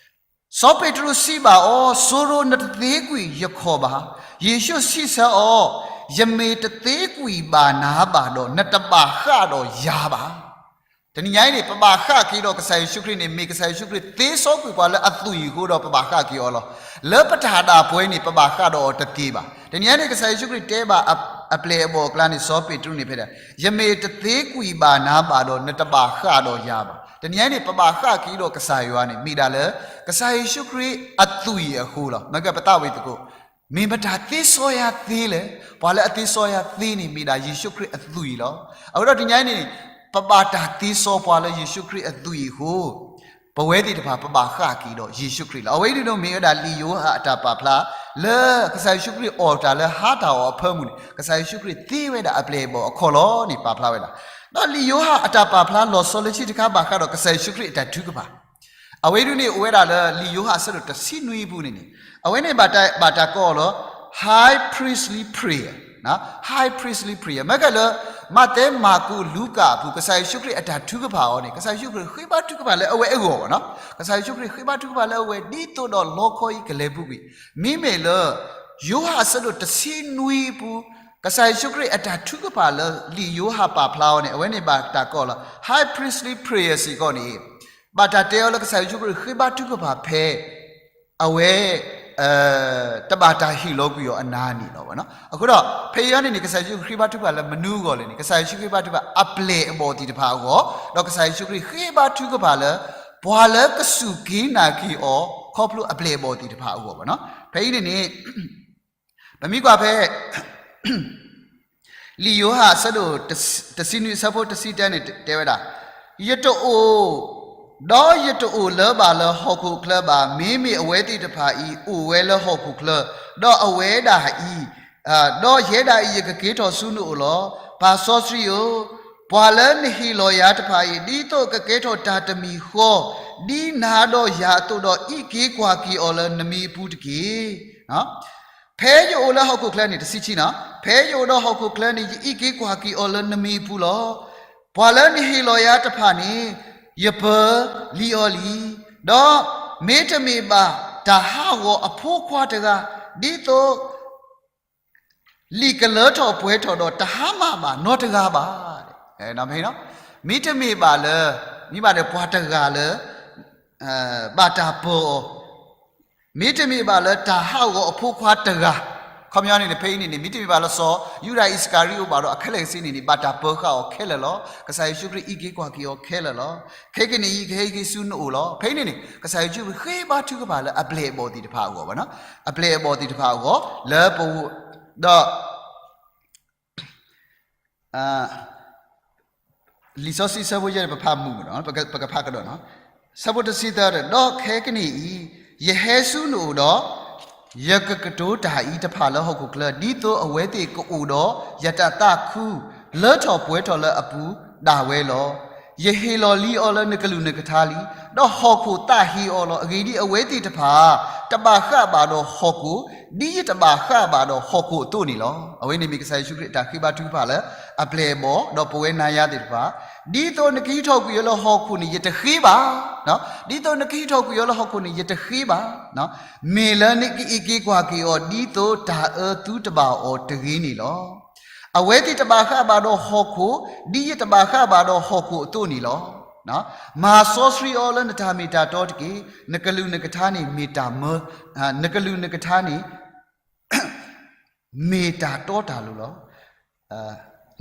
စီၤပ့းတရူးစံးဘၣ်အီၤ, စိရိၤ, နတသ့ကွံာ်ယခီၣ်ဘၣ်. ယ့ၣ်ၡူးစံးဆၢအီၤ, ယမ့ၢ်တသ့ကွံာ်ဘၣ်နၤဘၣ်ဒီး နတဘၣ်ဃၣ်ဒီးယၤဘၣ်. တနံၤညါအံၤန့ၣ် ပဘၣ်ဃၣ်က့ၤဒီးကစၢ်ယ့ၣ်ၡူးခရံာ်န့ၣ် မ့ၢ်ကစၢ်ယ့ၣ်ၡူးခရံာ်သ့စီကွံာ်ပှၤလၢအသွံၣ်အဃိဒီးပဘၣ်ဃၣ်က့ၤအီၤလီၤ. လၢပတၢ်ဒၣ်ပှဲၤန့ၣ် ပဘၣ်ဃၣ်ဒီးအီၤတသ့ဘၣ်. တနံၤညါန့ၣ် ကစၢ်ယ့ၣ်ၡူးခရံာ်တဲဘၣ်အပျဲၢ်အဘီၣ်အကျါန့ၣ် စီၤပ့းတရူးန့ၣ်ဖဲဒၣ် ယမ့ၢ်တသ့ကွံာ်ဘၣ်နၤဘၣ်ဒီး နတဘၣ်ဃၣ်ဒီးယၤဘၣ်. တနံၤညါန့ၣ် ပဘၣ်ဃၣ်က့ၤဒီးကစၢ်ယွၤန့ၣ် မ့ၢ်ဒၣ်လၢ ကစၢ်ယ့ၣ်ၡူးခရံာ်အသွံၣ်အဃိလီၤ. မ့ၢ်ကပသးဝံၣ်သကိး မ့ၢ်မတၤသ့စီယၤသ့လဲၣ်. ပှၤလၢအသ့စီယၤသ့န့ၣ် မ့ၢ်ဒၣ်ယ့ၣ်ၡူးခရံာ်အသွံၣ်လီၤ. အဃိဒီးတနံၤညါအံၤန့ၣ် ပဘၣ်တၢ်သ့စီပှၤလၢယ့ၣ်ၡူးခရံာ်အသွံၣ်အဃိ ပဝဲသ့ၣ်တဖၣ် ပဘၣ်ဃၣ်က့ၤဒီးယ့ၣ်ၡူးခရံာ်လီၤ. အဝဲအံၤဒ်န့ၣ်မ့ၢ်ဝဲဒၣ်လံာ်ယိၤဟၣ်အတၢ်ပာ်ဖျါ လၢကစၢ်ယ့ၣ်ၡူးခရံာ်အီၣ်တၢ်လၢဟါတၢ်အီၣ်အဖၢမုၢ်န့ၣ် ကစၢ်ယ့ၣ်ၡူးခရံာ်သ့ဝဲဒၣ်အပျဲၢ်အဘီၣ်အခီၣ်လီၤန့ၣ် ပာ်ဖျါဝဲဒၣ်. ဒီးလံာ်ယိၤဟၣ်အတၢ်ပာ်ဖျါလီၤဆီလၢခံတခါဘၣ်ဃးဒီးကစၢ်ယ့ၣ်ၡူးခရံာ်အတၢ်ထုကဖၣ် အဝဲအံၤဒ်န့ၣ်အိၣ်ဝဲဒၣ်လၢလံာ်ယိၤဟၣ်အဆၢဒိၣ်တဆံနွံအပူၤန့ၣ်န့ၣ် အဝဲန့ၣ်ဘၣ်တၢ်ကိးအီၤလၢ High Priestly Prayer high priestly prayer မ့ၢ်ကဲလၢ မးသဲ မၢ်ကူး လူၤကၣ်အပူၤ ကစၢ်ယ့ၣ်ၡူးခရံာ်အတၢ်ထုကဖၣ်အီၤန့ၣ် ကစၢ်ယ့ၣ်ၡူးခရံာ်ဃ့ဘါထုကဖၣ်လၢအဝဲအဂီၢ်ဘၣ်နီၤ. ကစၢ်ယ့ၣ်ၡူးခရံာ်ဃ့ဘါထုကဖၣ်လၢအဝဲ ဒ်သိးဒီးလီခီအံၤကလဲၤပူၤကွံာ်, မ့မ့ၢ်လၢ ယိၤဟၣ်အဆၢဒိၣ်တဆံနွံအပူၤ ကစၢ်ယ့ၣ်ၡူးခရံာ်အတၢ်ထုကဖၣ်လၢလံာ်ယိၤဟၣ်ပာ်ဖျါအီၤန့ၣ် အဝဲန့ၣ်ဘၣ်တၢ်ကိးလၢ high priestly prayer စ့ၢ်ကီးန့ၣ် ဘၣ်တၢ်တဲအီၤလၢကစၢ်ယ့ၣ်ၡူးခရံာ်ဃ့ဘါထုကဖၣ်ဖဲ အဝဲ တဘၣ်တၢ်ဟ့ၣ်လီၤကွံာ်အီၤအနၤန့ၣ်လီၤ. အဃိဒီး ဖဲအံၤန့ၣ်န့ၣ် ကစၢ်ယ့ၣ်ၡူးခရံာ်ဃ့ဘါထုကဖၣ်လၢမနုၤအဂီၢ်လဲၣ်န့ၣ် ကစၢ်ယ့ၣ်ၡူးခရံာ်ဃ့ဘါထုကဖၣ်အပျဲၢ်အဘီၣ်သ့ၣ်တဖၣ်အဂီၢ်, ဒီးကစၢ်ယ့ၣ်ၡူးခရံာ်ဃ့ဘါထုကဖၣ်လၢ ပှၤလၢကစူၢ်က့ၤနာ်က့ၤအီၤ ခီဖျိအပျဲၢ်အဘီၣ်သ့ၣ်တဖၣ်အဂီၢ်ဘၣ်နီၤ. ဖဲအံၤန့ၣ်န့ၣ် ပမ့ၢ်ကွၢ်ဖဲ လံာ်ယိၤဟၣ်အဆၢဒိၣ်တဆံနွံအဆၢဖိတဆံတၢန့ၣ် တဲဝဲဒၣ်, ယတအိၣ်, ဒီးယတအိၣ်လၢၤဘၣ်လၢဟီၣ်ခိၣ်ချၢဘၣ်, မ့မ့ၢ်အဝဲသ့ၣ်တဖၣ်အံၤအိၣ်ဝဲလၢဟီၣ်ခိၣ်ချၢ, ဒီးအဝဲဒၣ်အံၤ, ဒီးယဲဒၣ်အံၤယကက့ၤထီၣ်ဆူနအိၣ်လီၤ. ပၢ်စီဆှံဧၢ, ပှၤလၢနဟ့ၣ်လီၤယၤတဖၣ်အံၤ ဒ်သိးကကဲထီၣ်တၢ်တမံၤဃီ, ဒ်နၤဒီးယၤအသိးဒီး အံးက့ၤကွၢ်က့ၤအီၤလၢနမံၤအပူၤတက့ၢ်. ဖဲယအိၣ်လၢဟီၣ်ခိၣ်ချၢန့ၣ် တဆံခံနီၤ, ဖဲယအိၣ်ဒီးဟီၣ်ခိၣ်ချၢန့ၣ် ယအံးက့ၤကွၢ်က့ၤအီၤလၢနမံၤအပူၤလီၤ. ပှၤလၢနဟ့ၣ်လီၤယၤတဖၣ်န့ၣ် ယပၢၤလံအီၤလံ, ဒီးမ့တမ့ၢ်ဘၣ်တၢ်ဟးဂီၤအဖိခွါတဂၤ, ဒ်သိး လံာ်ကလၢထီၣ်ပှဲၤထီၣ်ဒီးတဟါမၢ်ဘၣ်နီတဂၤဘၣ်. မ့တမ့ၢ်ဘၣ်လၢ မ့ၢ်ဘၣ်ဒီးပှၤတဂၤလၢ ဘၣ်တၢ်ပၢၤအီၤ, မ့တမ့ၢ်ဘၣ်လၢတၢ်ဟးဂီၤအဖိခွါတဂၤ, ခီပညီန့ၣ်န့ၣ် ဖဲအံၤန့ၣ်န့ၣ် မ့တမ့ၢ်ဘၣ်လၢစီၤယူဒၤအံးစကၤရံအိၣ်ဘၣ်ဒီး အခဲလၢာ်ကဆ့န့ၣ်န့ၣ် ဘၣ်တၢ်ပၢၤဃာ်အီၤခဲလၢာ်လီၤ. ကစၢ်ယ့ၣ်ၡူးခရံာ်အံးက့ၤကွၢ်က့ၤအီၤခဲလၢာ်လီၤ. ခဲကနံၣ်အံၤ ကဟဲက့ၤဆူနအိၣ်လီၤ. ဖဲအံၤန့ၣ်န့ၣ် ကစၢ်ယ့ၣ်ၡူးခရံာ်ဃ့ဘါထုကဖၣ်လၢအပျဲၢ်အဘီၣ်သ့ၣ်တဖၣ်အဂီၢ်ဘၣ်နီၤ, အပျဲၢ်အဘီၣ်သ့ၣ်တဖၣ်အဂီၢ် လၢပဝဲ ဒီး လံာ်စီဆှံဆၢဖိယဲၢ်န့ၣ် ပဖးမုာ်မးနီၤ, ပကဖးကဒီးနီၤ. ဆၢဖိတဆံသၢဒီး ဒီးခဲကနံၣ်အံၤ ယဟဲဆူနအိၣ်ဒီး ယကကတိၤတၢ်အံၤတဖၣ်လၢဟီၣ်ခိၣ်ချၢ, ဒ်သိးအဝဲသ့ၣ်ကအိၣ်ဒီးယတၢ်သးခု လၢထီၣ်ပှဲၤထီၣ်လၢအပူၤဒၣ်ဝဲလီၤ. ယဟ့ၣ်လီၤလံအီၤလၢနကလုၢ်နကထါလံ, ဒီးဟီၣ်ခိၣ်သးဟ့အီၤလီၤ. အဂ့ၢ်ဒ်အံၤ, အဝဲသ့ၣ်တဖၣ် တဘၣ်ဃးဘၣ်ဒီးဟီၣ်ခိၣ်, ဒ်ယတဘၣ်ဃးဘၣ်ဒီးဟီၣ်ခိၣ်အသိးန့ၣ်လီၤ. အဝဲန့ၣ်မ့ၢ်ကစၢ်ယ့ၣ်ၡူးခရံာ်အတၢ်ဃ့ဘါထုကဖၣ်လၢအပျဲၢ်အဘီၣ်, ဒီးပဝဲနၤယၤသ့ၣ်တဖၣ်, ဒ်သိးနကဟံးထီၣ်ကွံာ်အီၤလၢဟီၣ်ခိၣ်န့ၣ် ယတဃ့ဘၣ်, ဒ်သိးနကဟံးထီၣ်ကွံာ်အီၤလၢဟီၣ်ခိၣ်န့ၣ် ယတဃ့ဘၣ်, မ့ၢ်လၢနကအံးက့ၤကွၢ်က့ၤအီၤ ဒ်သိးတၢ်အၢသုတဘၣ်အီၤတဂ့ၤန့ၣ်လီၤ. အဝဲသ့ၣ်တဘၣ်ဃးဘၣ်ဒီးဟီၣ်ခိၣ်, ဒ်ယတဘၣ်ဃးဘၣ်ဒီးဟီၣ်ခိၣ်အသိးန့ၣ်လီၤ. မၤစီဆှံအီၤလၢနတၢ်မ့ၢ်တၢ်တီတက့ၢ်. နကလုၢ်နကထါန့ၣ်မ့ၢ်တၢ်မၢ, နကလုၢ်နကထါန့ၣ် မ့ၢ်တၢ်တီတၢ်လိၤလီၤ.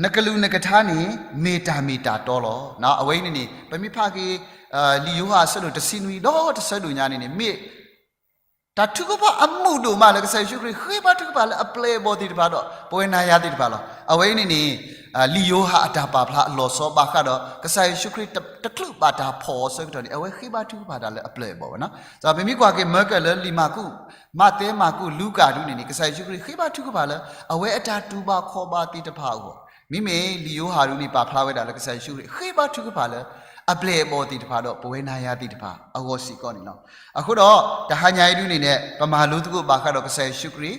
နကလုၢ်နကထါန့ၣ် မ့ၢ်တၢ်မ့ၢ်တၢ်တီလီၤ. အဝဲအံၤန့ၣ်န့ၣ် ပမ့ၢ်ဖးက့ၤ လံာ်ယိၤဟၣ်အဆၢဒိၣ်တဆံနွံဒီးတဆၢဒိၣ်ညါန့ၣ်န့ၣ် မ့ၢ် တၢ်ထုကဖၣ်အမုာ်ဒိၣ်မးလၢကစၢ်ယ့ၣ်ၡူးခရံာ် ဃ့ဘါထုကဖၣ်လၢအပျဲၢ်အဘီၣ်သ့ၣ်တဖၣ်ဒီး ပဝဲနၤယၤသ့ၣ်တဖၣ်လီၤ. အဝဲအံၤန့ၣ်န့ၣ် လံာ်ယိၤဟၣ်အတၢ်ပာ်ဖျါအလီၤဆီဘၣ်ဃးဒီး ကစၢ်ယ့ၣ်ၡူးခရံာ်တချုးဘၣ်တၢ်ဖီၣ်အီၤအဆၢကတီၢ်န့ၣ် အဝဲဃ့ဘါထုကဖၣ်တၢ်လၢအပျဲၢ်အဘီၣ်ဘၣ်နီၤ. ပမ့ၢ်ကွၢ်က့ၤမၢကၢၢ်လၢလံာ်မၢ်ကူး, မးသဲ, မၢ်ကူး, လူၤကၣ်ဒ်န့ၣ်န့ၣ် ကစၢ်ယ့ၣ်ၡူးခရံာ်ဃ့ဘါထုကဖၣ်လၢ အဝဲအတၢ်တူၢ်ဘၣ်ခီၣ်ဘၣ်သ့ၣ်တဖၣ်အဂီၢ်, မ့မ့ၢ်လံာ်ယိၤဟၣ်ဒ်န့ၣ် ပာ်ဖျါဝဲဒၣ်လၢကစၢ်ယ့ၣ်ၡူးခရံာ် ဃ့ဘါထုကဖၣ်လၢ အပျဲၢ်အဘီၣ်သ့ၣ်တဖၣ်ဒီး ပဝဲနၤယၤသ့ၣ်တဖၣ်အဂီၢ်စ့ၢ်ကီးန့ၣ်လီၤ. အဃိဒီး တဟါညါအံၤဒ်န့ၣ်န့ၣ် ပမၤလိသကိးဘၣ်ဃးဒီးကစၢ်ယ့ၣ်ၡူးခရံာ်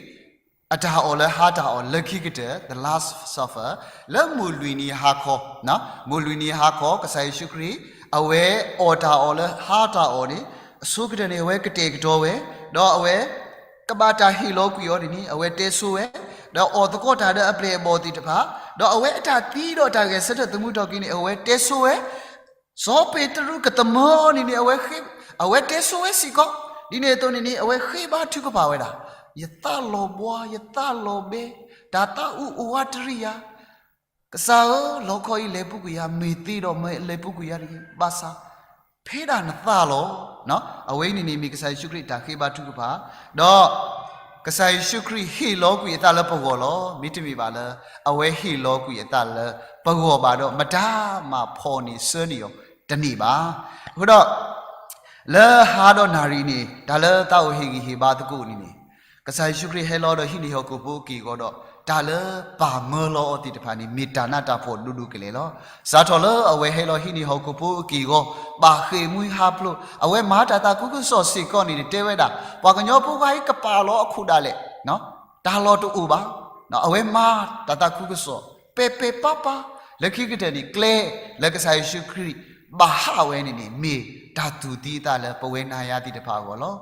အတၢ်အီၣ်လၢဟါတၢ်အီၣ်လၢခံကတၢၢ် the Last Supper လၢမိၢ်လွံၢ်နံၤဟါခီ, မိၢ်လွံၢ်နံၤဟါခီ ကစၢ်ယ့ၣ်ၡူးခရံာ် အဝဲအီၣ်တၢ်အီၣ်လၢဟါတၢ်အီၣ်န့ၣ် အဆိကတၢၢ်န့ၣ် အဝဲကတဲာ်ကတီၤဝဲ, ဒီးအဝဲ ကဘၣ်တၢ်ဟ့ၣ်လီၤကွံာ်အီၤန့ၣ်န့ၣ် အဝဲတဲဆိဝဲ, ဒီးအီၣ်သကိးတၢ်ဒီးအပျဲၢ်အဘီၣ်သ့ၣ်တဖၣ်, ဒီးအဝဲအတၢ်သံဒီးတၢ်ဂဲၤဆၢထၢၣ်သမူထီၣ်က့ၤန့ၣ် အဝဲတဲဆိဝဲ, စီၤပ့းတရူးကသမၢအီၤန့ၣ်န့ၣ် အဝဲတဲဆိဝဲစ့ၢ်ကီး, ဒ်န့ၣ်အသိးန့ၣ်န့ၣ် အဝဲဃ့ဘါထုကဖၣ်ဝဲဒၣ်, ယသးလီၤဘှါ ယသးလီၤဘဲ, တၢ်သးအူအိၣ်ဝးတရံးယၤ ကစၢ်ဧၢ, လီခီအံၤလဲၤပူၤကွံာ်ယၤ, မ့ၢ်သ့ဒီးမ့ၢ်လဲၤပူၤကွံာ်ယၤတဂ့ၤ, ဘၣ်ဆၣ် ဖဲဒၣ်နသးလီၤ. အဝဲအံၤန့ၣ်န့ၣ်မ့ၢ်ကစၢ်ယ့ၣ်ၡူးခရံာ်တၢ်ဃ့ဘါထုကဖၣ်, ဒီး ကစၢ်ယ့ၣ်ၡူးခရံာ်ဟ့ၣ်လီၤကွံာ်အသးလၢပဂီၢ်လီၤ. မ့တမ့ၢ်ဘၣ်လၢ အဝဲဟ့ၣ်လီၤကွံာ်အသးလၢပဂီၢ်ဘၣ်ဒီး မတၤမၤဖီၣ်န့ၢ်ဆှၢန့ၢ်အီၤတန့ၢ်ဘၣ်. အဃိဒီး လၢဟါဒီးနၣ်ရံၣ်န့ၣ် တၢ်လၢသးအိၣ်ဟ့ၣ်ဂံၢ်ဟ့ၣ်ဘါသကိးန့ၣ်န့ၣ် ကစၢ်ယ့ၣ်ၡူးခရံာ်ဟဲလီၤဒီးဟံးန့ၢ်ဟီၣ်ခိၣ်ဖိအက့ၢ်အဂီၤဒီး တၢ်လၢပာ်မၢလီၤအီၤသ့ၣ်တဖၣ်န့ၣ် မ့ၢ်တၢ်နးတၢ်ဖှီၣ်ဒိၣ်ဒိၣ်ကလဲာ်လီၤ. စးထီၣ်လၢအဝဲဟဲလီၤဟံးန့ၢ်ဟီၣ်ခိၣ်ဖိအက့ၢ်အဂီၤ, ဘၣ်ဃ့ၢ်မှံဟးဖျိး, အဝဲမၤတၢ်သးခုကစီၣ်စ့ၢ်ကီးန့ၣ် တဲဝဲဒၣ် ပှၤကညီဖိခွါအံၤကပာ်လီၤအခိၣ်ဒၣ်လဲာ်, တၢ်လီၢ်တအိၣ်ဘၣ် အဝဲမၤတၢ်သးခုကစီၣ် ပဲာ်ပဲာ်ပါပါ လၢခံကတၢၢ်န့ၣ် ကျဲလၢကစၢ်ယ့ၣ်ၡူးခရံာ်ဘၣ်ဟးဝဲန့ၣ်န့ၣ် မ့ၢ်တၢ်တူၢ်သံအသးလၢပဝဲနၤယၤသ့ၣ်တဖၣ်အဂီၢ်လီၤ.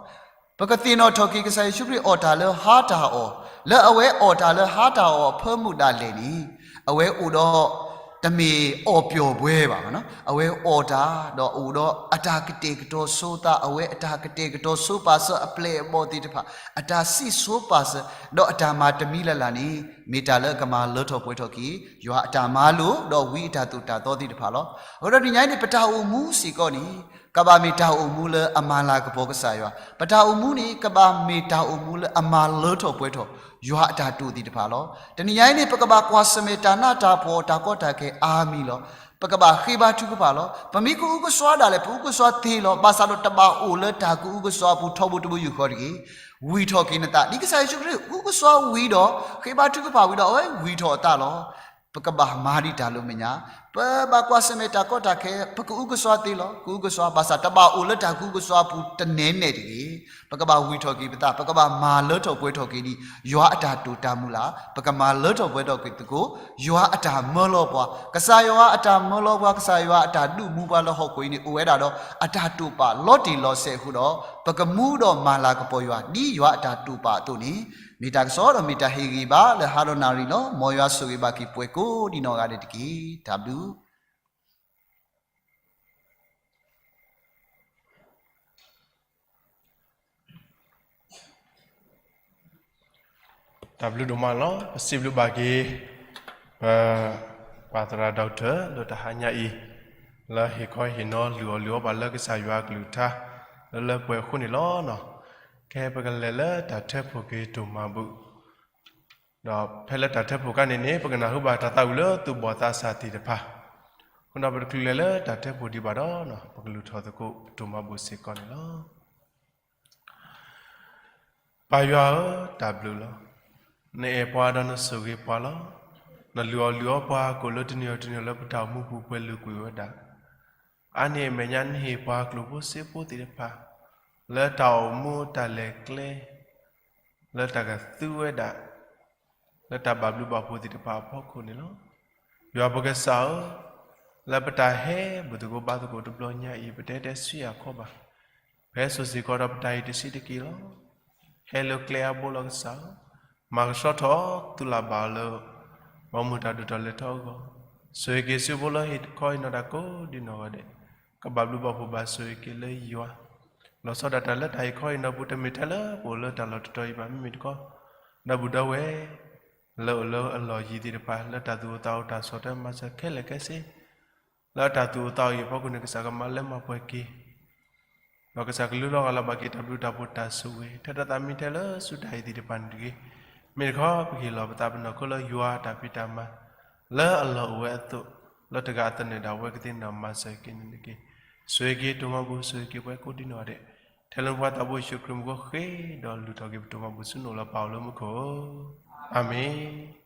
ပကသ့ၣ်နီၣ်ထီၣ်က့ၤ ကစၢ်ယ့ၣ်ၡူးခရံာ်အီၣ်တၢ်လၢဟါတၢ်အီၣ်, လၢအဝဲအီၣ်တၢ်လၢဟါတၢ်အီၣ်အဖၢမုၢ်ဒၣ်လဲာ်န့ၣ် အဝဲအိၣ်ဒီး တမ့ၢ်အီၣ်ပျီၢ်ပှဲၤဘၣ်, အဝဲအိၣ်တၢ် ဒီးအိၣ်ဒီးအတၢ်ကတဲာ်ကတီၤဆိသး, အဝဲအတၢ်ကတဲာ်ကတီၤဆိပာ်စၢၤအပျဲၢ်အဘီၣ်သ့ၣ်တဖၣ်, အတၢ်စံၣ်စိၤပာ်စၢၤ, ဒီးအတၢ်မၤတမံၤလၢ်လၢ်န့ၣ် မ့ၢ်တၢ်လၢကမၤလၢထီၣ်ပှဲၤထီၣ်က့ၤ ယွၤအတၢ်မၤလိာ် ဒီးဝံအတၢ်သိၣ်တၢ်သီသ့ၣ်တဖၣ်လီၤ. အဃိဒီးတနံၤညါအံၤန့ၣ် ပတၢ်အိၣ်မူစ့ၢ်ကီးန့ၣ် ကဘၣ်မ့ၢ်တၢ်အိၣ်မူလၢအမၤလၤကပီၤကစၢ်ယွၤ, ပတၢ်အိၣ်မူန့ၣ် ကဘၣ်မ့ၢ်တၢ်အိၣ်မူလၢအမၤလၢထီၣ်ပှဲၤထီၣ် ယွၤအတၢ်တိာ်သ့ၣ်တဖၣ်လီၤ. တနံၤညါအံၤန့ၣ် ပကဘၣ်ကွၢ်ဆၢၣ်မဲာ်တၢ်နးတၢ်ဖှီၣ်တၢ်ကီတၢ်ခဲအါမံၤလီၤ. ပကဘၣ်ဃ့ဘါထုကဖၣ်လီၤ. ပမ့ၢ်ကအုကစွါဒၣ်လဲာ် ပအုကစွါသ့လီၤ. ဘၣ်ဆၣ်ဒီးတဘၣ်အိၣ်လၢတၢ်ကအုကစွါအပူၤထီဘိတဘိယူၢ်ဃီတဂ့ၤ. ဝံၢ်ထီၣ်က့ၤနသး ဒ်ကစၢ်ယ့ၣ်ၡူးခရံာ်အုကစွါဝံၤဒီး ဃ့ဘါထုကဖၣ်ဝံၤဒီး အဝဲဝံၢ်ထီၣ်အသးလီၤ. ပကဘၣ်မၤဒံးတၢ်လၢမဲာ်ညါ, ပဘၣ်ကွၢ်ဆၢၣ်မဲာ်တၢ်ကီတၢ်ခဲ, ပကအုကစွါသ့လီၤ. ကအုကစွါ ဘၣ်ဆၣ်တဘၣ်အိၣ်လၢတၢ်ကအုကစွါအပူၤတနဲနဲတဂ့ၤ. ပကဘၣ်ဝံၢ်ထီၣ်က့ၤပသး, ပကဘၣ်မၤလၢထီၣ်ပှဲၤထီၣ်က့ၤဒံး ယွၤအတၢ်တိာ်တၢ်မုၢ်လၢ်, ပကမၤလၢထီၣ်ပှဲၤထီၣ်က့ၤသကိး ယွၤအတၢ်မၢလီၤပှၤ, ကစၢ်ယွၤအတၢ်မၢလီၤပှၤ, ကစၢ်ယွၤအတၢ်ဒုးမူပှၤလၢဟီၣ်ခိၣ်အံၤန့ၣ် အိၣ်ဝဲဒၣ်ဒီး အတၢ်တိာ်ပာ်လီၤတံၢ်လီၤဆဲးအဃိဒီး ပကမူဒီးမၤလၤကပီၤယွၤ ဒ်ယွၤအတၢ်တိာ်ပာ်အသိးန့ၣ် မ့ၢ်တၢ်ကစီၣ်ဒီးမ့ၢ်တၢ်ဟ့ၣ်ဂံၢ်ဘါလၢဟါဒီးနၣ်ရံၣ်လီၤ. မ်ယွၤဆိၣ်ဂ့ၤဘၣ်က့ၤပှၤကိးဒံးနီၢ်ဂၤဒဲးတက့ၢ်. တၢ်ဘျုး တၢ်ဘျုးဒိၣ်မးလီၤ. ပစံးဘျုးဘၣ်က့ၤ ပ ပၢ်သရၣ် doctor လၢတဟါညါအံၤ လၢဟ့ၣ်ခီဟ့ၣ်နီၤလုၢ်အီၣ်လုၢ်အီပှၤလၢကစၢ်ယွၤအကလုၢ်ကထါ လၢလၢပှဲၤပှဲၤအဃိန့ၣ်လီၤ. ခဲအံၤပကလဲၤလၢတၢ်ထၢဖှိၣ်က့ၤတိၢ်မၤဘူၣ် ဒီးဖဲလၢတၢ်ထၢဖှိၣ်အခါန့ၣ်န့ၣ် ပကနၢ်ဟူဘၣ်တၢ်သးဝံၣ်လၢသူၣ်ဘီၣ်သးစၢ်သ့ၣ်တဖၣ်, အဃိဒီးပတချုးလဲၤလၢတၢ်ထၢဖှိၣ်ဒံးဘၣ်ဒီး ပကလုၢ်ထီၣ်သကိးပတိၢ်မၤဘူၣ်စ့ၢ်ကီးန့ၣ်လီၤ. ပၢ်ယွၤဧၢ, တၢ်ဘျုးလီၤ. နအဲၣ်ပှၤဒီးနဆိၣ်ဂ့ၤပှၤလီၤ. နလုၢ်အီၣ်လုၢ်အီပှၤကိးလၢတနံၤအီၤတနံၤအီၤလၢပတၢ်အိၣ်မူပူၤ ပှဲၤလုာ်ကွံာ်ဝဲဒၣ် အါန့ၢ်အမဲာ်ညါ နဟ့ၣ်ပှၤကျိၣ်ဖိစ့ဖိသ့ၣ်တဖၣ် လၢတၢ်အိၣ်မူတၢ်လဲၤကျဲ လၢတၢ်ကသူဝဲဒၣ် လၢတၢ်ဘၣ်ဘျုးဘၣ်ဖှိၣ်သ့ၣ်တဖၣ်အဖီခိၣ်န့ၣ်လီၤ. ယွၤပကစၢ်ဧၢ, လၢပတၢ်ဟဲဘူၣ်သကိးဘါသကိးတဘျီညါအံၤ ပတဟဲတဲဆံးအခီဘၣ်. ပဟဲစိာ်စ့ၢ်ကီးဒီးပတၢ်အံၤတဆံးတက့ၢ်လီၤ. ဟဲလၢကျဲအါဘိလီၤကစၢ်ဧၢ, မၤကဆှီထီၣ်သုလၢ်ဘၣ်အီၤလၢ ဘီမုၢ်တၢ်ဒိၣ်ထီၣ်လဲၤထီၣ်အဂီၢ်, ဆိၣ်ဂ့ၤက့ၤဆူဖိလၢဟ့ၣ်ခီဟ့ၣ်နီၤတၢ်ကိးဒံးနီၢ်ဂၤဒဲး, ကဘၣ်ဘျုးဘၣ်ဖှိၣ်ဘၣ်ဆိၣ်ဂ့ၤက့ၤလၢယွၤ, လီၤဆီဒၣ်တၢ်လၢတၢ်ဟ့ၣ်ခီဟ့ၣ်နီၤပူၤ တမ့ၢ်ထဲလၢပအိၣ်လၢတၢ်လီၢ်တတီၤအံၤဘၣ် မ့မ့ၢ်တခီ, ဒီပုၢ်ဒီဝဲၢ် လၢအိၣ်လၢအလီၢ်ယံၤသ့ၣ်တဖၣ် လၢတၢ်သူၣ်အိၣ်သးအိၣ်တၢ်ဆီၣ်ထွဲမၤစၢၤခဲလၢာ်ခဲဆ့, လၢတၢ်သူၣ်အိၣ်သးအိၣ်အံၤအဖီခိၣ်န့ၣ် ကစၢ်ကမၤလၢမၤပှဲၤက့ၤ ဒီးကစၢ်ကလူလီၤဂာ်လၢဘၣ်က့ၤတၢ်ဘျုးတၢ်ဖှိၣ်တၢ်ဆိၣ်ဂ့ၤ ထဲတၢ်သးမံထဲလၢဆူတၢ်အံၤသ့ၣ်တဖၣ်န့ၣ်တဂ့ၤ, မ့ၢ်တခီ ပကဟ့ၣ်လီၤပသးပနီၢ်ခိလၢယွၤအတၢ်ဖံးတၢ်မၤ လၢအလီၢ်အိၣ်ဝဲအသိး, လၢတဂၤအသနၢၣ်ဒၣ်ဝဲကသ့ၣ်နီၣ်မၤစၢၤက့ၤန့ၣ်တက့ၢ်. ဆိၣ်ဂ့ၤက့ၤတိၢ်မၤဘူၣ် ဆိၣ်ဂ့ၤက့ၤပှၤကိးဒံးနီၢ်ဂၤဒဲး, ထဲလၢပှၤသးဘိယ့ၣ်ၡူးခရံာ်မူခိၣ်ဃ့ဒီးလုၢ်ထီၣ်က့ၤပတိၢ်မၤဘူၣ်ဆူနအိၣ်လၢပၢ်အိၣ်လၢမူခိၣ်, အၤမ့ၣ်.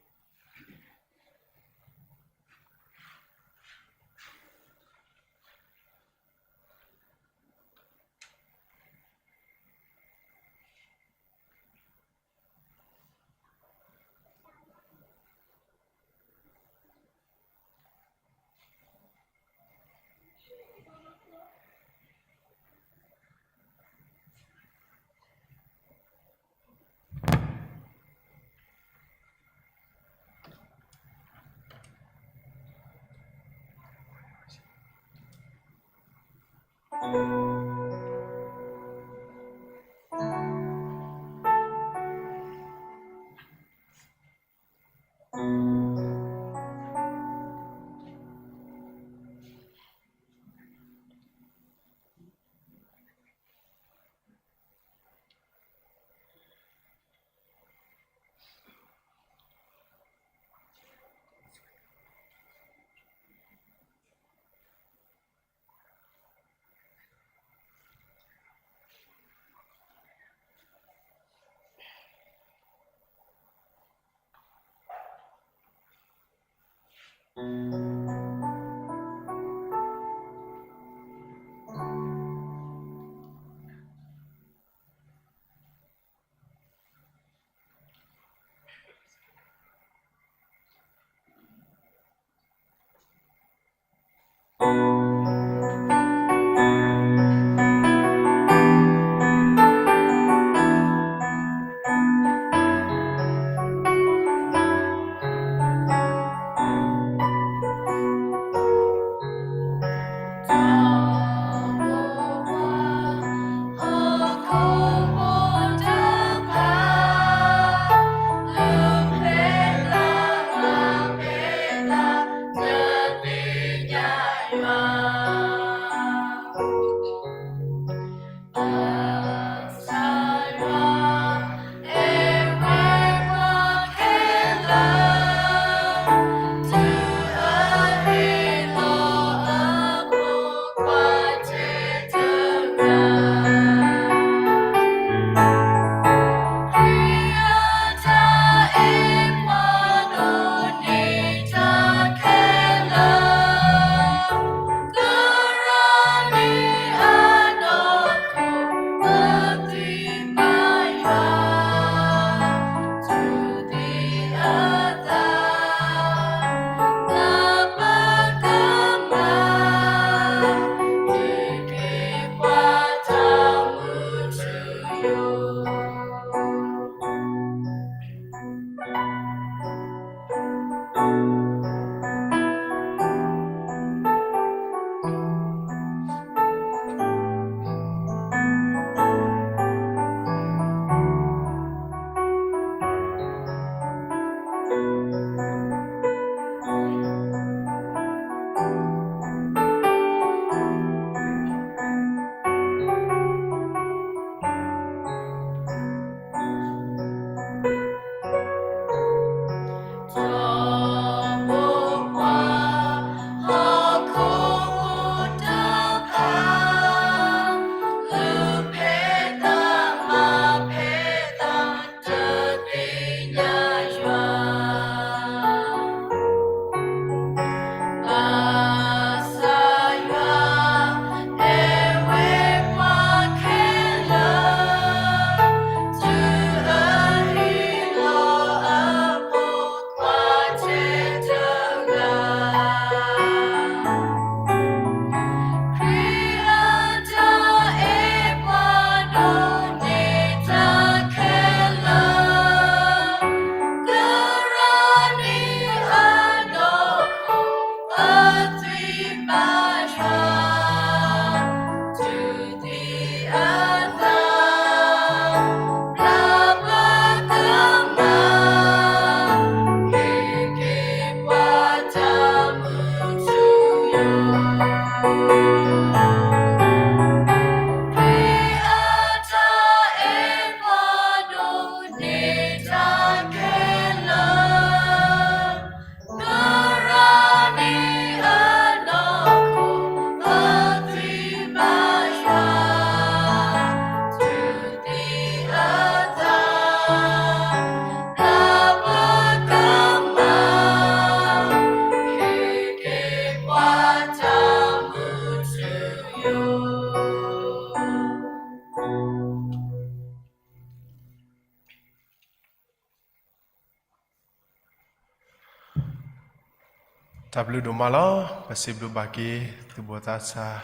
တၢ်ဘျုးဒိၣ်မးလီၤ. ပစံးဘျုးဘၣ်က့ၤ သူၣ်ဘီၣ်သးစၢ်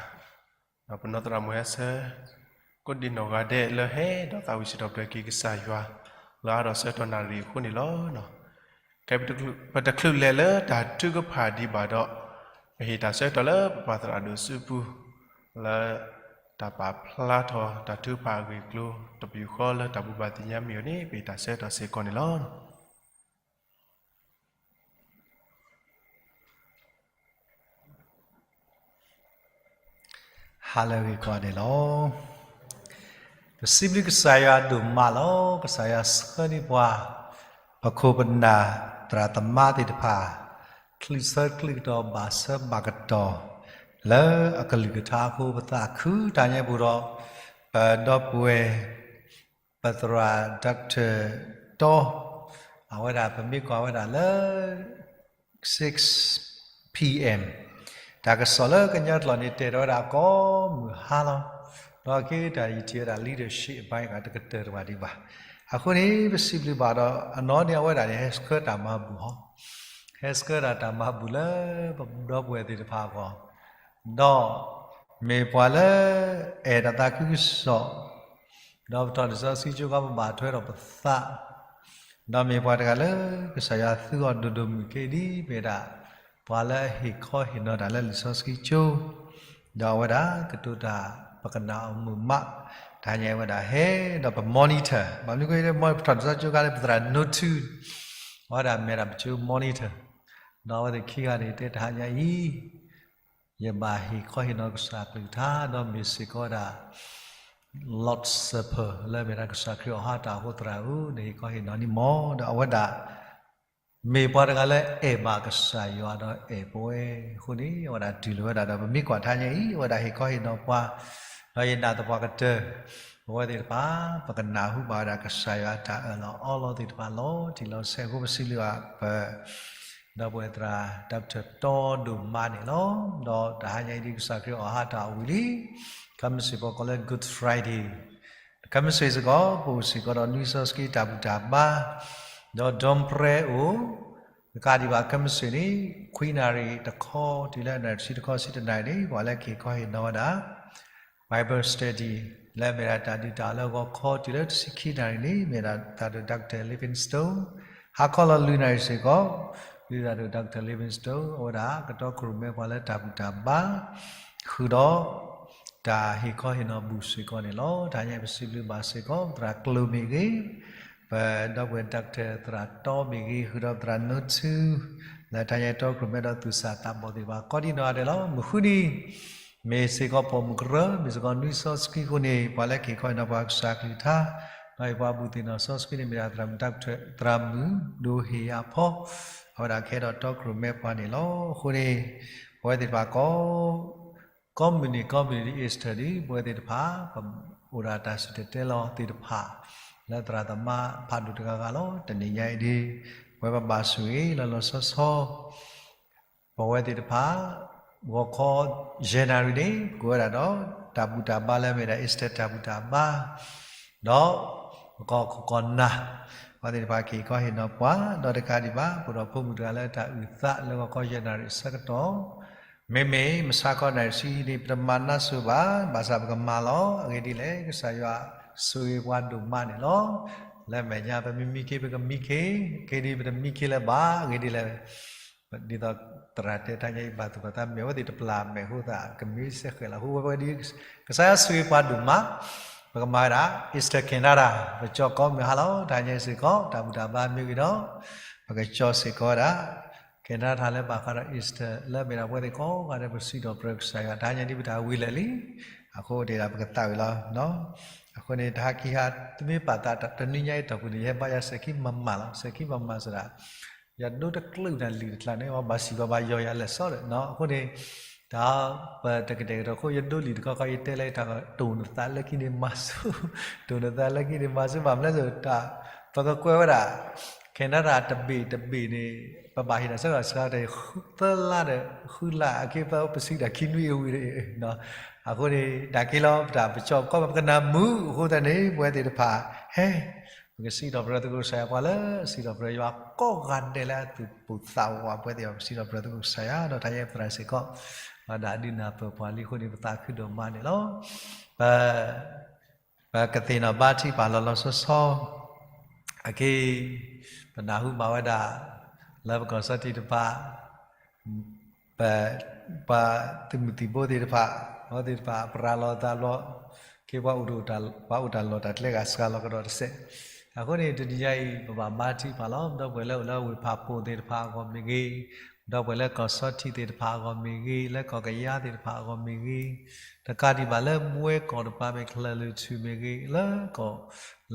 ဒီးပနီၢ်သရၣ်မုၣ်ဟဲဆၢ ကိးဒံနီၢ်ဂၤဒဲးလၢဟဲဒီးသးဝံၣ်စံးထီၣ်ပတြၢၤက့ၤကစၢ်ယွၤ လၢအါထီၣ်ဆၢကတီၢ်နၣ်ရံၣ်အဃိန့ၣ်လီၤ. ခဲအံၤ ပတချုးလဲၤလၢတၢ်ထုကဖၣ်ဒံးဘၣ်ဒီး ပဟ့ၣ်တၢ်ဆၢကတီၢ်လၢပပၢ်သရၣ်ဒိၣ်စုပူၤ လၢတၢ်ပာ်ဖျါထီၣ်တၢ်ထုကဖၣ်အဂ့ၢ်အကျိၤ တပယူာ်ဃီလၢတၢ်ဘိးဘၣ်သ့ၣ်ညါမ့ၢ်အိၣ်န့ၣ် ပဟ့ၣ်တၢ်ဆၢကတီၢ်စ့ၢ်ကီးန့ၣ်လီၤ. ဟါလၢအဂ့ၤကိးဂၤဒဲးလီၤ. ပစံးဘျုးကစၢ်ယွၤဒိၣ်မးလီၤ. ကစၢ်ယွၤဆှၢန့ၢ်ပှၤ ပခိၣ်ပနၢ်သရၣ်သမါသ့ၣ်တဖၣ် ချုးဆၢချုးကတီၢ်ဘၣ်ဆၢဘၣ်ကတီၢ် လၢအကလုၢ်ကထါအဃိ ပသးခုတၢ်ညါပူၤဒီး ပဒီပုၢ်ဝဲၢ် ပသရၣ် Doctor တီ အဝဲဒၣ်ပမ့ၢ်ကွၢ်ဝဲဒၣ်လၢ six p.m. တၢ်ကစီၣ်လၢကညီကျိာ်န့ၣ် တဲထီၣ်ဝဲဒၣ်ကိးမုၢ်ဟါလီၤ. ဒီးက့ၤတၢ်ယထံၣ်ဝဲဒၣ် leadership အပိုင်းကတကတၢၢ်တဘၣ်ဒံးဘၣ်. အဃိန့ၣ် ပစံးဘျုးဘၣ်ဒီး အနီၢ်န့ၣ်အဝဲဒၣ်န့ၣ် ဟဲဆှၢတၢ်မၤဘူၣ်ဟီ, ဟဲဆှၢဒၣ်တၢ်မၤဘူၣ်လၢပဒီပုၢ်ဝဲၢ်သ့ၣ်တဖၣ်အဂီၢ် ဒီးမ့ၢ်ပှၤလၢ အဲၣ်တၢ်သးခုကစီၣ်, ဒီးပထီၣ်လံာ်စီဆှံကၠိခီ ပဘၣ်ထွဲဒီးပသး, ဒီးမ့ၢ်ပှၤတဂၤလၢ ကစၢ်ယွၤသူအီၤဒိၣ်ဒိၣ်မုၢ်က့ၤဒ်မ့ၢ်ဒၣ် ပှၤလၢအဟ့ၣ်ခီဟ့ၣ်နီၤတၢ်လၢလံာ်စီဆှံကၠိ, ဒီးအဝဲဒၣ်ကတိၤတၢ် ပကနၣ်အီၤမုာ်မး, တဟါညါအဝဲဒၣ်ဟဲဒီးပ monitor, ဘၣ်မနုၤအဃိ ပထီၣ်လံာ်စီဆှံကၠိခီလၢပသရၣ် နီထူ, အဝဲဒၣ်မ့ၢ်ဒၣ်ပကၠိ monitor, ဒီးအဝဲသ့ၣ်ခံဂၤန့ၣ် တဲတဟါညါအံၤ ယဘၣ်ဟ့ၣ်ခီဟ့ၣ်နီၤကစၢ်အကလုၢ်ကထါ ဒီးမ့ၢ်စ့ၢ်ကီးဝဲဒၣ် Lord's Supper လၢမ့ၢ်ဒၣ်ကစၢ်ခရံာ်အီၣ်ဟါတၢ်အဃိ သရၣ်ဧၢ နဟ့ၣ်ခီဟ့ၣ်နီၤန့ၣ်မး, ဒီးအဝဲဒၣ် မ့ၢ်ပှၤတဂၤလၢအဲၣ်ဘၣ်ကစၢ်ယွၤဒီးအဲၣ်ပဝဲအဃိန့ၣ် အဝဲဒၣ်တူၢ်လိာ်ဝဲဒၣ်ဒီး ပမ့ၢ်ကွၢ်တဟါညါအံၤ အဝဲဒၣ်ဟ့ၣ်ခီဟ့ၣ်နီၤပှၤ, ဒီးယနာ်သပှၢ်ကတၢၢ် ပဝဲသ့ၣ်တဖၣ် ပကနၢ်ဟူဘၣ်ဝဲဒၣ်ကစၢ်ယွၤအတၢ်အၢၣ်လီၤအီလီၤသ့ၣ်တဖၣ်လီၤတံၢ်လီၤဆဲးအဃိ ပစံးဘျုးဘၣ်ပ ဒီပုၢ်ဝဲၢ်သရၣ် Doctor တီဒိၣ်မးန့ၣ်လီၤ. ဒီးတဟါညါအံၤဒ်ကစၢ်ခရံာ်အီၣ်ဟါတၢ်အဝံၤလံ, ခဲမုၢ်ဆ့ၣ်ပကိးလၢ Good Friday, ခဲမုၢ်ဆ့ၣ်စ့ၢ်ကီး ပအိၣ်စ့ၢ်ကီးဒီးနွံစီဆှံတၢ်ဘူၣ်တၢ်ဘါ, ဒီး dawn prayer အိၣ်, တကးဒံးဘၣ် ခဲမုၢ်ဆ့ၣ်န့ၣ် ခွံနၣ်ရံၣ်တခီ တုၤလၢနၣ်ရံၣ်တဆံတခီ ဆံတနၣ်ရံၣ်န့ၣ် ပှၤလၢကဟ့ၣ်ခီဟ့ၣ်နီၤဝဲဒၣ် Bible study လၢမ့ၢ်ဒၣ်တၢ်ဒုးတၢ်လၢဂီၤခီတုၤလၢတဆံခံနၣ်ရံၣ်န့ၣ် မ့ၢ်ဒၣ်သရၣ်ဒိၣ် Doctor Livingstone, ဟါခီလီၤလွံၢ်နၣ်ရံၣ်စ့ၢ်ကီး ဒုးသရၣ်ဒိၣ် Doctor Livingstone အဝဲဒၣ်ကတီခိၣ်ရိၣ်မဲပှၤလၢတၢ်ဘူၣ်တၢ်ဘါ ဃုာ်ဒီး တၢ်ဟ့ၣ်ခီဟ့ၣ်နီၤဘူၣ်စ့ၢ်ကီးန့ၣ်လီၤ. တဟါညါပစံးဘျုးဘၣ်စ့ၢ်ကီး သရၣ်ကျိၤမ့ၢ်ဂ့ၤ, ပဒီပုၢ်ဝဲၢ် Doctor သရၣ်တီမ့ၢ်ဂ့ၤ ဃုာ်ဒီးသရၣ်နိထူ လၢတဟါညါတီခိၣ်ရိၣ်မဲဒီးသူၣ်စၢ်သးဘီၣ်သ့ၣ်တဖၣ် ကိးဒံနီၢ်ဂၤဒဲးလီၤ. မုၢ်ဃုနံၤ မ့ၢ်စ့ၢ်ကီးပိာ်မုၣ်ကရၢ, မ့ၢ်စ့ၢ်ကီးနွံစီဆှံအဃိန့ၣ် ပှၤလၢကဟ့ၣ်ခီဟ့ၣ်နီၤပှၤကစၢ်အကလုၢ်ကထါ, ဒီးဟ့ၣ်ပှၤဘူၣ်သ့ၣ်နီၣ်စီဆှံန့ၣ် မ့ၢ်ဒၣ်သရၣ်မုၣ် Doctor သရၣ်မုၣ်ဒိၣ်ဟ့ၣ်ယၤဖီ, အဝဲဒၣ်ကဟဲဒီးတီခိၣ်ရိၣ်မဲပှၤန့ၣ်လီၤ. အဃိန့ၣ် ပဝဲသ့ၣ်တဖၣ်ကိး ကိးမုၢ်နံၤ ကိးမုၢ်နံၤဒ် Easter ဒ် ပဝဲသ့ၣ်တဖၣ် ပအိၣ်ဒၣ်တၢ်စံၣ်တဲၤတဲလီၤသ့ၣ်တဖၣ် လၢသရၣ်သမါဖးဒိၣ်တဂၤဂၤလီၤ. တနံၤညါအံၤဒ် ပဝဲပဘၣ်ဆိၣ်ဂ့ၤလီၤလီၤဆီဆီ ပဝဲသ့ၣ်တဖၣ် ဂီၤခီ ယဲၢ်နၣ်ရံၣ်န့ၣ် ပကဝဲဒၣ်ဒီး တၢ်ဘူၣ်တၢ်ဘါလၢမ့ၢ်ဒၣ် Easter တၢ်ဘူၣ်တၢ်ဘါ ဒီး ပကီၢ်ခိၣ်ကီၢ်နၢ် ပှၤသ့ၣ်တဖၣ်ကဟ့ၣ်ခီဟ့ၣ်နီၤပှၤ ဒီးတကးဒံးဘၣ် ပအိၣ်ဒီးဖိမုၣ်တဂၤလၢတၢ်အုၣ်သးလၢဂီၤခီယဲၢ်နၣ်ရံၣ်အဆၢကတီၢ် မ့မ့ၢ်မဆါခီနၣ်ရံၣ်ဆံန့ၣ် ပတမၤနါစိၤဘၣ် ဘၣ်ဆၣ်ပကမၤလီၤ. အဂ့ၢ်ဒ်လဲၣ် ကစၢ်ယွၤဆိၣ်ဂ့ၤပှၤဒိၣ်မးန့ၣ်လီၤ. လၢအမဲာ်ညါ ပမ့ၢ်မံခ့ ပကမံခ့, က့ၤဒ်ပတမံခ့လၢၤဘၣ် အဂ့ၢ်ဒ်လဲၣ် ဒ်သိးသရၣ်တဲတဟါညါအံၤ ဘၣ်သူၣ်ဘၣ်သးမ့ၢ်ဝဲသ့ၣ်တပျၢ်မဲာ်အဃိသတး ကမ့ၢ်စဲဃဲးလီၤ. အဃိဝဲဒ် ကစၢ်ယွၤဆိၣ်ဂ့ၤပှၤဒိၣ်မး ပကမၤဝဲဒၣ် Easter ကဲနၤဒၣ် ပကၠီကိးမုၢ်ဟါလီၤ. တဟါညါအံၤစ့ၢ်ကီး တၢ်ဘူၣ်တၢ်ဘါမ့ၢ်ဂ့ၤဒီး ပကၠီစ့ၢ်ကီးဝဲဒၣ် ကဲနၤဒၣ်လၢဘၣ်ဃးဒီး Easter လၢမ့ၢ်ဒၣ်ပဝဲသ့ၣ်ကိးဂၤဒဲး ပစံးထီၣ်ပတြၢၤကစၢ်ယွၤ တဟါညါဒ်ပတၢ်ဝံၤလၢာ်လံ အဃိဒ်ဒၣ်ပကသးဝံၤလီၤ. အဃိန့ၣ် တဟါခံဟါ တမ့ၢ်ပာ်သးတနွံညါအံၤတီၢ်ပူၤန့ၣ် ယဟဲဘါယၤစဲၤခံမၤမၤလီၤ. စဲၤခံမၤမၤစ့ၢ်ဒၣ် ယဒိတကျုးနၤလံာ်တကျါန့ၣ် ဘၣ်စံးဘၣ်ဘၣ်ယီၤယၤလဲၤစီဒီး အဃိန့ၣ် တၢ်ပတကတဲာ်ကတီၤအဃိ ယဒိလံာ်တခီခီ ယတဲလၢတၢ်တိၢ်နသးလၢခံန့ၣ်မၤဆူၣ် တိၢ်နသးလၢခံန့ၣ်မၤဆူၣ် ဘၣ်မနုၤလဲၣ် တၢ် ပကကွဲးဝဲဒၣ် ကဲနၤဒၣ်တဘ့ၣ်တဘ့ၣ်န့ၣ် ပဘၣ်ဟ့ၣ်တၢ်ဆၢကတီၢ်ဆၢကတီၢ် သၢလါဒီး ဃုလါ အက့ပပစံးတၢ်ခံနွံအဝံၤဒီး အဃိန့ၣ် နာ်က့လီၤ ပတၢ်ပကၠီကီး ပကနၢ်မုာ်အဃိသတးန့ၣ် ပဝဲသ့ၣ်တဖၣ် ဟဲ ပကစံးထီၣ်ပတြၢၤသုးခိၣ်ကစၢ်ယွၤ ပှၤလၢအစံးထီၣ်ပတြၢၤယွၤကိးဂၤဒဲးလၢအသူၣ်ပိၢ်သးဝးပဝဲသ့ၣ်တဖၣ် ပစံးထီၣ်ပတြၢၤသုးခိၣ်ကစၢ်ယွၤ ဒီးတၢ်ယဲၢ်သရၣ်စ့ၢ်ကီး ဘၣ်ဒၣ်ဒုးနၢ်ပၢၢ်ပှၤလံအဃိန့ၣ် ပသးခုဒိၣ်မးန့ၣ်လီၤ. ပ ပကသ့ၣ်နီၣ်ဘါထုကဖၣ်လီၤလီၤဆီဆီ အခံ ပနၢ်ဟူဘၣ်ဝဲဒၣ် လၢပကီၢ်စီထံးတဖၣ် ပ ပှၤသုးမုၢ်သံၣ်ဘိသ့ၣ်တဖၣ် အဝဲသ့ၣ်တဖၣ် ပရၤလီၤသးဘျီ က့ ပှၤအိၣ်တၢ်လီၢ်တၢ်ကျဲဂၤစှၤလီၤကဒီးတစဲး. အဃိန့ၣ် တနံၤညါအံၤ ပဘၣ်ဘါထုကဖၣ်လီၤ. ဒီပုၢ်ဝဲၢ်လၢအိၣ်လၢဝ့ၢ်ဖးပိၢ်သ့ၣ်တဖၣ်အဂီၢ်မ့ၢ်ဂ့ၤ, ဒီပုၢ်ဝဲၢ်လၢကီၢ်စီထံးသ့ၣ်တဖၣ်အဂီၢ်မ့ၢ်ဂ့ၤ, လၢကီၢ်ကယၤသ့ၣ်တဖၣ်အဂီၢ်မ့ၢ်ဂ့ၤ, တကးဒံးဘၣ်လၢဘှဲကီၢ်တပၤမ့ၢ် ကၠဲၤလွီၢ်ထူၣ်မ့ၢ်ဂ့ၤ, လၢကီၢ်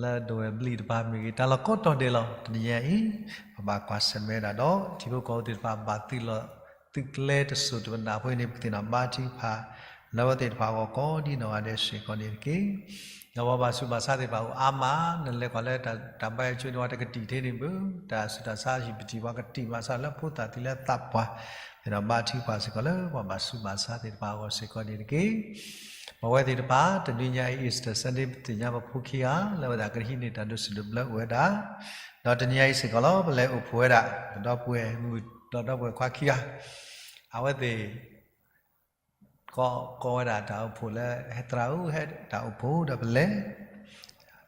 လၢဒဝဲၢ်ဘျံးတပၤမ့ၢ်ဂ့ၤ, တၢ်လီၢ်ကိးတီၤဒဲးလီၤ. တနံၤညါအံၤ ပဘၣ်ကွၢ်ဆၢၣ်မဲာ်ဝဲဒၣ်ဒီး ထံဖိကီၢ်ဖိသ့ၣ်တဖၣ် ဘၣ်သုးလီၢ်သုးကျဲတစိၢ်တပနၢ်အဃိန့ၣ် ပကသ့ၣ်နီၣ်ဘါထုကဖၣ် လၢအဝဲသ့ၣ်တဖၣ်အဂီၢ်ကိးဒံနီၢ်ဂၤဒဲးစ့ၢ်ကီးန့ၣ်တက့ၢ်. ဒီးပှၤဘၣ်ဆူးဘၣ်ဆါသ့ၣ်တဖၣ်အိၣ်အါမး, နလဲၤကွၢ်လၢတၢ်ဘါယွၤကၠိန့ၣ် ပှၤတကတံာ်ထဲန့ၣ်ဘၣ်, တၢ်ဆူးတၢ်ဆါဟံၣ်ပတံၢ် ပှၤကတံာ်မးစးလၢဖိသၣ်တုၤလၢသးပှၢ်, သ့ၣ်နီၣ်ဘါထုကဖၣ်စ့ၢ်ကီးလၢပှၤဘၣ်ဆူးဘၣ်ဆါသ့ၣ်တဖၣ်အဂီၢ်စ့ၢ်ကီးန့ၣ်တက့ၢ်. ပဝဲသ့ၣ်တဖၣ် တနံၤညါအံၤ Easter Sunday ပသ့ၣ်ညါပဖိခံဂၤ လၢအဝဲသ့ၣ်ကဟံးန့ၢ်တၢ်ဒိးစံးဒိးဘျၢအိၣ်ဝဲဒၣ်, ဒီးတနံၤညါအံၤစ့ၢ်ကီးလီၤ ပလဲၤအိၣ်ဖှိၣ်ဝဲဒၣ် ပဒီပုၢ်ဝဲၢ်မုၣ်ဒီးဒီပုၢ်ဝဲၢ်ခွါခံဂၤ, အဝဲသ့ၣ် ကိးဝဲဒၣ်တၢ်အိၣ်ဖှိၣ်လၢ ဟဲသရၣ်ဧၢ ဟဲတၢ်အိၣ်ဖှိၣ်ဒီးပလဲၤ,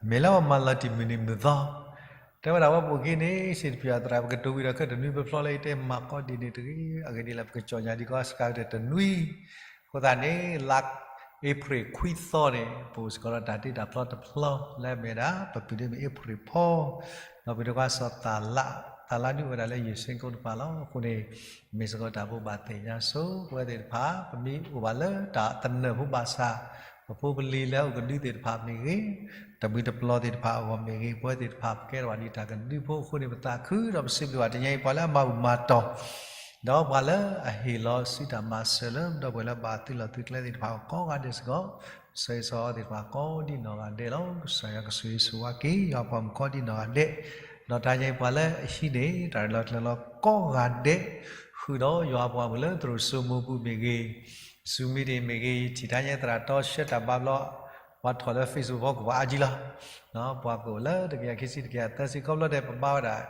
မ့ၢ်လၢပမၤလီၤတံၢ်မုၢ်နံၤမုၢ်သီ, တဲဝဲဒၣ်ဝဲပအိၣ်က့ၤန့ၣ် စံးတပျၢ်သရၣ် ပကတိၤဝံၤဒီးခဲတနွံပဖျီလၢယတဲမၤကီဒ်န့ၣ်တဂ့ၤ, အဂ့ၢ်ဒ်လဲၣ် ပကစီၣ်ညါဒ်ကီးစကါကတၢၢ်တနွံ, အဃိသတးန့ၣ် လါအ့ဖြ့ၣ်ခွံသီန့ၣ် ပအိၣ်စ့ၢ်ကီးဒီးတၢ်တ့တၢ်ဖျီတဖျီ လၢအမ့ၢ်ဝဲဒၣ် ပပုၢ်ဒ့မုၣ်အ့ဖြ့ၣ်ဖီ ဒီးပဒိၣ်ခွါစီၤသးလး, သးလးဒုးအိၣ်ဝဲဒၣ်လၢယ့ၣ်ၡ့ကိတပၤလီၤ. အဃိန့ၣ် မ့ၢ်စ့ၢ်ကီးတၢ်ဘိးဘၣ်သ့ၣ်ညါဆိ ပဝဲသ့ၣ်တဖၣ် ပမ့ၢ်အိၣ်ဘၣ်လၢတၢ်သနၢၣ်ဖိဘၣ်ဆၣ် ပဖိပလံၤလၢအအိၣ်ကဒုသ့ၣ်တဖၣ်မ့ၢ်ဂ့ၤ, တမှံၤတပျီၤသ့ၣ်တဖၣ်အဂီၢ်မ့ၢ်ဂ့ၤ, ပဝဲသ့ၣ်တဖၣ်ပကဲထီၣ်ဘၣ်ဒ်တၢ်ကဒုဖိအဃိန့ၣ် ပသးခုဒီးပစံးဘျုးဘၣ်တနံၤအံၤ ပှၤလၢအမၤဘူၣ်မၤတီၢ် ဒီးပှၤလၢအဟ့ၣ်လီၤစုတၢ်မၤစၢၤလၢ ဒီပုၢ်ဝဲၢ်လၢဘၣ်သုးလီၢ်သုးကျဲသ့ၣ်တဖၣ်အဂီၢ်ကိးဂၤဒဲးစ့ၢ်ကီး, စီၤအ့ၡီသ့ၣ်တဖၣ်ကိးဒံနီၢ်ဂၤဒဲးလီၤ. ကစၢ်ယွၤကဆိၣ်ဂ့ၤဆိၣ်ဝါက့ၤ ယွၤပှၤမုၣ်ကိးဒံနီၢ်ဂၤဒဲး, ဒီးတနံၤအံၤပှၤလၢအဟံးန့ၢ် တၢ်ရ့လိာ်ကျဲၤလိာ်ကိးဂၤဒဲး, ဃုာ်ဒီးယွၤပှၤမုၣ်လၢသရိာ်စိမိပူၤမ့ၢ်ဂ့ၤ, Zoom meeting မ့ၢ်ဂ့ၤ, ထံၣ်တၢ်ညါသရၣ်တီ ရှဲတၢ်ဘါဘျီ, ပှၤထီၣ်လၢ Facebook ဖီခိၣ်ပှၤအါကံလီၤ. ပှၤကအိၣ်လၢတကယၤခံဆံတကယၤသၢဆံ ခီဖျိဒဲး ပဘါဝဲဒၣ်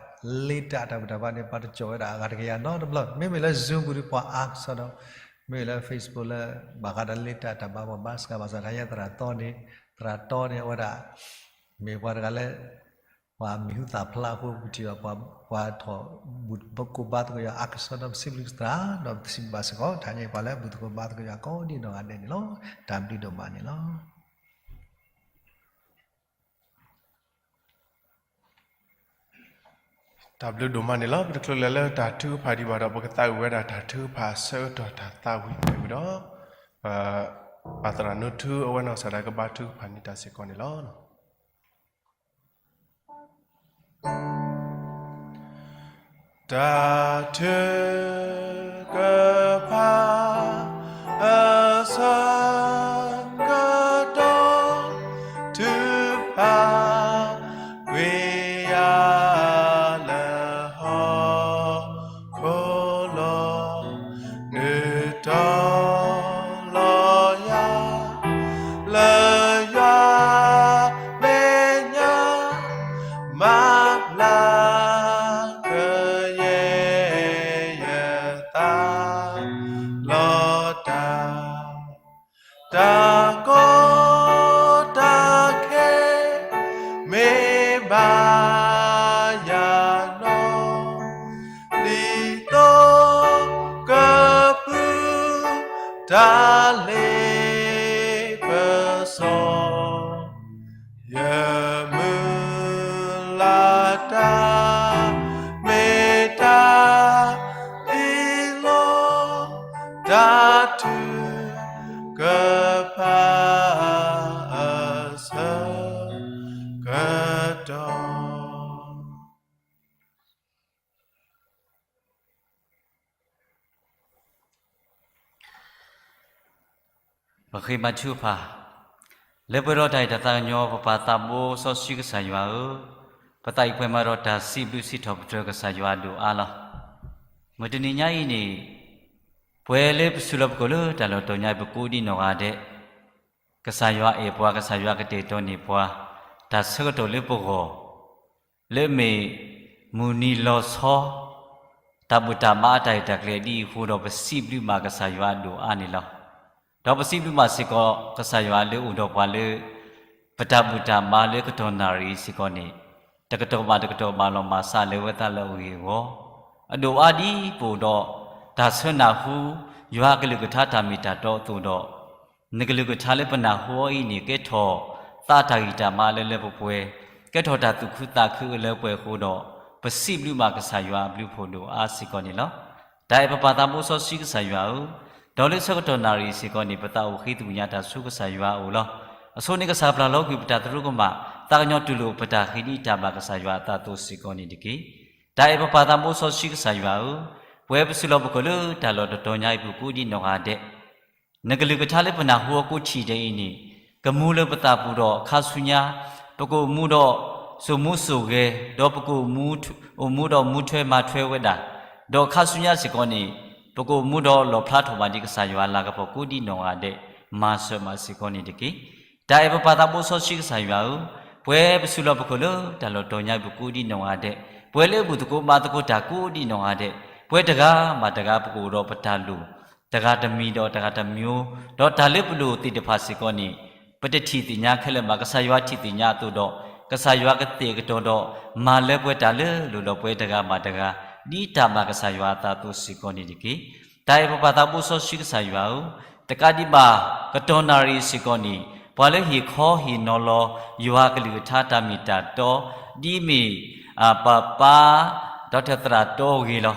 လ့တၢ်တၢ်ဘူၣ်တၢ်ဘါန့ၣ် ပှၤတကၠီၣ်ဝဲဒၣ်အဂၤတကယၤနီတဘျီ, မ့မ့ၢ်လၢ Zoom ပူၤဒီးပှၤအါကစီဒီး, မ့မ့ၢ်လၢ Facebook လၢ ဘၣ်ဃးဒီးလ့တၢ်တၢ်ဘါပှၤဘါစှၤဘၣ်ဆၣ် တၢ်ညါသရၣ်တီန့ၣ်, သရၣ်တီန့ၣ် အဝဲဒၣ် မ့ၢ်ပှၤတဂၤလၢ ပှၤမံၤဟူသၣ်ဖျါအဃိ ပထံၣ်ဘၣ်ပှၤထီၣ်ဘူၣ်တဘၣ်ကိးဘါသကိးယွၤ အါကစီဒီးပစံးဘျုးကစၢ် ဒီးပစံးဘျုးဘၣ်စ့ၢ်ကီး တၢ်ညါအံၤပှၤလၢအဘူၣ်သကိးဘါသကိးယွၤကိးဒံနီၢ်ဂၤဒဲးန့ၣ်လီၤ. တၢ်ဘျုးဒိၣ်မးန့ၣ်လီၤ. တၢ်ဘျုးဒိၣ်မးန့ၣ်လီၤ. ပတချုးလဲၤလၢတၢ်ထုကဖၣ်ဒံးဘၣ်ဒီး ပကသးဝံၣ်ဝဲဒၣ်တၢ်ထုကဖၣ်အဆၢကတီၢ်တၢ်သးဝံၣ်ဝံၤဒီး ပၢ်သရၣ်နိထူအဝဲနီၢ်ကစၢ်ဒၣ်ကဘါထုကဖၣ်န့ၢ်တၢ်စ့ၢ်ကီးန့ၣ်လီၤ. တၢ်ထုကဖၣ်အဆၢကတီၢ် ထုကဖၣ်ကွံာ်ယၤလၢဟီၣ်ခိၣ်လီၤ. နုာ်တီၤလီၤယၤ လၢယွၤမဲာ်ညါ မၤဘျါကယဲၢ် ယသးလီၤတၢ် တၢ်ကီတၢ်ခဲ မ့ၢ်ဘၣ်ယၤနီၤ ဒ်သိးကပုၢ်တၢ်လ့ပစီ ယမုၢ်လၢ်တၢ် မ့ၢ်တၢ်သံလီၤ တၢ်ထုကဖၣ်အဆၢကတီၢ် ပဃ့ဘါထုကဖၣ်, လၢပှဲၤဒီးတၢ်အဲၣ်တၢ်သးကညီၤ ပပၢ်သးဘိစီဆှံကစၢ်ယွၤဧၢ, ပသးအံၤပှဲၤမးဒီးတၢ်စံးဘျုးစံးထီၣ်ပတြၢၤကစၢ်ယွၤအဒိၣ်အါလီၤ. မုၢ်တနံၤညါအံၤန့ၣ် ပှဲၤလၢပစုလီၢ်ပကိာ်လၢတၢ်လီၢ်တတီၤညါ ပကိးဒံနီၢ်ဂၤဒဲး ကစၢ်ယွၤအဲၣ်ပှၤ ကစၢ်ယွၤကတဲာ်ကတီၤန့ၢ်ပှၤ တၢ်ဆၢကတီၢ်လၢပဂီၢ် လၢမ့ၢ်မုၢ်နံၤလီၤဆီ တၢ်ဘူၣ်တၢ်ဘါအတၢ်ရဲၣ်တၢ်ကျဲၤဒ်အံၤအဃိဒီး ပစံးဘျုးဘၣ်ကစၢ်ယွၤအဒိၣ်အါန့ၣ်လီၤ. ဒီးပစံးဘျုးဘၣ်စ့ၢ်ကီး ကစၢ်ယွၤလၢအိၣ်ဒီးပှၤလၢ ပတၢ်ဘူၣ်တၢ်ဘါလၢကတီၢ်နၣ်ရံၣ်စ့ၢ်ကီးန့ၣ် တကတီၢ်ဘၣ်တကတီၢ်ဘၣ်လီၤမၢ်စးလၢၤဝဲသးလၢအဂ့ၢ်အဂီၢ်, အဒိၣ်အါဒ်ပအိၣ်ဒီး တၢ်ဆၢနၢ်ဟူ ယွၤအကလုၢ်ကထါတၢ်မ့ၢ်တၢ်တီအသိးဒီး နကလုၢ်ကထါလၢပနၢ်ဟူအီၤအံၤန့ၣ် ကဲထီၣ်သးတၢ်ဂံၢ်တၢ်ဘါလၢလၢပှဲၤပှဲၤ, ကဲထီၣ်တၢ်သူၣ်ခုသးခုအလၢပှဲၤအဃိဒီး ပစံးဘျုးဘၣ်ကစၢ်ယွၤအဘျုးဖှိၣ်ဒိၣ်အါစ့ၢ်ကီးန့ၣ်လီၤ. တၢ်အဲၣ်ပပၢ်သးဘိစီဆှံကစၢ်ယွၤဧၢ, ဒီးလၢဆၢကတီၢ်နၣ်ရံၣ်စ့ၢ်ကီးန့ၣ် ပသးအိၣ်ဃ့သကွံၢ်ညါတၢ်ဆူကစၢ်ယွၤအအိၣ်လီၤ. အဆိန့ၣ်ကစၢ်ပျၢ်လီၤကွံာ်ပတၢ်သရူးကမၣ်, သးကညီၤတူၢ်လိာ်ပတၢ်ဃ့ဒံးတၢ်ဘၣ်ကစၢ်ယွၤအသးအသိးစ့ၢ်ကီးန့ၣ်တက့ၢ်. တၢ်အဲၣ်ပပၢ်သးဘိစီဆှံကစၢ်ယွၤဧၢ, ပဝဲပစုလီၢ်ပခိၣ်လၢတၢ်လီၢ်တတီၤညါအံၤပူၤကိးဒံးနီၢ်ဂၤဒဲး နကလုၢ်ကထါလၢပနၢ်ဟူအီၤကိးထံၣ်ဒဲးအံၤန့ၣ် ကမူလၢပသးပူၤဒီးခါဆူညါ ပကအိၣ်မူဒီးစိာ်မူစိာ်ဂဲၤ, ဒီးပကအိၣ်မူ, အိၣ်မူဒီးမူထွဲမၤထွဲဝဲဒၣ်, ဒီးခါဆူညါစ့ၢ်ကီးန့ၣ် ပကအိၣ်မူဒီးလီၣ်ဖျါထီၣ်ဘၣ်ဒံးကစၢ်ယွၤအလၤကပီၤကိးဒံးနီၢ်ဂၤဒဲး, မၤစၢၤမးစ့ၢ်ကီးန့ၣ်တက့ၢ်. တၢ်အဲၣ်ပပၢ်သးဘိစီဆှံကစၢ်ယွၤဧၢ, ပဝဲပစုလီၢ်ပခိၣ်လၢတၢ်လီၢ်တတီၤညါအံၤပူၤကိးဒံးနီၢ်ဂၤဒဲး, ပဝဲလၢဘူၣ်သကိးဘါသကိးတၢ်ကိးဒံးနီၢ်ဂၤဒဲး, ပဝဲတဂၤဘၣ်တဂၤပကအိၣ်ဒီးပတၢ်လိၣ် တဂၤတမံၤဒီးတဂၤတမံၤ, ဒီးတၢ်လၢပလိၣ်သ့ၣ်တဖၣ်စ့ၢ်ကီးန့ၣ် ပတထံၣ်သ့ၣ်ညါခဲလၢာ်ဘၣ်, ကစၢ်ယွၤထံၣ်သ့ၣ်ညါအသိးဒီး ကစၢ်ယွၤကတဲာ်ကတီၤဒီး မၤလၢပှဲၤတၢ်လၢလိၣ်ဒီးပဝဲတဂၤဘၣ်တဂၤ ဒ်တၢ်ဘၣ်ကစၢ်ယွၤအသးအသိးစ့ၢ်ကီးန့ၣ်တက့ၢ်. တၢ်အဲၣ်ပပၢ်သးဘိစီဆှံကစၢ်ယွၤဧၢ, တကးဒံးဘၣ် ကတီၢ်နၣ်ရံၣ်စ့ၢ်ကီးန့ၣ် ပှၤလၢဟ့ၣ်ခီဟ့ၣ်နီၤလီၤ ယွၤကလုၢ်ကထါတၢ်မ့ၢ်တၢ်တီ ဒ်မ့ၢ် ပၢ်ပၢ် ဒီးတၢ်သရၣ်တီအဂ့ၢ်လီၤ.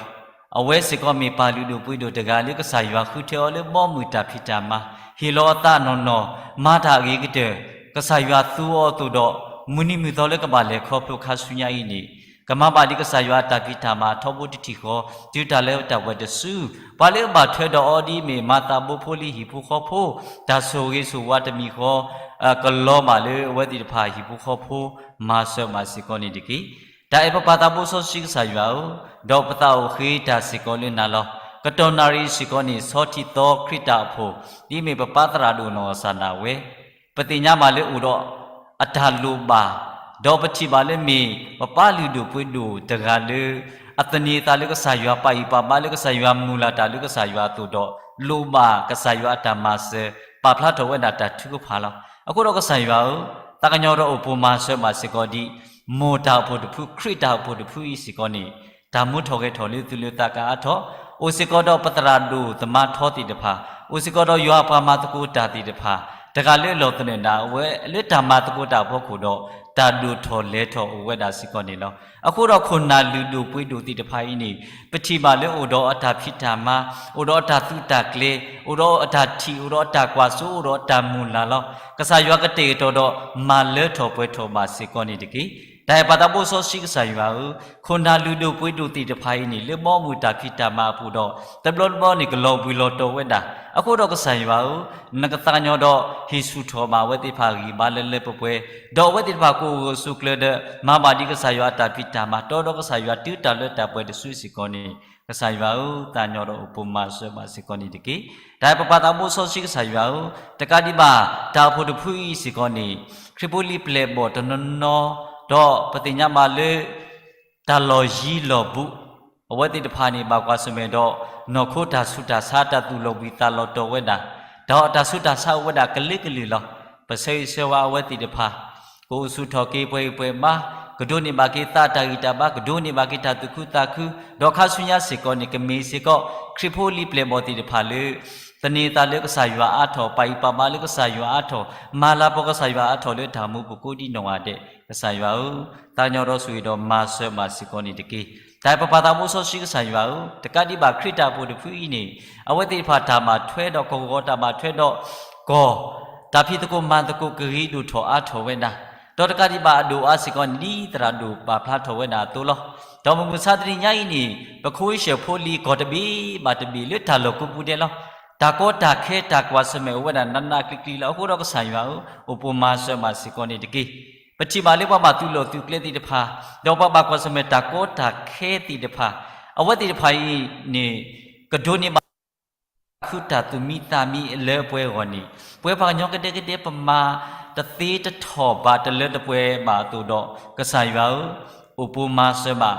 အဝဲစ့ၢ်ကီးမ့ၢ်ပၢ်လုၢ်ဒိၣ်ပှ့ၤဒိၣ်တဂၤလၢကစၢ်ယွၤဃုထၢအီၤလၢဘီမုၢ်တၢ်ဖံးတၢ်မၤ, ဟ့ၣ်လီၤအသးနီၢ်နီၢ်, မၤတၢ်အဂ့ၤကတၢၢ်, ကစၢ်ယွၤသူအီၤအသိးဒီး မုၢ်နံၤမုၢ်သီလၢကဘၣ်လဲၤခီဖျိခါဆူညါအံၤန့ၣ် ကမၤဘၣ်ဒံးကစၢ်ယွၤအတၢ်ဖံးတၢ်မၤထီဘိတထံၣ်ဃီ, တုၤတၢ်လၢတၢ်ဝဲတစု, ပှၤလၢအဘၣ်ထွဲဒီးအီၤဒ်အမ့ၢ်မၤသးဘိဖိလံၤဟံၣ်ဖိဃီဖိ, တၢ်ဆိၣ်ဂ့ၤဆိၣ်ဝါတမံၤဃီ ကလီၤဘၣ်လၢအဝဲသ့ၣ်တဖၣ်ဟံၣ်ဖိဃီဖိ မၤစၢၤမးစ့ၢ်ကီးန့ၣ်တက့ၢ်. တၢ်အဲၣ်ပပၢ်သးဘိစီဆှံကစၢ်ယွၤဧၢ, ဒီးပသးအိၣ်ဃ့တၢ်စ့ၢ်ကီးလၢနၤလီၤ. ကတီၢ်နၣ်ရံၣ်စ့ၢ်ကီးန့ၣ် ဆီထံသီခရံာ်တၢ်အိၣ်ဖှိၣ် ဒ်မ့ၢ်ပပၢ်သရၣ်ဒိၣ်နီၢ်ကစၢ်ဒၣ်ဝဲ ပသ့ၣ်ညါဘၣ်လၢအိၣ်ဒီးအတၢ်လိၣ်ဘၣ်, ဒီးပထံၣ်ဘၣ်လၢမ့ၢ် ပပၢ်လုၢ်ဒိၣ်ပှ့ၤဒိၣ်တဂၤလၢ အသန့ၤအသးလၢကစၢ်ယွၤ ပာ်ဂံၢ်ပာ်ဘါလၢကစၢ်ယွၤ မုၢ်လၢ်တၢ်လၢကစၢ်ယွၤအသိးဒီး လိၣ်ဘၣ်ကစၢ်ယွၤအတၢ်မၤစၢၤ ပာ်ဖျါထီၣ်ဝဲဒၣ်တၢ်ထုကဖၣ်လီၤ. အဃိဒီးကစၢ်ယွၤဧၢ, သးကညီၤဒီးအိၣ်ပိၢ်မၤစၢၤမးစ့ၢ်ကီးဒံး မိၢ်တၢ်အိၣ်ဖှိၣ်တဖု ခရံာ်တၢ်အိၣ်ဖှိၣ်တဖုအံၤစ့ၢ်ကီးန့ၣ် တၢ်မူထီၣ်ဂဲၤထီၣ်လၢသုလၢသးကအါထီၣ်, အိၣ်စ့ၢ်ကီးဒီးပသရၣ်ဒိၣ်သမါထီသ့ၣ်တဖၣ်, အိၣ်စ့ၢ်ကီးဒီးယွၤပှၤမၤသကိးတၢ်သ့ၣ်တဖၣ်, တဂၤလၢအလီၢ်သနၢၣ်ဒၣ်ဝဲလၢတၢ်မၤသကိးတၢ်အဖီခိၣ်ဒီး တၢ်ဒိၣ်ထီၣ်လဲၤထီၣ်အိၣ်ဝဲဒၣ်စ့ၢ်ကီးန့ၣ်လီၤ. အဃိဒီးခိၣ်နၢ်လုၢ်ဒိၣ်ပှ့ၤဒိၣ်သ့ၣ်တဖၣ်အံၤန့ၣ် ပထံၣ်ဘၣ်လၢအိၣ်ဒီးအတၢ်ဖံးတၢ်မၤ, အိၣ်ဒီးအတၢ်သုးတၢ်ကျဲၤ, အိၣ်ဒီးအတၢ်ထံၣ်, အိၣ်ဒီးအတၢ်ကွၢ်စိ, အိၣ်ဒီးအတၢ်မုၢ်လၢ်လီၤ. ကစၢ်ယွၤကတဲာ်ကတီၤဒီး မၤလၢထီၣ်ပှဲၤထီၣ်ဘၣ်စ့ၢ်ကီးန့ၣ်တက့ၢ်. တၢ်အဲၣ်ပၢ်သးဘိစီဆှံကစၢ်ယွၤဧၢ, ခိၣ်နၢ်လုၢ်ဒိၣ်ပှ့ၤဒိၣ်သ့ၣ်တဖၣ်အံၤန့ၣ် လၢဘီမုၢ်တၢ်ဖံးတၢ်မၤအပူၤဒီး တဘျီတဘျီန့ၣ် ကလီၤဘှံးလီၤတီၤဝဲဒၣ်. အဃိဒီးကစၢ်ယွၤဧၢ, နကသးကညီၤဒီးဟ့ၣ်ဆူၣ်ထီၣ်ဘၣ်အဝဲသ့ၣ်တဖၣ်ဂံၢ်ဘါလၢလၢပှဲၤပှဲၤ, ဒီးအဝဲသ့ၣ်တဖၣ်ကအိၣ်ဂၢၢ်ဆိးကျၢၤဒီး မၤဘၣ်ဒံးကစၢ်ယွၤအတၢ်ဖံးတၢ်မၤ, တီဒီးကစၢ်ယွၤတုၤတၢ်လၢတၢ်ပှဲၤတစုစ့ၢ်ကီးန့ၣ် ကစၢ်ယွၤဧၢ, သးကညီၤဒီးအိၣ်ပိၢ်မၤစၢၤဘၣ်စ့ၢ်ကီးန့ၣ်တက့ၢ်. တၢ်အဲၣ်ပၢ်သးဘိစီဆှံကစၢ်ယွၤဧၢ, တကးဒံးဘၣ် တၢ်အိၣ်ဖှိၣ်တဖုအံၤစ့ၢ်ကီးန့ၣ် ခရံာ်ဖိလံၤပျဲၢ်ဘီၣ်တနီၤနီၤ, ဒီးပသ့ၣ်ညါဘၣ်လၢ တၢ်လီၢ်ယံၤလီၢ်ဘူး, အဝဲသ့ၣ်တဖၣ်န့ၣ် ဘၣ်ကွၢ်ဆၢၣ်မဲာ်ဒီး နီၢ်ခိတၢ်ဆူးတၢ်ဆါ တၢ်သူၣ်လီၤဘှံးသးလီၤတီၤဝဲဒၣ်, ဒီးတၢ်ဆူးတၢ်ဆါအိၣ်ဝဲဒၣ်ကလုာ်ကလုာ်လီၤ. ပဆၢဂ့ၤဆၢဝါအဝဲသ့ၣ်တဖၣ် ကအိၣ်ဆူၣ်ထီၣ်က့ၤပှဲၤဂံၢ်ပှဲၤဘါ, ကဒိးန့ၢ်ဘၣ်က့ၤသးတၢ်ဂံၢ်တၢ်ဘါ, ကဒိးန့ၢ်ဘၣ်က့ၤတၢ်သူၣ်ခုသးခု, ဒီးခါဆူညါစ့ၢ်ကီးန့ၣ် ကမ့ၢ်စ့ၢ်ကီး ခရံာ်ဖိလံၤပျဲၢ်ဘီၣ်သ့ၣ်တဖၣ်လၢ သန့ၤသးလၢကစၢ်ယွၤအါထီၣ်, ပာ်ဂံၢ်ပာ်ဘါလၢကစၢ်ယွၤအါထီၣ်, မၤလၤကပီၤကစၢ်ယွၤအါထီၣ်လၢတၢ်မူပူၤကိးဒံးနီၢ်ဂၤဒဲး, ကစၢ်ယွၤဧၢ, သးကညီၤဒီးဆိၣ်ဂ့ၤဒီးမၤစၢၤဘၣ်စ့ၢ်ကီးန့ၣ်တက့ၢ်. တၢ်အဲၣ်ပၢ်သးဘိစီဆှံကစၢ်ယွၤဧၢ, တကးဒံးဘၣ်ခရံာ်တၢ်အိၣ်ဖှိၣ်တဖုအံၤန့ၣ် အဝဲသ့ၣ်တဖၣ်တၢ်ဘၣ်ထွဲဒီးကဝီၤ, တၢ်ဘၣ်ထွဲဒီးကီၢ်, တၢ်ဖံးသကိးမၤသကိးကဂ့ၤဒိၣ်ထီၣ်အါထီၣ်ဝဲဒၣ်, ဒီးတကးဒံးဘၣ်အဒိၣ်အါစ့ၢ်ကီးန့ၣ် ဒ်သရၣ်ဒိၣ်ပာ်ဖျါထီၣ်ဝဲဒၣ်အသိးလီၤ. ဒီးမုၢ်မဆါတနံၤညါအံၤန့ၣ် ပခိၣ်အ့ၡၢၣ်ဖိလံၤကီၢ်တဘ့ၣ်ဘၣ်တဘ့ၣ်လၢတၢ်လီၢ်ကိးပူၤဒဲးလီၤ. တၢ်ကီတၢ်ခဲတၢ်ကွၢ်ဆၢၣ်မဲာ်အိၣ်ဝဲဒၣ်နးနးကျံၤကျံၤလီၤ. အဃိဒီးကစၢ်ယွၤဧၢ, အိၣ်ပိၢ်မၤစၢၤဘၣ်စ့ၢ်ကီးန့ၣ်တက့ၢ်. ပထံၣ်ဘၣ်လၢပှၤဘၣ်သူၣ်လီၢ်သူၣ်ကျဲသ့ၣ်တဖၣ်, ဒီးပှၤဘၣ်ကွၢ်ဆၢၣ်မဲာ်တၢ်ကီတၢ်ခဲသ့ၣ်တဖၣ်, အဝဲသ့ၣ်တဖၣ်အံၤန့ၣ် ကဒိးန့ၢ်ဘၣ် တၢ်သူၣ်မံသးမံလၢပှဲၤအဂီၢ်န့ၣ်, ပဝဲပှၤကညီကဒဲကဒဲ ပမၤတသ့တထီၣ်ဘၣ်တလၢတပှဲၤဘၣ်အသိးဒီး ကစၢ်ယွၤဧၢ, အိၣ်ပိာ်မၤစၢၤဘၣ်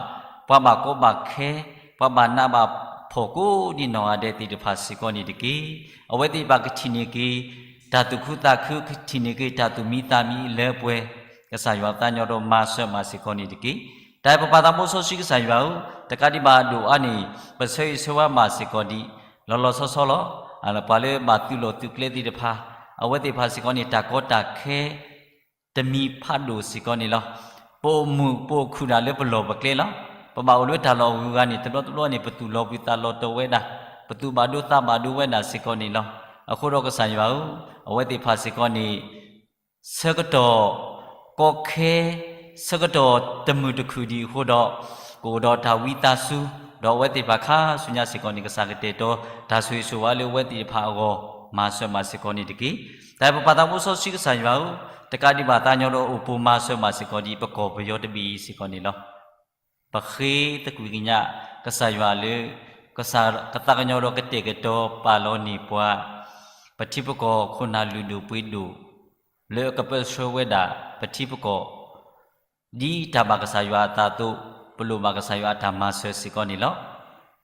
ပှၤဘၣ်ကီဘၣ်ခဲ ပှၤဘၣ်နးဘၣ်ဖှီၣ်ကိးဒံးနီၢ်ဂၤဒဲးသ့ၣ်တဖၣ်စ့ၢ်ကီးန့ၣ်တက့ၢ်. အဝဲသ့ၣ်တဖၣ်ကထံၣ်န့ၢ်က့ၤ တၢ်သူၣ်ခုသးခု ကထံၣ်န့ၢ်က့ၤ တၢ်သူၣ်မံသးမံလၢပှဲၤ ကစၢ်ယွၤသးကညီၤဒီးမၤစၢၤမးစ့ၢ်ကီးန့ၣ်တက့ၢ်. တၢ်အဲၣ်ပပၢ်သးဘိစီဆှံကစၢ်ယွၤဧၢ, တကးဒံးဘၣ်အဒိၣ်အါန့ၣ် ပဆၢဂ့ၤဆၢဝါမးစ့ၢ်ကီးဒံး လီၤလီၤဆီဆီလီၤ. ပှၤလၢဘၣ်သုးလီၢ်သုးကျဲသ့ၣ်တဖၣ် အဝဲသ့ၣ်တဖၣ်စ့ၢ်ကီးန့ၣ် တၢ်ကီတၢ်ခဲ တမံၤဖးဒိၣ်စ့ၢ်ကီးန့ၣ်လီၤ. ပအိၣ်မုာ်ပအိၣ်ခုၣ်ဒၣ်လၢပလီၢ်ပကျဲလီၤ. ပဘၣ်အိၣ်လၢတၢ်လီၢ်ဂုၤဂၤန့ၣ် တဘျီတဘျီန့ၣ် ပသူၣ်လီၤဘှံးသးလီၤတီၤဝဲဒၣ်, ပသူၣ်ဘၣ်ဒိသးဘၣ်ဒိဝဲဒၣ်စ့ၢ်ကီးန့ၣ်လီၤ. အဃိဒီးကစၢ်ယွၤဧၢ, အဝဲသ့ၣ်တဖၣ်စ့ၢ်ကီးန့ၣ် ဆၢကတီၢ်ကီခဲ ဆၢကတီၢ်တမုာ်တခုၣ်ဒံးအဃိဒီး ကအိၣ်ဒီးတၢ်ဝံသးစူၤ, ဒီးအဝဲသ့ၣ်တဖၣ်ခါဆူညါစ့ၢ်ကီးန့ၣ် ကစၢ်ကတဲာ်ကတီၤတၢ်ဆိၣ်ဂ့ၤဆိၣ်ဝါလၢအဝဲသ့ၣ်တဖၣ်အဂီၢ် မၤစၢၤမးစ့ၢ်ကီးန့ၣ်တက့ၢ်. တၢ်အဲၣ်ပပၢ်သးဘိစီဆှံကစၢ်ယွၤဧၢ, တကးဒံးဘၣ်သးကညီၤဒီးအိၣ်ပိာ်မၤစၢၤမးစ့ၢ်ကီးဒံး ပကီၢ်ပယီၤတဘ့ၣ်အံၤစ့ၢ်ကီးန့ၣ်လီၤ. ပဃ့သကွံာ်ကညးကစၢ်ယွၤလၢ ကစၢ်ကသးကညီၤဒီးကတဲာ်ကတီၤပာ်လီၤန့ၢ်ပှၤ ပထံပကီၢ်ခိၣ်နၢ်လုၢ်ဒိၣ်ပှ့ၤဒိၣ် လၢအကပၢဆှၢဝဲဒၣ်ပထံပကီၢ် ဒ်တၢ်ဘၣ်ကစၢ်ယွၤအသးအသိး ပလိၣ်ဘၣ်ကစၢ်ယွၤအတၢ်မၤစၢၤစ့ၢ်ကီးန့ၣ်လီၤ.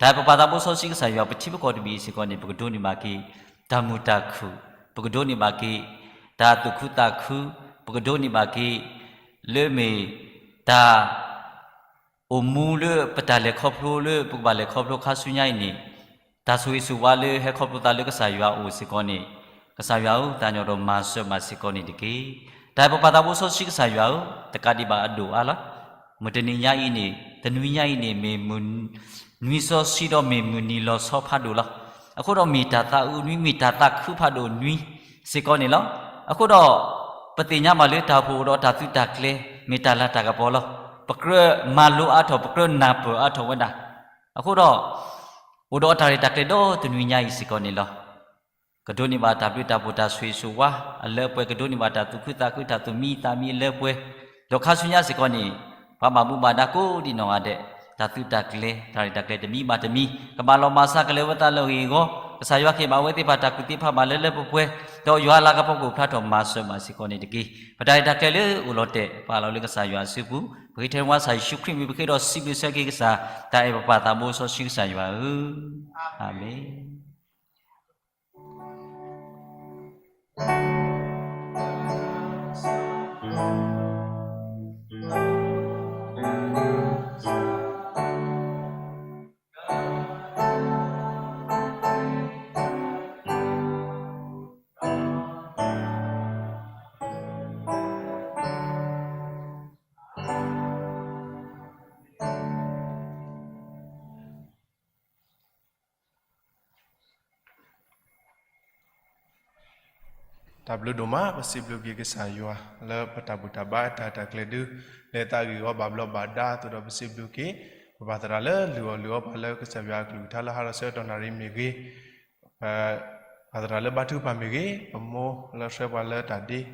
တၢ်အဲၣ်ပပၢ်သးဘိစီဆှံကစၢ်ယွၤ ပထံပကီၢ်တဘ့ၣ်အံၤစ့ၢ်ကီးန့ၣ် ပကဒိးန့ၢ်ဘၣ်က့ၤ တၢ်မုာ်တၢ်ခုၣ်, ပကဒိးန့ၢ်ဘၣ်က့ၤ တၢ်သူၣ်ခုသးခု, ပကဒိးန့ၢ်ဘၣ်က့ၤ လၢမ့ၢ်တၢ် အိၣ်မူလၢပတၢ်လဲၤခီဖျိလၢပကဘၣ်လဲၤခီဖျိခါဆူညါအံၤန့ၣ် တၢ်ဆိၣ်ဂ့ၤဆိၣ်ဝါလၢဟဲခီဖျိသးလၢကစၢ်ယွၤအအိၣ်စ့ၢ်ကီးန့ၣ် ကစၢ်ယွၤဧၢ သးကညီၤဒီးမၤစၢၤမးစ့ၢ်ကီးန့ၣ်တက့ၢ်. တၢ်အဲၣ်ပပၢ်သးဘိစီဆှံကစၢ်ယွၤဧၢ, တကးဒံးဘၣ်အဒိၣ်အါလီၤ. မုၢ်တနံၤညါအံၤန့ၣ် တနွံညါအံၤန့ၣ် မ့ၢ်မုၢ် နွံစီဆှံဒီးမ့ၢ်မုၢ်နံၤလီၤဆီဖးဒိၣ်လီၤ. အဃိဒီးမ့ၢ်တၢ်သးအုးနွံ မ့ၢ်တၢ်သးခုဖးဒိၣ်နွံစ့ၢ်ကီးန့ၣ်လီၤ. အဃိဒီး ပသ့ၣ်ညါဘၣ်လၢတၢ်အိၣ်ဖှိၣ်အိၣ်ဒီးတၢ်သုးတၢ်ကျဲၤ မ့ၢ်တၢ်လၤတၢ်ကပီၤလီၤ. ပကြၢးမၤလိအါထီၣ် ပကြၢးနၢ်ပၢၢ်အါထီၣ်ဝဲဒၣ်. အဃိဒီး အိၣ်ဒီးတၢ်ရဲၣ်တၢ်ကျဲၤဒီတနွံညါအံၤစ့ၢ်ကီးန့ၣ်လီၤ. ကဒိးန့ၢ်ဘၣ်တၢ်ဘျုးတၢ်ဖှိၣ်တၢ်ဆိၣ်ဂ့ၤဆိၣ်ဝါ အလၢအပှဲၤ ကဒိးန့ၢ်ဘၣ်တၢ်သူၣ်ခုသးခု တၢ်သူၣ်မံသးမံအလၢအပှဲၤ, ဒီးခါဆူညါစ့ၢ်ကီးန့ၣ် ပှၤဘၣ်မူဘၣ်ဒါကိးဒံးနီၢ်ဂၤဒဲး တၢ်သုးတၢ်ကျဲၤ တၢ်ရဲၣ်တၢ်ကျဲၤတမံၤဘၣ်တမံၤ ကဘၣ်လီၤမၢ်စးကလဲၤဝဲသးလၢအဂ့ၢ်အဂီၢ်, ကစၢ်ယွၤကဟ့ၣ်ဘၣ်အဝဲသ့ၣ်တဖၣ်တၢ်ကူၣ်သ့ဖးဘၣ်လၢလၢပှဲၤပှဲၤ, ဒီးယွၤအလၤကပီၤကအိၣ်ဖျါထီၣ်မၤစၢၤမးစ့ၢ်ကီးန့ၣ်တက့ၢ်. ပတၢ်ရဲၣ်တၢ်ကျဲၤလၢအိၣ်လီၤတဲာ် ပာ်လီၤလၢကစၢ်ယွၤအစုပူၤ, ပဃ့ထဲဝဲကစၢ်ယ့ၣ်ၡူးခရံာ်မံၤ ပဃ့ဒီးစံးဘျုးဆၢက့ၤကစၢ် တၢ်အဲၣ်ပပၢ်သးဘိစီဆှံကစၢ်ယွၤဧၢ, အၤမ့ၣ်. တၢ်ဘျုးဒိၣ်မး ပစံးဘျုးက့ၤကစၢ်ယွၤ လၢပတၢ်ဘူၣ်တၢ်ဘါတၢ်ရဲၣ်တၢ်ကျဲၤဒု လၢသးအဂ့ၢ်အီၤဘၣ်ဘျီးဘၣ်ဒါအသိးဒီး ပစံးဘျုးက့ၤ ပပၢ်သရၣ်လၢလုၢ်အီၣ်လုၢ်အီပှၤလၢကစၢ်ယွၤအကလုၢ်ကထါလၢဟါလီၤဆၢကတီၢ်နၣ်ရံၣ်မ့ၢ်ဂ့ၤ, ပပၢ်သရၣ်လၢဘါထုကဖၣ်မ့ၢ်ဂ့ၤ, ပမိၢ်လၢဆှၢပှၤလၢတၢ်ဒ့, ဒီး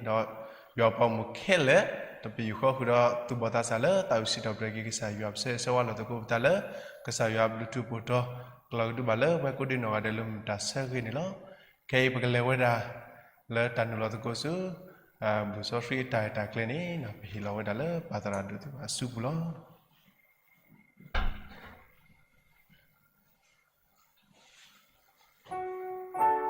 ယွၤပိာ်မုၣ်ခဲလၢာ် တပယူာ်ဃီဃုာ်ဒီးသူၣ်ဘီၣ်သးစၢ်လၢသးအုးစံးထီၣ်ပတြၢၤက့ၤကစၢ်ယွၤ ပဆၢဂ့ၤဆၢဝါလီၤသကိးပသးလၢ ကစၢ်ယွၤဘျုးထူပိာ်တီၤ ကလီၤကဒုဘၣ်လၢပှၤကိးဒံးနီၢ်ဂၤဒဲးလၢမုၢ်တၢ်ဆၢဂ့ၤန့ၣ်လီၤ. ခဲအံၤပကလဲၤဝဲဒၣ် လၢတၢ်နုာ်လီၤသကိးဆူ ဘူၣ်စီဆှံအတၢ်ရဲၣ်တၢ်ကျဲၤန့ၣ် ပဟ့ၣ်လီၤဝဲဒၣ်လၢပၢ်သရၣ်ဒိၣ်သ့ၣ်တဖၣ်အစုပူၤလီၤ.